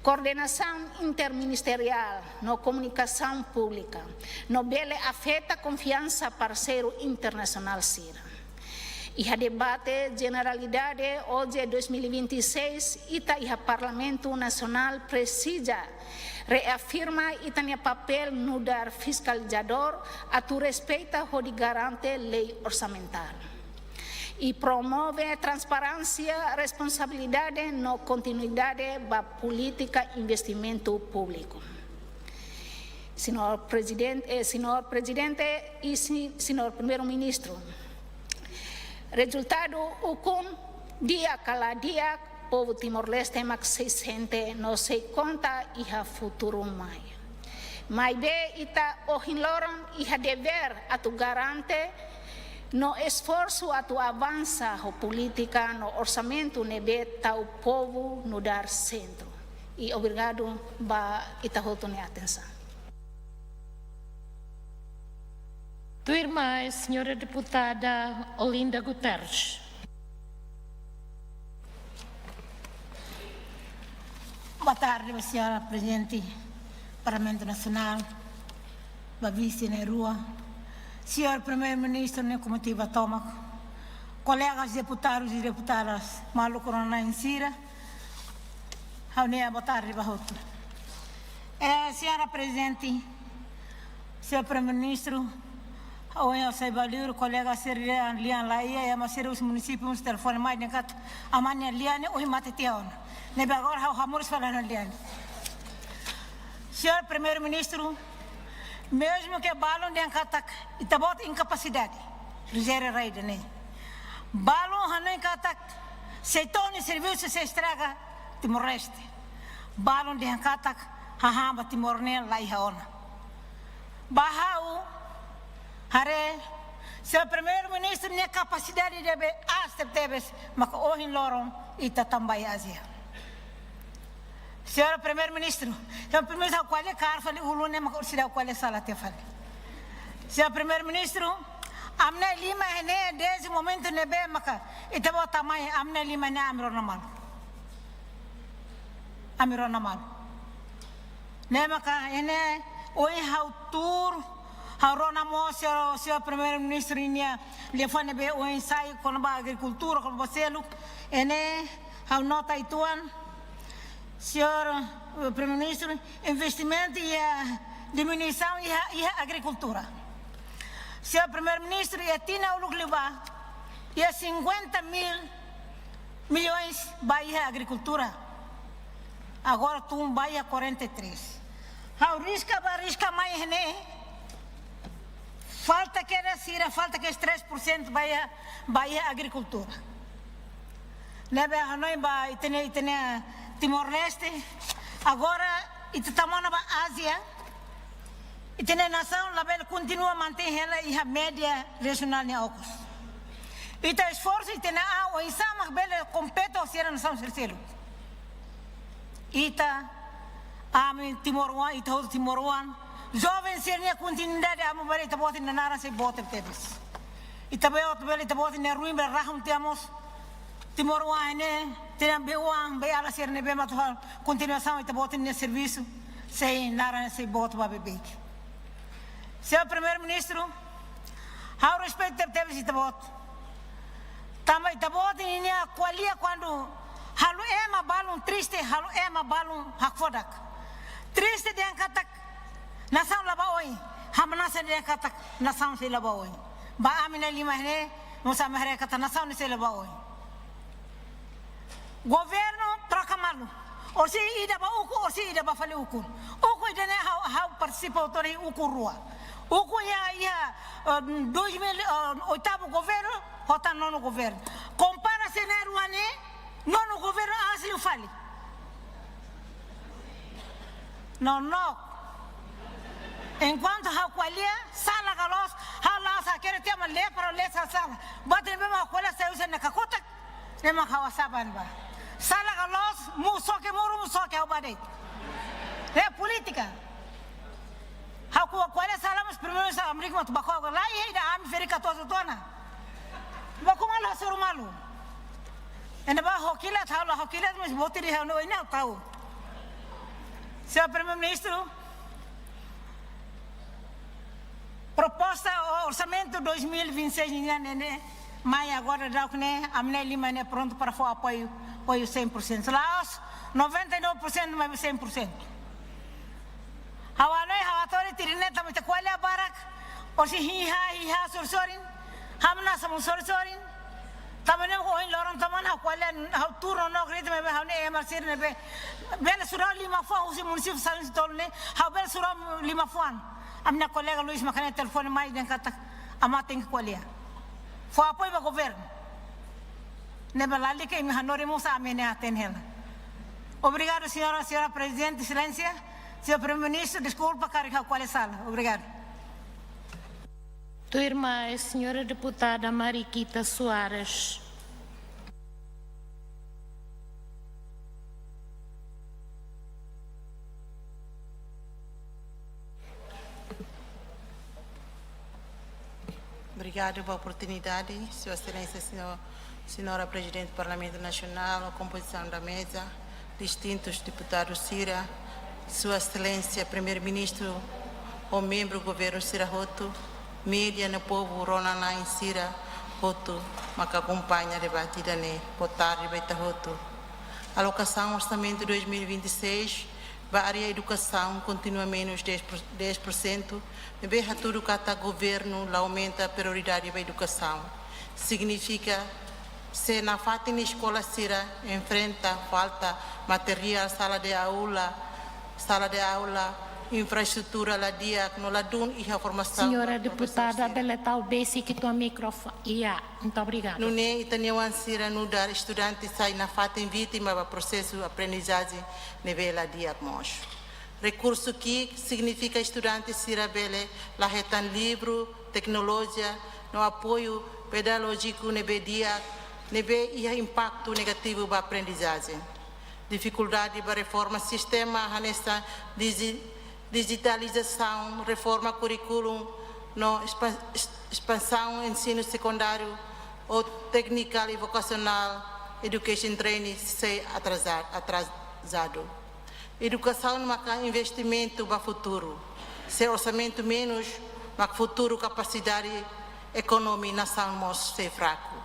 koordenasaun interministeriál no komunikasaun públika, no bele afeta konfiansa parseiru internasionál sira. Iha debate jeneralidade OJE dois mil e vinte e seis, ita iha Parlamentu Nasionál presiza reafirma ita-nia papél nu'udar fiskalizadór atu respeita hodi garante lei orsamentál. I promove transparénsia, responsabilidade no kontinuidade ba polítika investimentu públiku. Señór Prezidente, eh, Señór Prezidente i si-, Señór Primeiru-Ministru, rezultadu ukun di'ak ka la di'ak, povu Timor-Leste mak sei sente no sei konta iha futuru mai. Maibé ita ohin loron iha devér atu garante no esforsu atu avansa ho polítika no orsamentu ne'ebé tau povu nu'udar sentru. I obrigadu ba ita hotu nia atensaun. Tuirmai, señora deputada Olinda Guterres. Boa tarde, señora Prezidente Parlamentu Nasionál, ba Vise na'in-rua, señór Primeiru-Ministru no komitiva tomak, kolegas deputadus i deputadas, maluk rona-na'in sira, ha'u-nia boa tarde ba hotu. Eh, señora Prezidente, señór Primeiru-Ministru, ohin ha'u sai ba liur, kolega sira-nia lian laiha, ema sira husi munisípiu, husi telefone mai dehan katak aman nia lian ne'e ohin mate tiha ona. Ne'ebé agora ha'u hamoris fali ha'u-nia lian. Señór Primeiru-Ministru, mezmu ke balun dehan katak ita-boot inkapasidade, Rogério Rei ne'e. Balun hanoin katak SEATOU nia servisu sei estraga Timor-Leste. Balun dehan katak hahán ba Timor ne'e laiha ona. Ba ha'u haree, señór Primeiru-Ministru nia kapasidade ne'ebé aas tebetebes, maka ohin loron ita tama ba iha Ázia. Señór Primeiru-Ministru, señór Primeiru-Ministru, ha'u ko'alia kaer fali ulun ne'e, maka seidauk ko'alia sala tiha fali. Señór Primeiru-Ministru, ami-nia liman iha ne'e dezde momentu ne'ebé maka ita-boot tama iha, ami-nia liman iha ne'e ami rona malu. Ami rona malu. Ne'e maka iha ne'e ohin ha'u tuur, ha'u rona mós señór, señór Primeiru-Ministru ninia liafuan ne'ebé ohin sai kona-ba agrikultura, kona-ba seluk, iha ne'e ha'u nota uitoan, señór, eh, Primeiru-Ministru, investimentu iha diminuisaun iha, iha agrikultura. Señór Primeiru-Ministru, iha tinan uluk liubá, iha cinquenta mil milhões ba iha agrikultura. Agora tun ba iha quarenta e três. Ha'u riska bá, riska mai iha ne'e, falta kedas sira, falta kedas três por cento ba iha, ba iha agrikultura. Ne'ebé hanoin ba ita-nia, ita-nia Timor-Leste, agora ita tama ona ba Ázia, ita-nia nasaun labele kontinua mantein hela iha média rejionál nia okos. Ita esforsu, ita-nia an oinsá mak bele kompete ho sira nasaun sira seluk. Ita, ami timoroan, ita hotu timoroan, joven sira-nia kontinuidade, ami bele ita-boot nia naran sei boot tebes. Ita-boot bele, ita-boot nia ruin bele rahun tiha mós. Timoroan ne'e, tinan be-oan, beiala sira ne'ebé mak atu halo kontinuasaun ita-boot nia servisu, sei naran sei boot ba beibeik. Señór Primeiru-Ministru, ha'u respeitu tebetebes ita-boot. Tanba ita-boot ninia ko'alia kuandu halo ema balun triste, halo ema balun hakfodak. Triste dehan katak nasaun la bá oin, hamnasa dehan katak nasaun sei la bá oin. Ba ami-nia liman iha ne'e, mós ami haree katak nasaun sei la bá oin. Governu troka malu. Orsida ida bá ukun, orsida ida bá fali ukun. Ukun ida-ne'e ha'u, ha'u partisipa hotu iha ukun rua. Ukun iha, iha, eh, dois mil, eh, oitavu governu, ho tan nonu governu. Kompara senáriu ne'e, nonu governu aas liu fali. Nonook. Enkuantu ha'u ko'alia, sala ka loos, ha'u la'ós hakerek tiha, maibé para lee sala. Buat ne'ebé mak ha'u ko'alia sai husi ha'u-nia kakutak, ne'e mak ha'u hasa'e ba ne'ebá. Sala ka loos, mós soke muru, mós soke ha'u bá de'it. Ne'e polítika. Ha'u ko'a-, ko'alia sala, mas primeiru sa amrik mak tu bako la iha ida ami ferik katuas uitoan ona. Bako malu, hasoru malu. Enda ba hokilat, ha'u la hokilat, mas botiri ha'u no ina tau. Señór Primeiru-Ministru, proposta ou orsamentu dois mil e vinte e seis nian ne'e, mai agora daudauk ne'e, ami-nia liman ne'e prontu para fó apoiu, apoiu cem por cento. La'ós noventa e nove por cento, mas cem por cento. Ha'u hanoin, ha'u hatudu tiha ne'e tanba ita ko'alia barak, orsida hiha, hiha, sorin-sorin, hamnasa mós sorin-sorin. Tanba ne'e ohin loron toman ha'u ko'alia, ha'u tuur no grita, maibé ha'u-nia ema sira ne'ebé bele sura liman-fuan husi munisípiu sanulu-resin-tolu ne'e, ha'u bele sura liman-fuan. Ami-nia kolega Luis mak hanehan telefone mai dehan katak, ami tenke ko'alia. Fó apoiu ba governu. Ne'ebé lalika imi hanorin mós ami ne'e hatene hela. Obrigadu, señora, señora Prezidente, Exelénsia, señór Primeiru-Ministru, deskulpa karik ha'u ko'alia sala. Obrigadu. Tuirmai, señora deputada Mariquita Soares. Obrigadu ba oportunidade, Sua Exelénsia, Senhor, Senhora Prezidente do Parlamentu Nasionál, kompozisaun da meza, distintus deputadus sira, Sua Exelénsia Primeiru-Ministru, ho membru governu sira hotu, média no povu rona-na'in sira hotu maka akompaña debate ida-ne'e, boa tarde ba ita hotu. Alokasaun orsamentu dois mil e vinte e seis ba área edukasaun kontinua menus dez por, dez por cento, ne'ebé hatudu katak governu la aumenta prioridade ba edukasaun. Signifika, se nafatin eskola sira enfrenta falta materiál, sala de aula, sala de aula, infraestrutura la di'ak no ladún iha formasaun. Senhora deputada, bele tau besik ita-nia mikrofone. Iya, muito obrigada. Nune'e ita-nia oan sira nu'udar estudante sai nafatin vítima ba prosesu aprendizajen ne'ebé la di'ak mós. Rekursu ki'ik signifika estudante sira bele la hetan livru, teknolojia no apoiu pedagójiku ne'ebé di'ak, ne'ebé iha impaktu negativu ba aprendizajen. Difikuldade ba reforma sistema hanesan diji-, dijitalizasaun, reforma kurríkulu no espa-, es-, espansaun ensinu sekundáriu ou tékniku i vokasionál, education training sei atraza-, atrasadu. Edukasaun maka investimentu ba futuru. Se orsamentu menus, mak futuru kapasidade ekonomia nasaun mós sei fraku.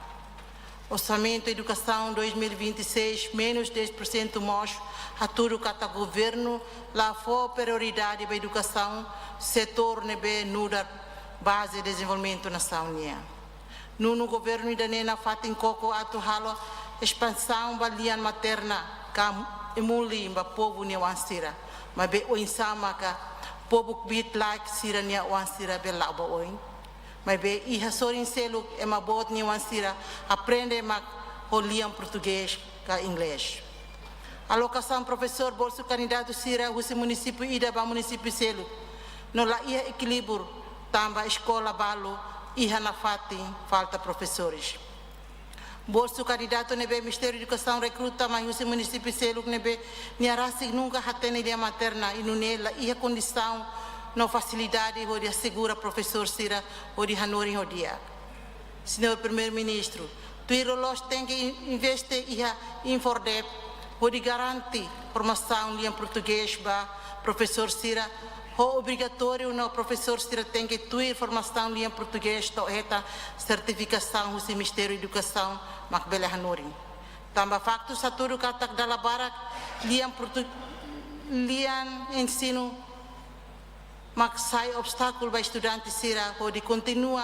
Orsamentu edukasaun dois mil e vinte e seis menus dez por cento mós hatudu katak governu la fó prioridade ba edukasaun, setór ne'ebé nu'udar baze dezenvolvimentu nasaun nian. Nonu governu ida-ne'e nafatin koko atu halo espansaun ba lian materna ka emuli ba povu nia oan sira. Maibé oinsá maka povu kbiit-laek sira-nia oan sira bele la'o ba oin. Maibé iha sorin seluk ema boot nia oan sira aprende mak ho lian portugés ka inglés. Alokasaun profesór bolsu kandidatu sira husi munisípiu ida ba munisípiu seluk no la iha ekilíbriu, tanba eskola balu iha nafatin falta profesores. Bolsu kandidatu ne'ebé Ministériu Edukasaun rekruta mai husi munisípiu seluk ne'ebé nia rasik nunka hatene lian materna i nune'e la iha kondisaun no fasilidade hodi asegura profesór sira hodi hanorin ho di'ak. Señór Primeiru-Ministru, tuir loloos tenke in-, investe iha INFORDEP, hodi garante formasaun lian portugés ba profesór sira, ho obrigatóriu no profesór sira tenke tuir formasaun lian portugés to'o hetan sertifikasaun husi Ministériu Edukasaun mak bele hanorin. Tanba faktu hatudu katak dala barak lian portu-, lian ensinu mak sai obstákulu ba estudante sira hodi kontinua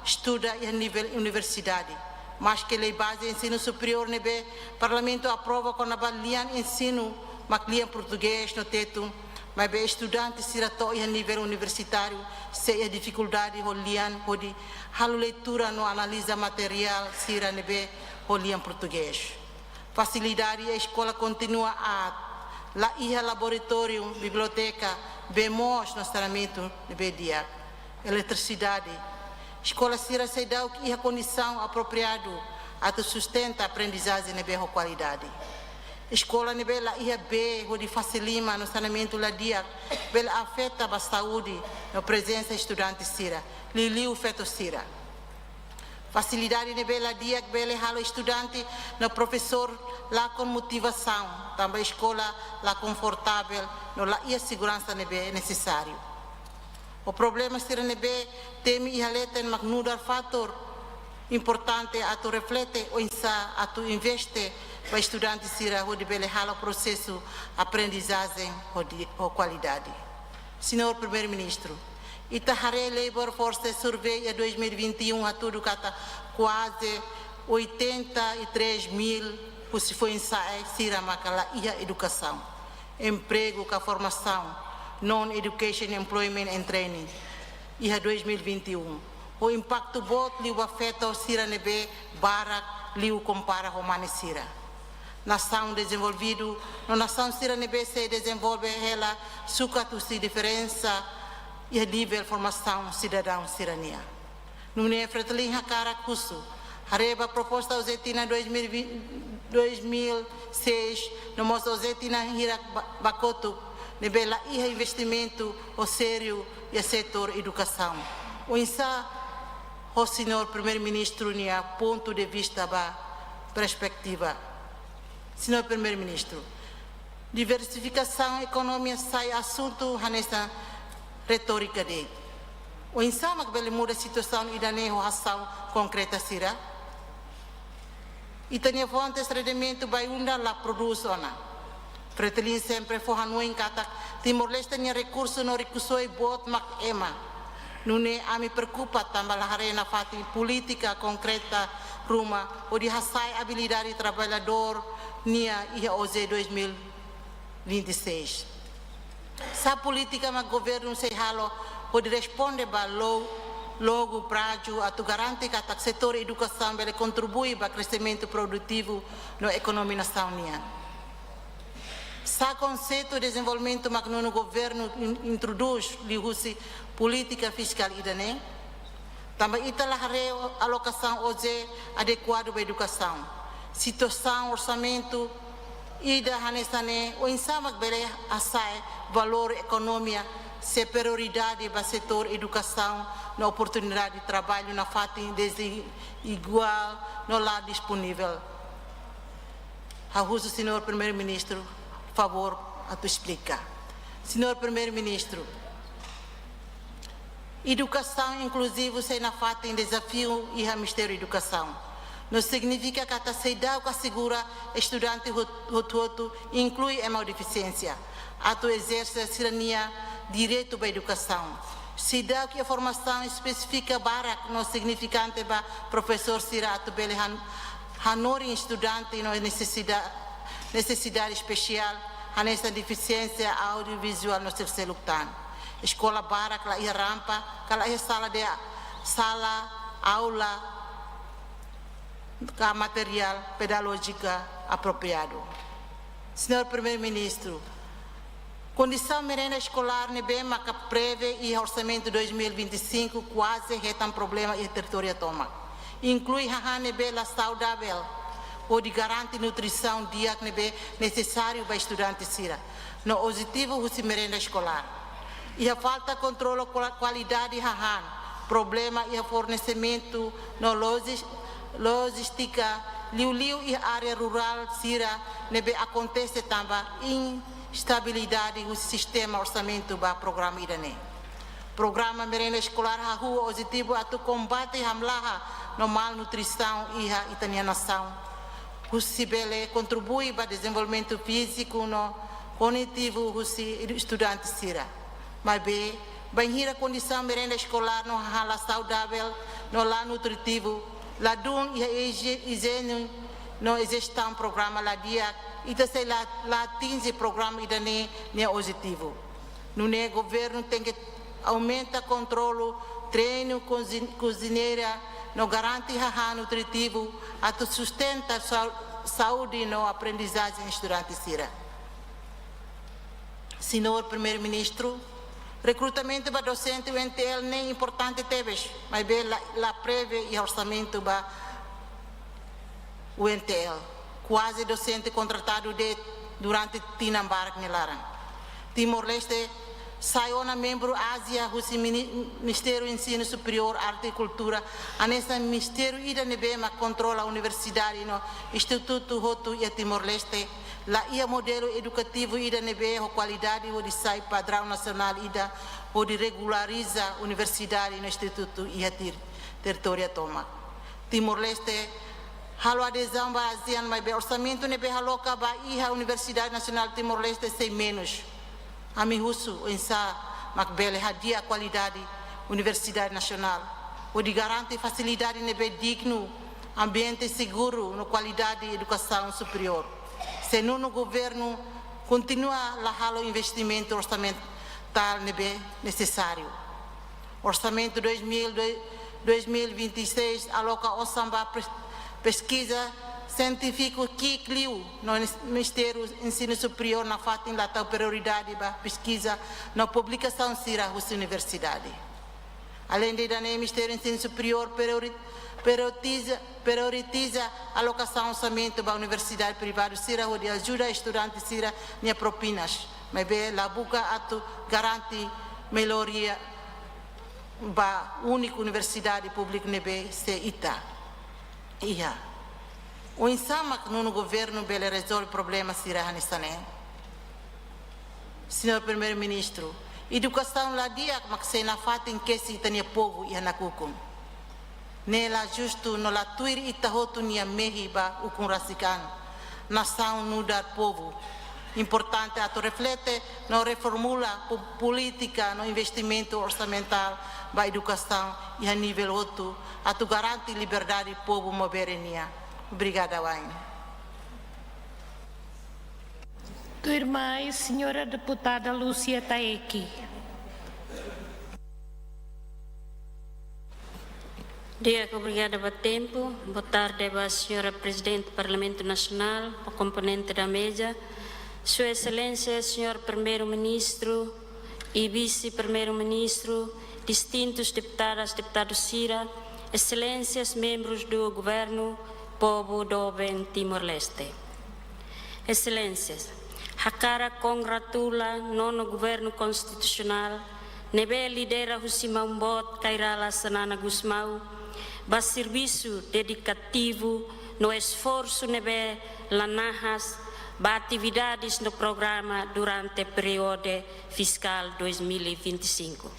estuda iha nivel universidade. Maske lei baze ensinu superiór ne'ebé Parlamentu aprova kona-ba lian ensinu mak lian portugés no tetun, maibé estudante sira to'o iha nivel universitáriu sei iha difikuldade ho lian hodi halo leitura no analiza materiál sira ne'ebé ho lian portugés. Fasilidade eskola kontinua aat, la iha laboratóriu, biblioteka, bee moos no saneamentu ne'ebé di'ak. Eletrisidade. Eskola sira seidauk iha kondisaun apropriadu atu sustenta aprendizajen ne'ebé ho kualidade. Eskola ne'ebé la iha bee hodi fase liman no saneamentu la di'ak, bele afeta ba saúde no prezensa estudante sira, liuliu feto sira. Fasilidade ne'ebé la di'ak bele halo estudante no profesór lakon motivasaun, tanba eskola la konfortavel no la iha seguransa ne'ebé nesesáriu. Ho problema sira ne'ebé temi iha leten mak nu'udar fatór importante atu reflete oinsá atu investe ba estudante sira hodi bele halo prosesu aprendizajen hodi, ho kualidade. Señór Primeiru-Ministru, ita haree Labour Force Survey iha dois mil e vinte e um hatudu katak kuaze oitenta e três mil husi foin-sa'e sira maka la iha edukasaun, empregu ka formasaun, non-education, employment and training, iha dois mil e vinte e um. Ho impaktu boot liu ba feto sira ne'ebé barak liu kompara ho mane sira. Nasaun dezenvolvidu no nasaun sira ne'ebé sei dezenvolve hela sukat husi diferensa iha nivel formasaun sidadaun sira-nian. Nune'e Fretilin hakarak husu, haree ba proposta OJT na dois mil e vinte, dois mil e seis, no mós OJT na hirak ba-, ba kotuk, ne'ebé la iha investimentu ho sériu iha setór edukasaun. Oinsá ho Señór Primeiru-Ministru nia pontu de vista ba perspetiva. Señór Primeiru-Ministru, diversifikasaun ekonomia sai asuntu hanesan retórika de'it. Oinsá mak bele muda situasaun ida-ne'e ho asaun konkreta sira? Ita-nia fontes rendimentu baibain la prodús ona. Fretilin sempre fó hanoin katak Timor-Leste nia rekursu no rikusoin boot mak ema. Nune'e ami preokupa tanba la haree nafatin polítika konkreta ruma hodi hasa'e abilidade traballadór nian iha OJE dois mil vinte e seis. Sá polítika mak governu sei halo hodi responde ba lo-, longu prazu atu garante katak setór edukasaun bele kontribui ba kreximentu produtivu no ekonomia nasaun nian? Sá konseitu dezenvolvimentu mak nonu governu in-, introdús liuhusi polítika fiskál ida-ne'e? Tanba ita la haree alokasaun OJE adekuadu ba edukasaun. Situasaun orsamentu ida hanesan ne'e, oinsá mak bele hasa'e valór ekonomia se prioridade ba setór edukasaun no oportunidade traballu nafatin deziguál no la disponivel? Ha'u husu Señór Primeiru-Ministru, favór atu esplika. Señór Primeiru-Ministru, edukasaun inkluzivu sei nafatin dezafiu iha Ministériu Edukasaun. No signifika katak seidauk asegura estudante hot-, hotu-hotu, inklui ema ho defisiénsia, atu ezerse sira-nia direitu ba edukasaun. Seidauk iha formasaun espesífika barak no signifikante ba profesór sira atu bele han-, hanorin estudante no nesesida-, nesesidade espesiál, hanesan defisiénsia audiovizuál no seluk-seluk tan. Eskola barak la iha rampa, ka la iha sala de, sala aula, ka materiál pedagójiku apropriadu. Señór Primeiru-Ministru, kondisaun merenda eskolár ne'ebé maka prevee iha orsamentu dois mil e vinte e cinco kuaze hetan problema iha territóriu tomak. Inklui hahán ne'ebé la saudavel, hodi garante nutrisaun di'ak ne'ebé nesesáriu ba estudante sira, no objetivu husi merenda eskolár. Iha falta kontrolu kua-, kualidade hahán, problema iha fornesimentu no lojis-, lojístika, liuliu iha área rurál sira ne'ebé akontese tanba instabilidade husi sistema orsamentu ba programa ida-ne'e. Programa merenda eskolár hahú objetivu atu kombate hamlaha no malnutrisaun iha ita-nia nasaun, husi bele kontribui ba dezenvolvimentu fíziku no kognitivu husi estudante sira. Maibé, bainhira kondisaun merenda eskolár no hahán la saudavel no la nutritivu, ladún iha ije-, ijiene no jestaun programa la di'ak, ita sei la, la atinje programa ida-ne'e nia objetivu. Nune'e governu tenke aumenta kontrolu, treinu kozi-, kozineira, no garante hahán nutritivu, atu sustenta sa-, saúde no aprendizajen estudante sira. Señór Primeiru-Ministru, rekrutamentu ba dosente UNTL ne'e importante tebes, maibé la, la prevee iha orsamentu ba UNTL. Kuaze dosente kontratadu de'it durante tinan barak nia laran. Timor-Leste sai ona membru ASEAN husi mini-, Ministériu Ensinu Superiór, Arte no Kultura, hanesan ministériu ida ne'ebé mak kontrola universidade no institutu hotu iha Timor-Leste, la iha modelu edukativu ida ne'ebé ho kualidade hodi sai padraun nasionál ida hodi regulariza universidade no institutu iha ter-, territóriu tomak. Timor-Leste halo adezaun ba ASEAN, maibé orsamentu ne'ebé aloka ba iha Universidade Nasionál Timor-Leste sei menus. Ami husu oinsá mak bele hadi'a kualidade universidade nasionál, hodi garante fasilidade ne'ebé dignu, ambiente seguru no kualidade edukasaun superiór, se nonu governu kontinua la halo investimentu orsamentál ne'ebé nesesáriu. Orsamentu dois mil, dois mil e vinte e seis aloka osan ba pes-, peskiza sientífiku ki'ik liu, no nis-, Ministériu Ensinu Superiór nafatin la tau prioridade ba peskiza no publikasaun sira husi universidade. Aleinde ida-ne'e, Ministériu Ensinu Superiór priori-, prioritiza, prioritiza alokasaun orsamentu ba universidade privadu sira hodi ajuda estudante sira-nia propinas, maibé la buka atu garante melhoria ba úniku universidade públiku ne'ebé sei ita iha. Oinsá mak nono governu bele rezolve problema sira hanesan ne'e? Señór Primeiru-Ministru, edukasaun la di'ak mak sei nafatin kesi ita-nia povu iha nakukun. Ne'e la justu no la tuir ita hotu nia mehi ba ukun rasik an, nasaun nu'udar povu. Importante atu reflete no reformula po-, polítika no investimentu orsamentál ba edukasaun iha nivel hotu, atu garante liberdade povu maubere nian. Obrigada wa'in. Tuirmai, señora deputada Lúcia Taeki. Di'ak, obrigada ba tempu. Boa tarde ba señora Prezidente Parlamentu Nasionál, ba komponente da meza, Sua Exelénsia señór Primeiru-Ministru i Vise-Primeiru-Ministru, distintus deputadas, deputadus sira, exelénsias, membrus do governu, povu doben Timor-Leste. Exelénsias, hakarak kongratula nono governu konstitusionál ne'ebé lidera husi maun-boot Kay Rala Xanana Gusmão ba servisu dedikativu no esforsu ne'ebé la nahas ba atividades no programa durante períodu fiskál dois mil e vinte e cinco.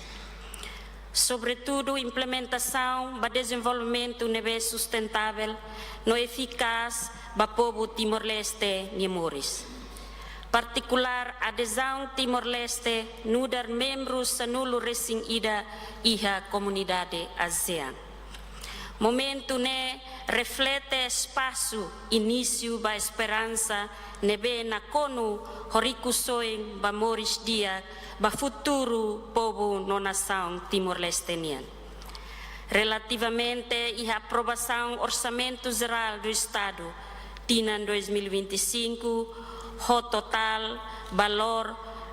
Sobretudu, implementasaun ba dezenvolvimentu ne'ebé sustentável no efikás ba povu Timor-Leste nia moris. Partikulár, adezaun Timor-Leste nu'udar membru sanulu-resin-ida iha komunidade ASEAN. Momentu ne'e reflete espasu inísiu ba esperansa ne'ebé nakonu ho rikusoin ba moris di'ak ba futuru povu no nasaun Timor-Leste nian. Relativamente iha aprovasaun Orsamentu Jerál do Estadu tinan dois mil e vinte e cinco, ho totál valór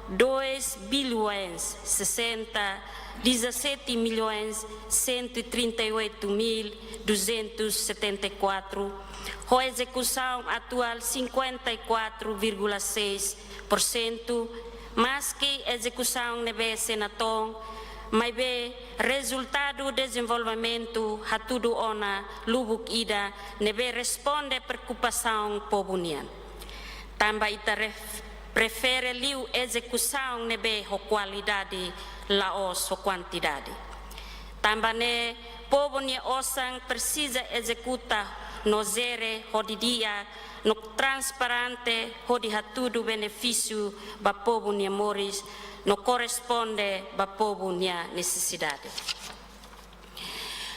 dois bilhões sessenta, dezassete milhões cento e trinta e oito mil duzentos setenta e quatro, ho ezekusaun atuál cinquenta e quatro vírgula seis por cento, maski ezekusaun ne'ebé sei natoon, maibé rezultadu dezenvolvimentu hatudu ona lubuk ida ne'ebé responde preokupasaun povu nian. Tanba ita ref-, prefere liu ezekusaun ne'ebé ho kualidade la'ós ho kuantidade. Tanba ne'e povu nia osan presiza ezekuta no jere ho di'ak no transparente hodi hatudu benefísiu ba povu nia moris no korresponde ba povu nia nesesidade.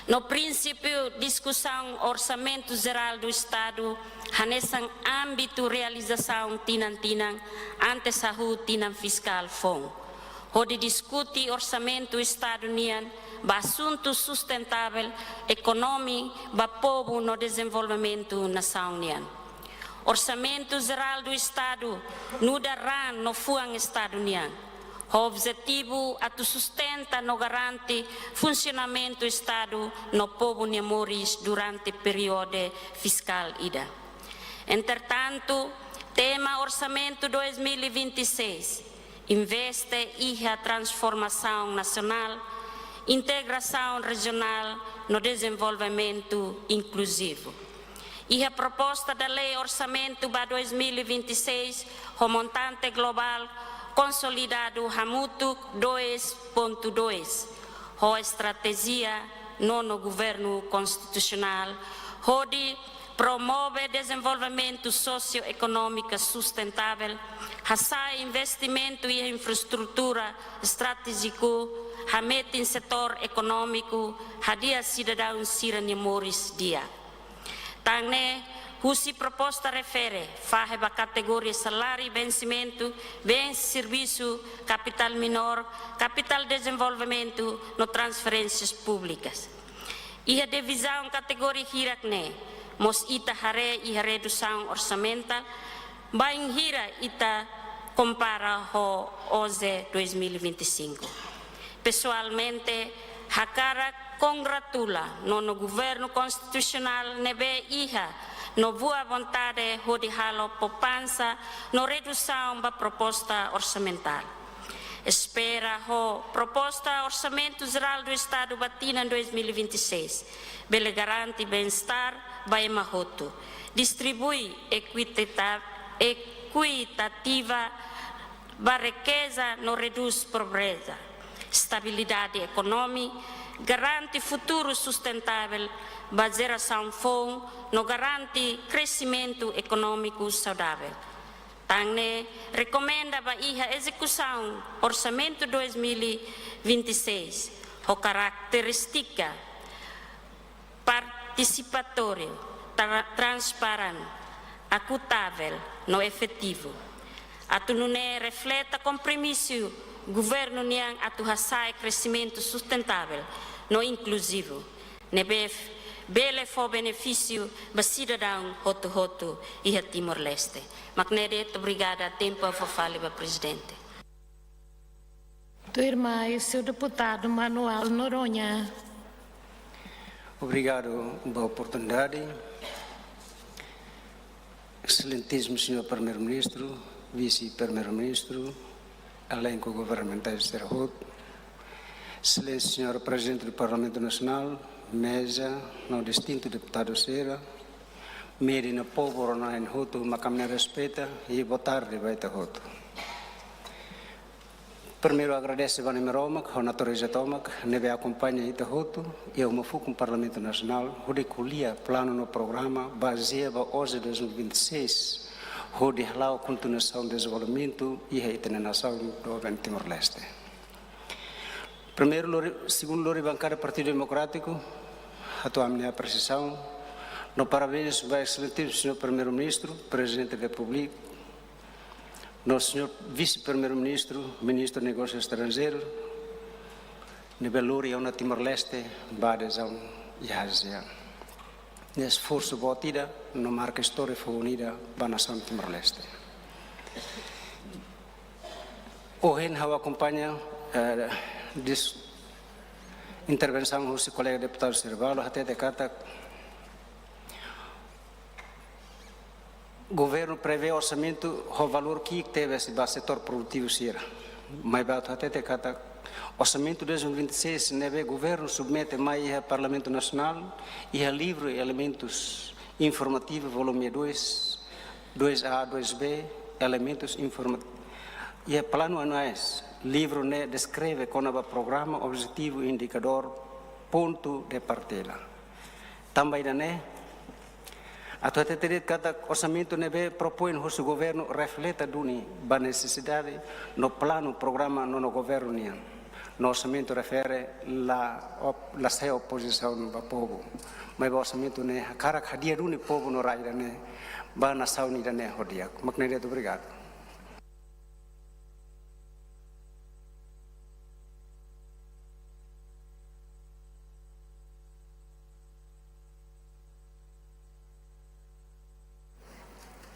No prinsípiu, diskusaun Orsamentu Jerál do Estadu hanesan ámbitu realizasaun tinan-tinan antes hahú tinan fiskál foun, hodi diskute orsamentu Estadu nian ba asuntu sustentável, ekonomia ba povu no dezenvolvimentu nasaun nian. Orsamentu Jerál do Estadu nu'udar raan no fuan Estadu nian, ho objetivu atu sustenta no garante funsionamentu Estadu no povu nia moris durante períodu fiskál ida. Entretantu, tema Orsamentu dois mil e vinte e seis investe iha transformasaun nasionál, integrasaun rejionál no dezenvolvimentu inkluzivu. Iha proposta da lei orsamentu ba dois mil e vinte e seis, ho montante globál konsolidadu hamutuk dois ponto dois, ho estratéjia nono governu konstitusionál, hodi promove dezenvolvimentu sosioekonómiku sustentável, hasa'e investimentu iha infraestrutura estratéjiku, hametin setór ekonómiku, hadi'a sidadaun sira-nia moris di'ak. Tan ne'e, husi proposta refere, fahe ba kategoria saláriu vensimentu, bens servisu, kapitál minór, kapitál dezenvolvimentu, no transferénsias públikas. Iha divizaun kategoria hirak-ne'e, mós ita haree iha redusaun orsamentál, bainhira ita kompara ho OJE dois mil e vinte e cinco. Pesoalmente, hakarak kongratula nono governu konstitusionál ne'ebé iha no boa vontade hodi halo poupansa no redusaun ba proposta orsamentál. Espera ho proposta Orsamentu Jerál do Estadu ba tinan dois mil e vinte e seis, bele garante bem-estar ba ema hotu, distribui equitita-, equitativa ba rikeza no redús pobreza, estabilidade ekonómika, garante futuru sustentável ba jerasaun foun, no garante kresimentu ekonómiku saudável. Tan ne'e rekomenda ba iha ezekusaun Orsamentu dois mil e vinte e seis ho karakterístika partisipatóriu, tra-, transparente, akutável no efetivu. Atu nune'e refleta kompromisu governu nian atu hasa'e kresimentu sustentável no inkluzivu, ne'ebé f-, bele fó benefísiu ba sidadaun hotu-hotu iha Timor-Leste. Mak ne'e de'it, obrigada, tempu ha'u fó fali ba Prezidente. Tuirmai, señór deputadu Manuel Noronha. Obrigadu ba oportunidade. Exelentíssimo Senhor Primeiro-Ministro, Vice-Primeiro-Ministro, elenku governamentál sira hotu, Exelénsia Senhor Prezidente do Parlamentu Nasionál, meza, no distintu deputadu sira, media no povu rona-na'in hotu, mak ami-nia respeita, i boa tarde ba ita hotu. Primeiru, agradese ba Nai Maromak ho natureza tomak ne'ebé akompaña ita hotu iha uma fukun Parlamentu Nasionál, hodi ko'alia planu no programa bazeia ba OJE dois mil e vinte e seis, hodi hala'o kontinuasaun dezenvolvimentu iha ita-nia nasaun doben Timor-Leste. Primeiru, lori, segundu, lori bankada Partidu Demokrátiku, hato'o ami-nia apresiasaun no parabéns ba Exelentíssimo Senhor Primeiru-Ministru, Prezidente da Repúblika, no Senhor Vise-Primeiru-Ministru, Ministru Negósius Estranjeirus, ne'ebé lori ona Timor-Leste ba adezaun iha ASEAN. Ne'e esforsu boot ida no marka istória foun ida ba nasaun Timor-Leste. Ohin ha'u akompaña, eh, dis-, intervensaun husi kolega deputadu sira balu, hatete katak governu prevee orsamentu ho valór ki'ik tebes ba setór produtivu sira. Maibé atu hatete katak Orsamentu dois mil e vinte e seis ne'ebé governu submete mai iha Parlamentu Nasionál, iha livru Elementus Informativus, volume dois, dois A, dois B, Elementus Informa-, iha planu anuais, livru ne'e deskreve kona-ba programa, objetivu, indikadór, pontu de partida. Tanba ida-ne'e, atu hatete de'it katak orsamentu ne'ebé propoin husi governu refleta duni ba nesesidade no planu, programa no, no governu nian. No orsamentu refere la op-, la sai opozisaun ba povu. Maibé orsamentu ne'e hakarak hadi'a duni povu no rai ida-ne'e ba nasaun ida-ne'e ho di'ak. Mak ne'e de'it, obrigadu.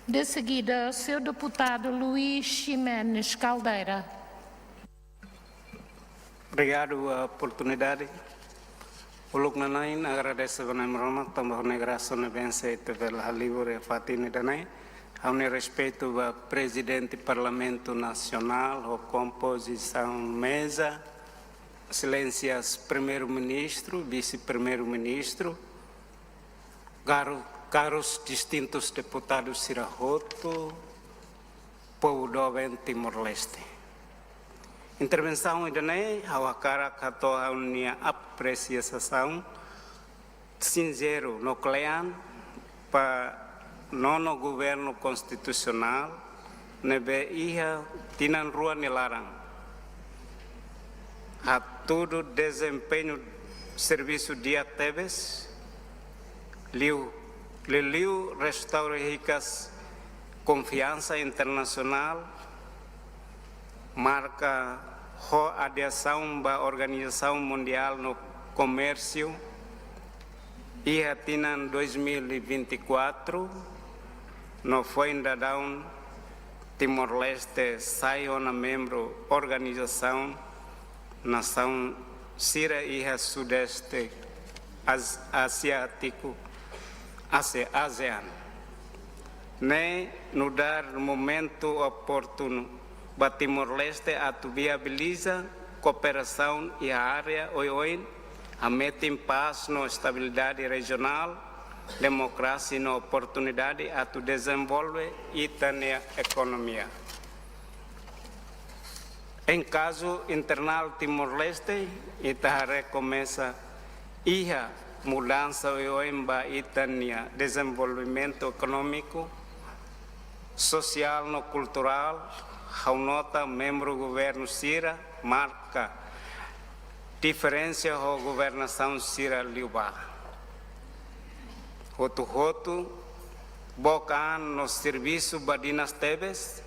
De seguida, señór deputadu Luís Ximenes Caldeira. Obrigadu ba oportunidade. Uluk nanain, agradese ba Nai Maromak, tanba ho Nia grasa no bensaun ita bele halibur iha fatin ida-ne'e. Ha'u-nia respeitu ba Prezidente Parlamentu Nasionál, ho kompozisaun meza, Exelénsias Primeiru-Ministru, Vise-Primeiru-Ministru, karu-, karus distintus deputadus sira hotu, povu doben Timor-Leste. Intervensaun ida-ne'e, ha'u hakarak hato'o ha'u-nia apresiasaun sinseru no kle'an ba Nono Governu Konstitusionál ne'ebé iha tinan rua nia laran hatudu dezempeñu servisu di'ak tebes, liu, liuliu restaura hikas konfiansa internasionál, marka ho adezaun ba Organizasaun Mundiál no Komérsiu iha tinan dois mil e vinte e quatro, no foin daudaun Timor-Leste sai ona membru Organizasaun Nasaun sira iha Sudeste Az-, Asiátiku, ASE-, ASEAN. Ne'e nu'udar momentu oportunu ba Timor-Leste atu viabiliza kooperasaun iha área oioin, hametin pás no estabilidade rejionál, demokrasia no oportunidade atu dezenvolve ita-nia ekonomia. Em kazu internál Timor-Leste, ita haree komesa iha mudansa oioin ba ita-nia dezenvolvimentu ekonómiku, sosiál no kulturál, ha'u nota membru governu sira marka diferensa ho governasaun sira liubá. Hotu-hotu book an no servisu badinas tebes,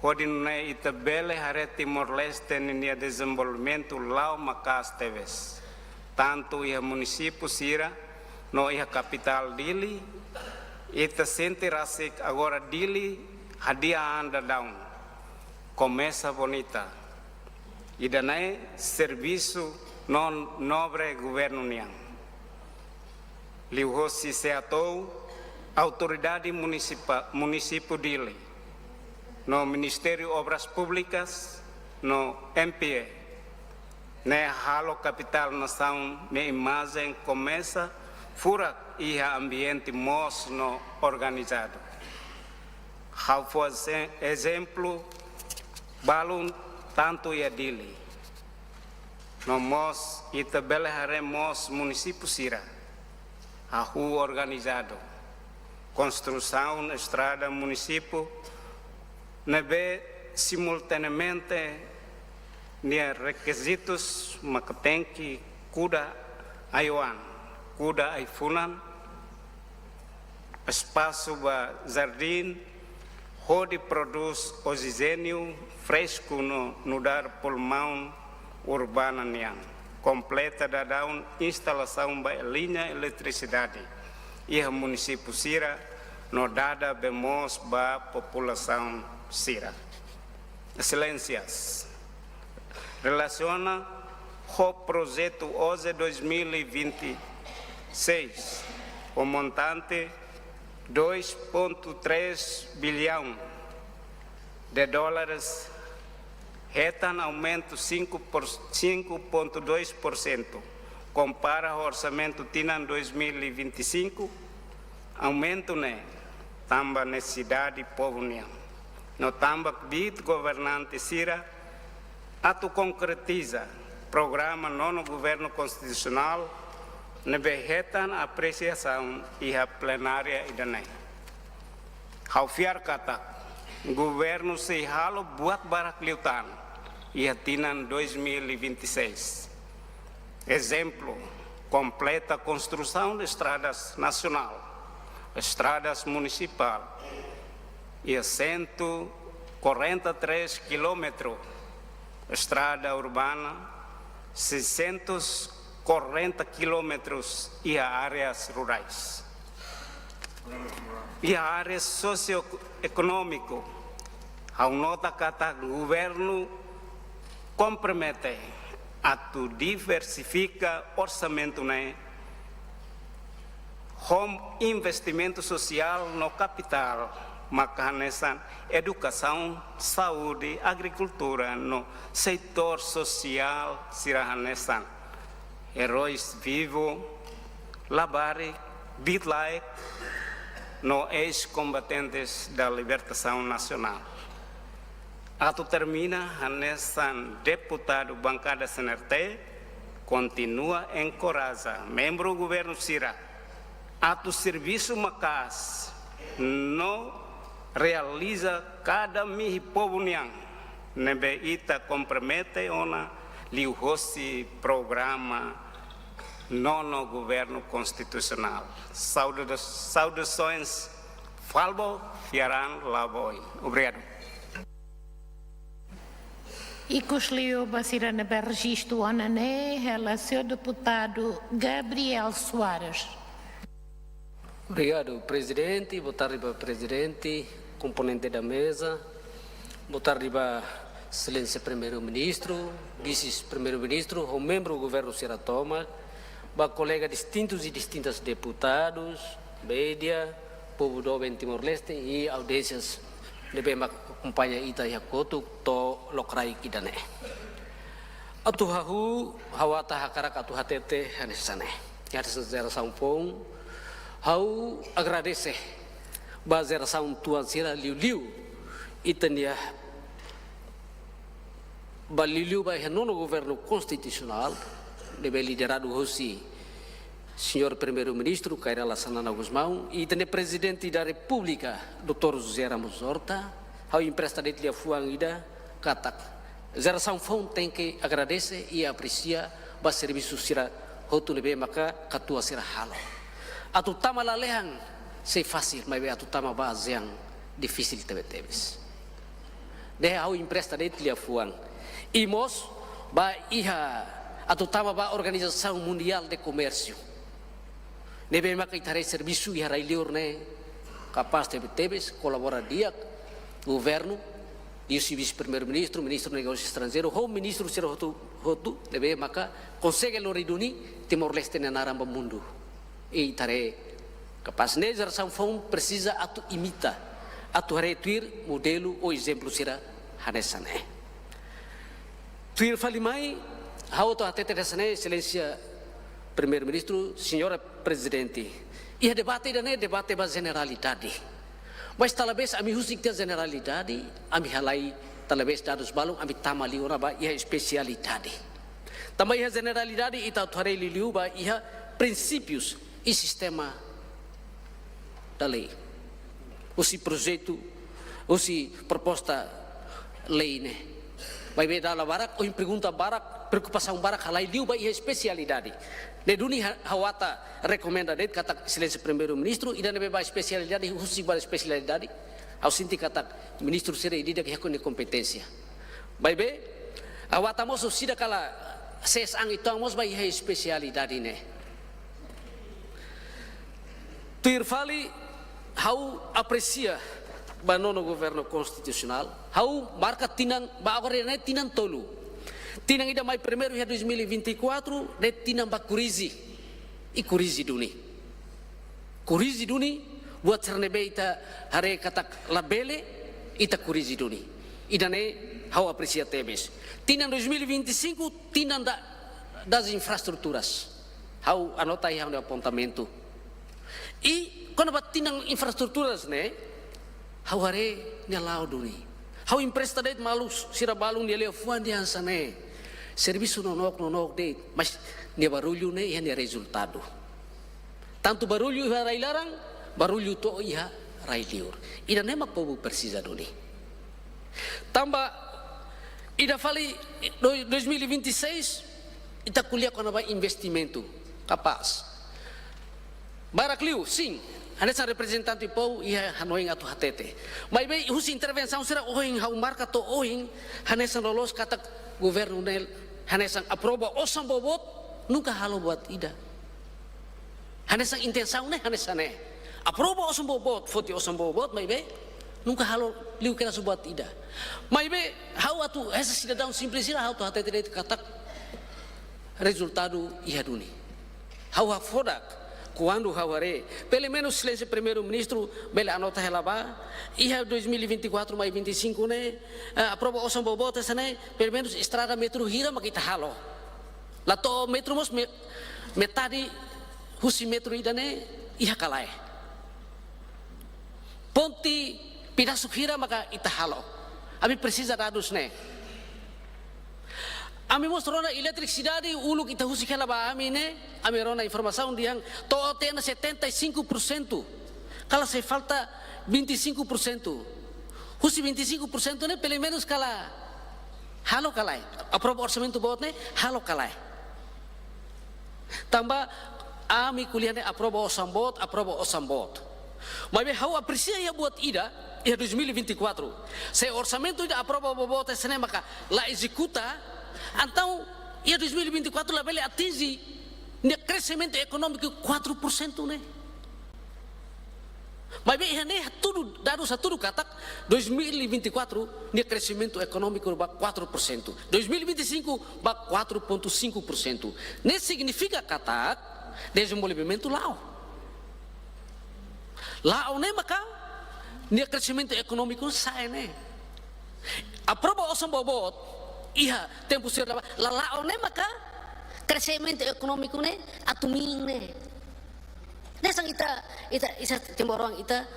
hodi nune'e ita bele haree Timor-Leste ninia dezenvolvimentu la'o maka'as tebes. Tantu iha munisípiu sira no iha kapitál Dili, ita sente rasik agora Dili hadi'a an daudaun. Komesa bonita. Ida-ne'e servisu no nobre governu nian. Liuhosi SEATOU, Autoridade Munisipa-, Munisípiu Dili, no Ministériu Obras Públikas, no M P A, ne'e halo kapitál nasaun nia imajen komesa furak iha ambiente moos no organizadu. Ha'u fó ezen-, ezemplu balun tantu iha Dili. No mós ita bele haree mós munisípiu sira hahú organizadu. Konstrusaun estrada munisípiu ne'ebé simultaneamente nia rekizitus maka tenke kuda ai-oan, kuda ai-funan, espasu ba jardín, hodi prodús oxijéniu fresku no nu'udar pulmaun urbana nian. Kompleta daudaun instalasaun ba liña eletrisidade iha munisípiu sira no dada bee moos ba populasaun sira. Exelénsias, relasiona ho projetu OJE dois mil e vinte e seis, ho montante dois ponto três bilhão de dólares, hetan aumentu cinco por, cinco ponto dois por cento, kompara ho orsamentu tinan dois mil e vinte e cinco, aumentu ne'e tanba nesesidade povu nian no tanba kbiit governante sira atu konkretiza programa nono governu konstitusionál ne'ebé hetan apresiasaun iha plenária ida-ne'e. Ha'u fiar katak governu sei halo buat barak liután iha tinan dois mil e vinte e seis. Ezemplu, kompleta konstrusaun de estradas nasionál, estradas munisipál, iha cento e quarenta e três quilômetro estrada urbana, seiscentos quarenta quilômetros iha áreas rurais. Iha área sosioekonómiku, ha'u nota katak governu kompromete atu diversifika orsamentu ne'e ho investimentu sosiál no kapitál, maka hanesan edukasaun, saúde, agrikultura no setór sosiál sira hanesan eróis vivu, labarik, kbiit-laek no eis-kombatentes da libertasaun nasionál. Atu termina, hanesan deputadu bankada C N R T, kontinua enkoraja membru governu sira atu servisu maka'as no realiza kada mihi povu nian ne'ebé ita kompromete ona liuhosi programa nono governu konstitusionál. Sauda-, saudações, Falbo, fiar an, Labo oin. Obrigadu. Ikus liu ba sira ne'ebé rejistu ona ne'e, hela señór deputadu Gabriel Soares. Obrigadu, Prezidente. Boa tarde ba Prezidente, komponente da meza. Boa tarde ba Exelénsia Primeiru-Ministru, Vise-Primeiru-Ministru, ho membru governu sira tomak, ba kolega distintus i distintas deputadus, média, povu doben Timor-Leste i audiénsias ne'ebé mak akompaña ita iha kotuk to'o lokraik ida-ne'e. Atu hahú, ha'u atu hakarak atu hatete hanesan ne'e. Iha jerasaun foun, ha'u agradese ba jerasaun tuan sira, liuliu ita-nia, ba liuliu ba iha nono governu konstitusionál, ne'ebé lideradu husi Señór Primeiru-Ministru Kay Rala Xanana Gusmão, i ita-nia Prezidente da Repúblika, doutór José Ramos Horta, ha'u empresta de'it liafuan ida katak jerasaun foun tenke agradese i apresia ba servisu sira hotu ne'ebé maka katuas sira halo. Atu tama lalehan sei fasil, maibé atu tama ba azean difisil tebetebes. Ne'e ha'u empresta de'it liafuan. I mós ba iha, atu tama ba Organizasaun Mundiál de Komérsiu, ne'ebé maka ita haree servisu iha rai-liur ne'e kapás tebetebes, kolabora di'ak governu, liuhusi Vise-Primeiru-Ministru, Ministru Negósius Estranjeirus, ho ministru sira hotu, hotu, ne'ebé maka konsege lori duni Timor-Leste nia naran ba mundu. I ita haree kapás, ne'e jerasaun foun presiza atu imita, atu haree tuir modelu ou ezemplu sira hanesan ne'e. Tuir fali mai, ha'u atu hatete hanesan ne'e, Exelénsia Primeiru-Ministru, Señora Prezidente. Iha debate ida-ne'e, debate ba jeneralidade. Mas talvés ami husik tiha jeneralidade, ami halai talvés dadus balun, ami tama liu ona ba iha espesialidade. Tanba iha jeneralidade ita atu haree liuliu ba iha prinsípius i sistema da lei. Husi projetu, husi proposta lei ne'e. Maibé dala barak, ohin pergunta barak, preokupasaun barak halai liu ba iha espesialidade. Ne'e duni ha-, ha'u atu rekomenda de'it katak Exelénsia Primeiru-Ministru, ida ne'ebé ba espesialidade, husik ba espesialidade. Ha'u sente katak ministru sira ida-idak iha nia kompeténsia. Maibé, ha'u atu mós husu ida katak sees an ita mós ba iha espesialidade ne'e. Tuir fali, ha'u apresia ba nono governu konstitusionál, ha'u marka tinan, ba agora ne'e tinan tolu. Tinan ida mai primeiru iha dois mil e vinte e quatro, ne'e tinan ba korrije. I korrije duni. Korrije duni, buat sira ne'ebé ita haree katak labele, ita korrije duni. Ida-ne'e ha'u apresia tebes. Tinan dois mil e vinte e cinco, tinan da, das infraestruturas. Ha'u anota iha ha'u-nia apontamentu. I kona-ba tinan infraestruturas ne'e, ha'u haree nia la'o duni. Ha'u empresta de'it maluk sira balun nia liafuan dehan hanesan ne'e. Servisu nonook, nonook de'it, mas nia barullu ne'e iha nia rezultadu. Tantu barullu iha rai-laran, barullu to'o iha rai-liur. Ida-ne'e mak povu presiza duni. Tanba ida fali do-, dois mil e vinte e seis, ita ko'alia kona-ba investimentu. Kapás. Barak liu, sin. Hanesan reprezentante povu iha hanoin atu hatete. Maibé husi intervensaun sira ohin ha'u marka to'o ohin, hanesan loloos katak governu ne'e hanesan aprova osan boboot, nunka halo buat ida. Hanesan intensaun ne'e hanesan ne'e. Aprova osan boboot, foti osan boboot, maibé nunka halo liu kedas buat ida. Maibé ha'u atu, hanesan sidadaun simples sira, ha'u atu hatete de'it katak rezultadu iha duni. Ha'u hakfodak, kuandu ha'u haree, pelumenus Exelénsia Primeiru-Ministru bele anota hela ba, iha dois mil e vinte e quatro mai vinte e cinco ne'e, eh, aprova osan boboot hanesan ne'e, pelumenus estrada metru hira mak ita halo. La to'o metru mós me-, metade husi metru ida-ne'e iha ka lae. Ponte pedasu hira maka ita halo. Ami presiza dadus ne'e. Ami mós rona eletrisidade, uluk ita husik hela ba ami ne'e, ami rona informasaun dehan to'o tiha ona setenta e cinco por cento. Kala sei falta vinte e cinco por cento. Husi vinte e cinco por cento ne'e, pelumenus kala halo ka lae. Aprova orsamentu boot ne'e, halo ka lae. Tanba ami ko'alia ne'e aprova osan boot, aprova osan boot. Maibé ha'u apresia iha buat ida, iha dois mil e vinte e quatro. Se orsamentu ida aprova boboot hanesan ne'e maka la ezekuta, entaun iha dois mil e vinte e quatro labele atinje nia kreximentu ekonómiku quatro por cento ne'e. Maibé iha ne'e hatudu, dadus hatudu katak dois mil e vinte e quatro nia kreximentu ekonómiku ba quatro por cento. Dois mil e vinte e cinco ba quatro ponto cinco por cento. Ne'e signifika katak dezenvolvimentu la'o. La'o ne'e maka nia kreximentu ekonómiku sa'e ne'e. Aprova osan boboot iha tempu sira ba, la la'o ne'e maka kreximentu ekonómiku ne'e atu miin ne'e. Hanesan ita, ita, ita timoroan ita,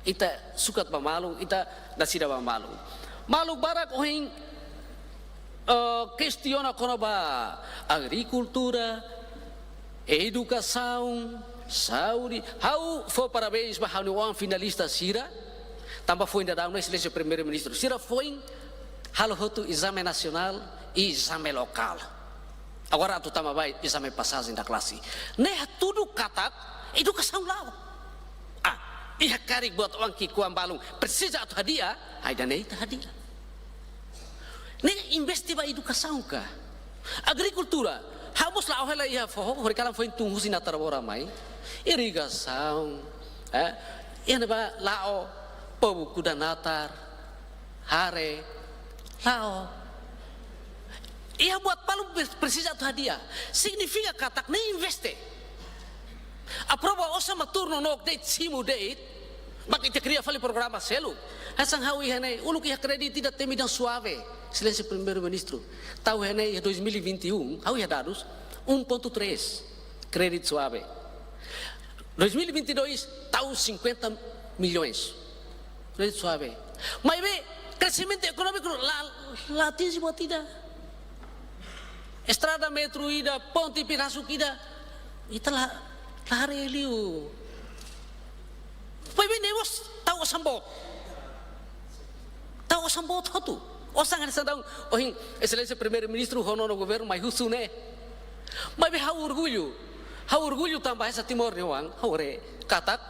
ita sukat ba malu, ita dasida ba malu. Maluk barak ohin, eh, kestiona kona-ba agrikultura, edukasaun, saúde. Ha'u fó parabéns ba ha'u-nia oan finalista sira, tanba foin daudaun ne'e Exelénsia Primeiru-Ministru. Sira foin halo hotu ezame nasionál i ezame lokál. Agora atu tama ba ezame pasajen da klase. Ne'e hatudu katak edukasaun la'o. Ah, iha karik buat oan ki'ikoan balun presiza atu hadi'a, ai da ne'e ita hadi'a. Ne'e investe ba edukasaun ka. Agrikultura, ha'u mós la'o hela iha foho, horikalan foin tun husi Natarbora mai. Irrigasaun, eh, iha ne'ebá la'o, povu kuda natar, hare, la'o. Iha buat balun pre-, presiza atu hadi'a. Signifika katak ne'e investe. Aprova osan mak tuur nonook de'it, simu de'it, mak ita kria fali programa seluk. Hanesan ha'u iha ne'e, uluk iha kréditu ida temi dehan suave, Exelénsia Primeiru-Ministru. Tau iha ne'e iha dois mil e vinte e um, ha'u iha dadus, um ponto três, kréditu suave. Dois mil e vinte e dois, tau cinquenta milhões. Kréditu suave. Maibé, kreximentu ekonómiku la, la atinje buat ida. Estrada metru ida, ponte pedasuk ida, ita la, la haree liu. Maibé ne'e mós tau osan boot. Tau osan boot hotu. Osan hanesan daudaun, ohin Exelénsia Primeiru-Ministru ho nonu governu mai husu ne'e. Maibé ha'u orgullu. Ha'u orgullu tanba hanesan Timor nia oan, ha'u haree katak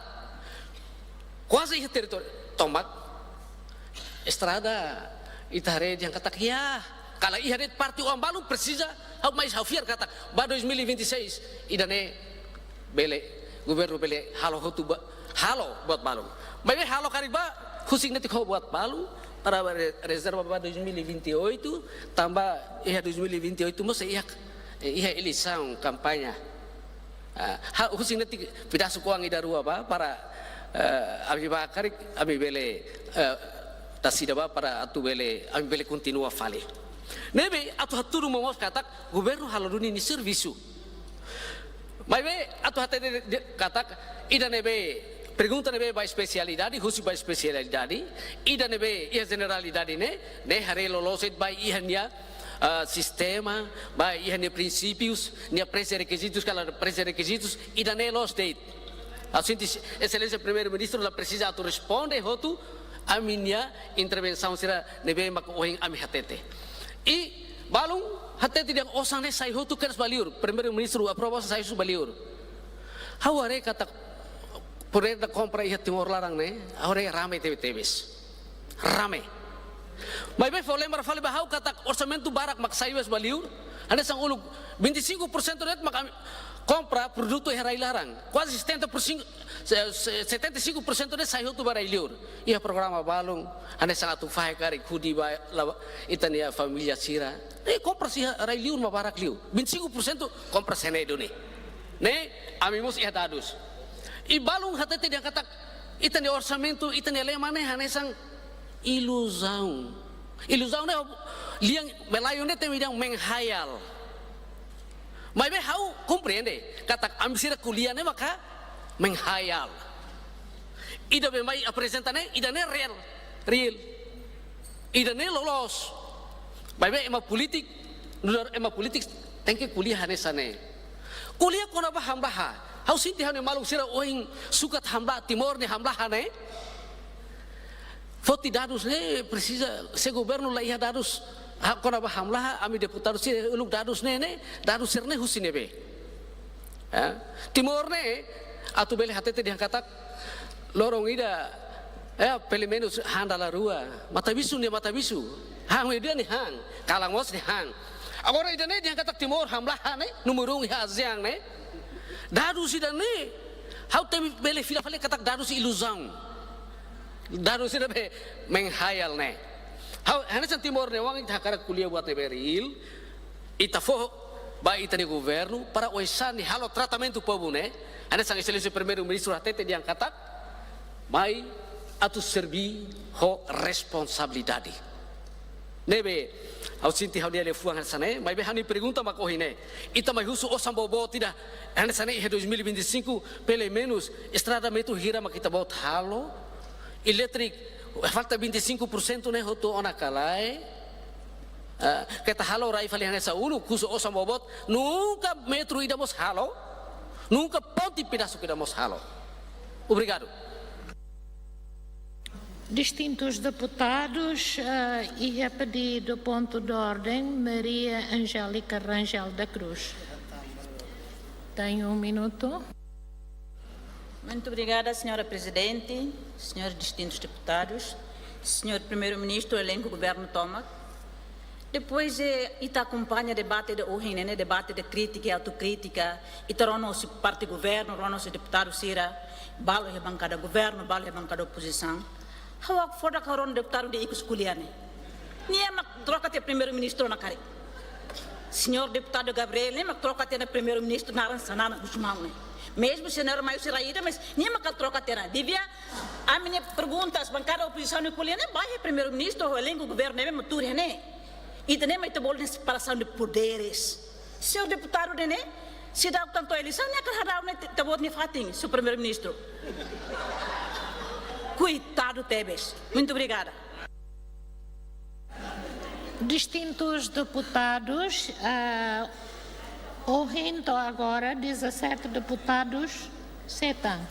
kuaze iha territóriu tomak, estrada, ita haree dehan katak, ya, kala iha de'it parte oan balun presiza, ha'u, mais ha'u fiar katak ba dois mil e vinte e seis, ida-ne'e bele, governu bele halo hotu ba, halo buat balun. Maibé halo karik ba, husik netik ho buat balun, para re-, rezerva ba dois mil e vinte e oito, tanba iha dois mil e vinte e oito mós iha, iha eleisaun, kampaña. Ah, ha'u husik netik pedasuk oan ida rua ba, para, eh, ami ba karik, ami bele, eh, dasida ba para atu bele, ami bele kontinua fali. Ne'ebé atu hatudu momoos katak governu halo duni nia servisu. Maibé atu hatete de'it katak ida ne'ebé pergunta ne'ebé ba espesialidade, husi ba espesialidade, ida ne'ebé iha jeneralidade ne'e, ne'e haree loloos de'it ba iha nia, ah, sistema, ba iha nia prinsípius, nia pré-rekizitus, kala pré-rekizitus, ida-ne'e loos de'it. Ha'u sente Exelénsia Primeiru-Ministru la presiza atu responde hotu ami-nia intervensaun sira ne'ebé mak ohin ami hatete. I balun hatete dehan osan ne'e sai hotu kedas ba liur, Primeiru-Ministru aprova osan sai hotu ba liur. Ha'u haree katak podér da kompra iha Timor laran ne'e, ha'u haree rame tebe-tebes. Rame. Maibé fó lembra fali ba ha'u katak orsamentu barak mak sai ba liur, hanesan uluk vinte e cinco por cento de'it mak ami kompra produtu iha rai laran. Kuaze setenta por cento, se-, se-, setenta e cinco por cento de'it sai hotu ba rai liur. Iha programa balun, hanesan atu fahe karik hudi ba, la, ita-nia família sira. Ne'e kompra iha rai liur mak barak liu. Vinte e cinco por cento kompra iha ne'e duni. Ne'e, ami mós iha dadus. I balun hatete dehan katak, ita-nia orsamentu, ita-nia lema ne'e hanesan iluzaun. Iluzaun ne'e, lian Melayu ne'e temi dehan menghayal. Maibé ha'u komprende, katak ami sira ko'alia ne'e maka menghayal. Ida be mai aprezenta ne'e, ida-ne'e reál, reál. Ida-ne'e loloos. Maibé ema polítiku, nu'udar ema polítiku, tenke ko'alia hanesan ne'e. Ko'alia kona-ba hamlaha. Ha'u sente ha'u-nia maluk sira ohin sukat hamlaha, Timor nia hamlaha ne'e. Foti dadus ne'e presiza, se governu la iha dadus, ha, kona-ba hamlaha, ami deputadu sira uluk dadus ne'e, ne'e, dadus sira-ne'e husi ne'ebé. Ya. Timor ne'e, atu bele hatete dehan katak, loron ida, ya, pelumenus han dala rua, matabixu nia matabixu, han meiudia nia han, kalan mós nia han. Agora ida-ne'e dehan katak Timor hamlaha ne'e, númeru um iha ASEAN ne'e. Dadus ida-ne'e, ha'u temi bele fila fali katak dadus iluzaun. Dadus ida be menghayal ne'e. Ha'u, hanesan Timor nia oan ita hakarak ko'alia buat ne'ebé reál, ita fó ba ita-nia governu para oinsá nia halo tratamentu povu ne'e. Hanesan Exelénsia Primeiru-Ministru hatete dehan katak, mai atu serbí ho responsabilidade. Ne'ebé, ha'u sente ha'u-nia liafuan hanesan ne'e, maibé ha'u-nia pergunta mak ohin ne'e. Ita mai husu osan boboot ida, hanesan ne'e iha dois mil e vinte e cinco, pelumenus, estrada metru hira mak ita-boot halo, eletrik, falta vinte e cinco por cento ne'e hotu ona ka lae, ah, keta halo rai fali hanesan uluk, husu osan boboot, nunka metru ida mós halo, nunka ponte pedasu ida mós halo. Obrigadu. Distintus deputadus, eh, iha pedidu pontu de ordem, Maria Angélica Rangel da Cruz. Tem um minuto. Muito obrigada, senhora Presidente, senhores distintos deputados, senhor Primeiro-Ministro, elenku governu tomak. Depois, eh, ita akompaña debate ida ohin ne'e, debate ida krítika i autokrítika, ita rona husi parte governu, rona husi deputadu sira, balu iha bankada governu, balu iha bankada opozisaun. Ha'u hakfodak ha'u rona deputadu ida ikus ko'alia ne'e. Nia mak troka tiha Primeiru-Ministru ona karik. Señór Deputadu Gabriel ne'e mak troka tiha ona Primeiru-Ministru naran Xanana Gusmão ne'e. Mezmu señór mai husi rai ida, mas nia mak troka tiha ona. Devia, ami-nia perguntas, bankada opozisaun nia ko'alia ne'e, ba iha Primeiru-Ministru, ho elenku governu ne'ebé mak tuur iha ne'e. Ita-nia mak ita bolu ne'e separasaun de poderes. Señór deputadu ne'e, seidauk tan to'o eleisaun, nia hakarak hadau ne'e te-, ita-boot nia fatin, señór Primeiru-Ministru. Koitadu tebes. Muito obrigada. Distintus deputadus, ah, ohin to'o agora, dezassete deputadus sei tan.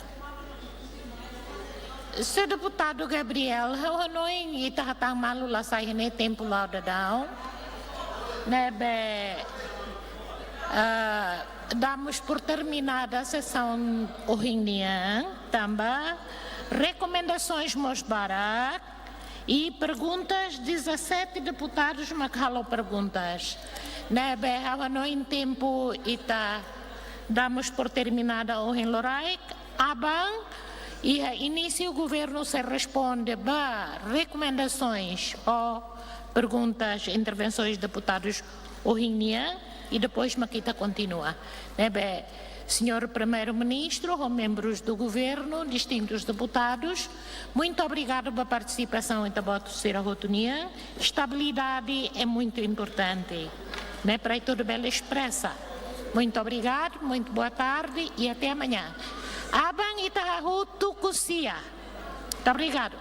Señór Deputadu Gabriel, ha'u hanoin ita hatán malu la sai iha ne'e tempu la'o daudaun. Ne'ebé, ah, damos por terminada a sessão ohin nian, tanba rekomendasoens mós barak, i perguntas, dezassete deputadus mak halo perguntas. Ne'ebé ha'u hanoin tempu ita damos por terminada ohin loraik, aban iha inísiu governu sei responde ba rekomendasoens ou perguntas, intervensoens deputadus ohin nian, i depois mak ita kontinua. Ne'ebé, señór Primeiru-Ministru, ho membrus do governu, distintus deputadus, muito obrigadu ba partisipasaun ita-boot sira hotu nian. Estabilidade é muito importante, ne'e para ita hotu bele espresa. Muito obrigadu, muito boa tarde e até amanhã. Aban ita hahotu ko'alia. Muito obrigadu.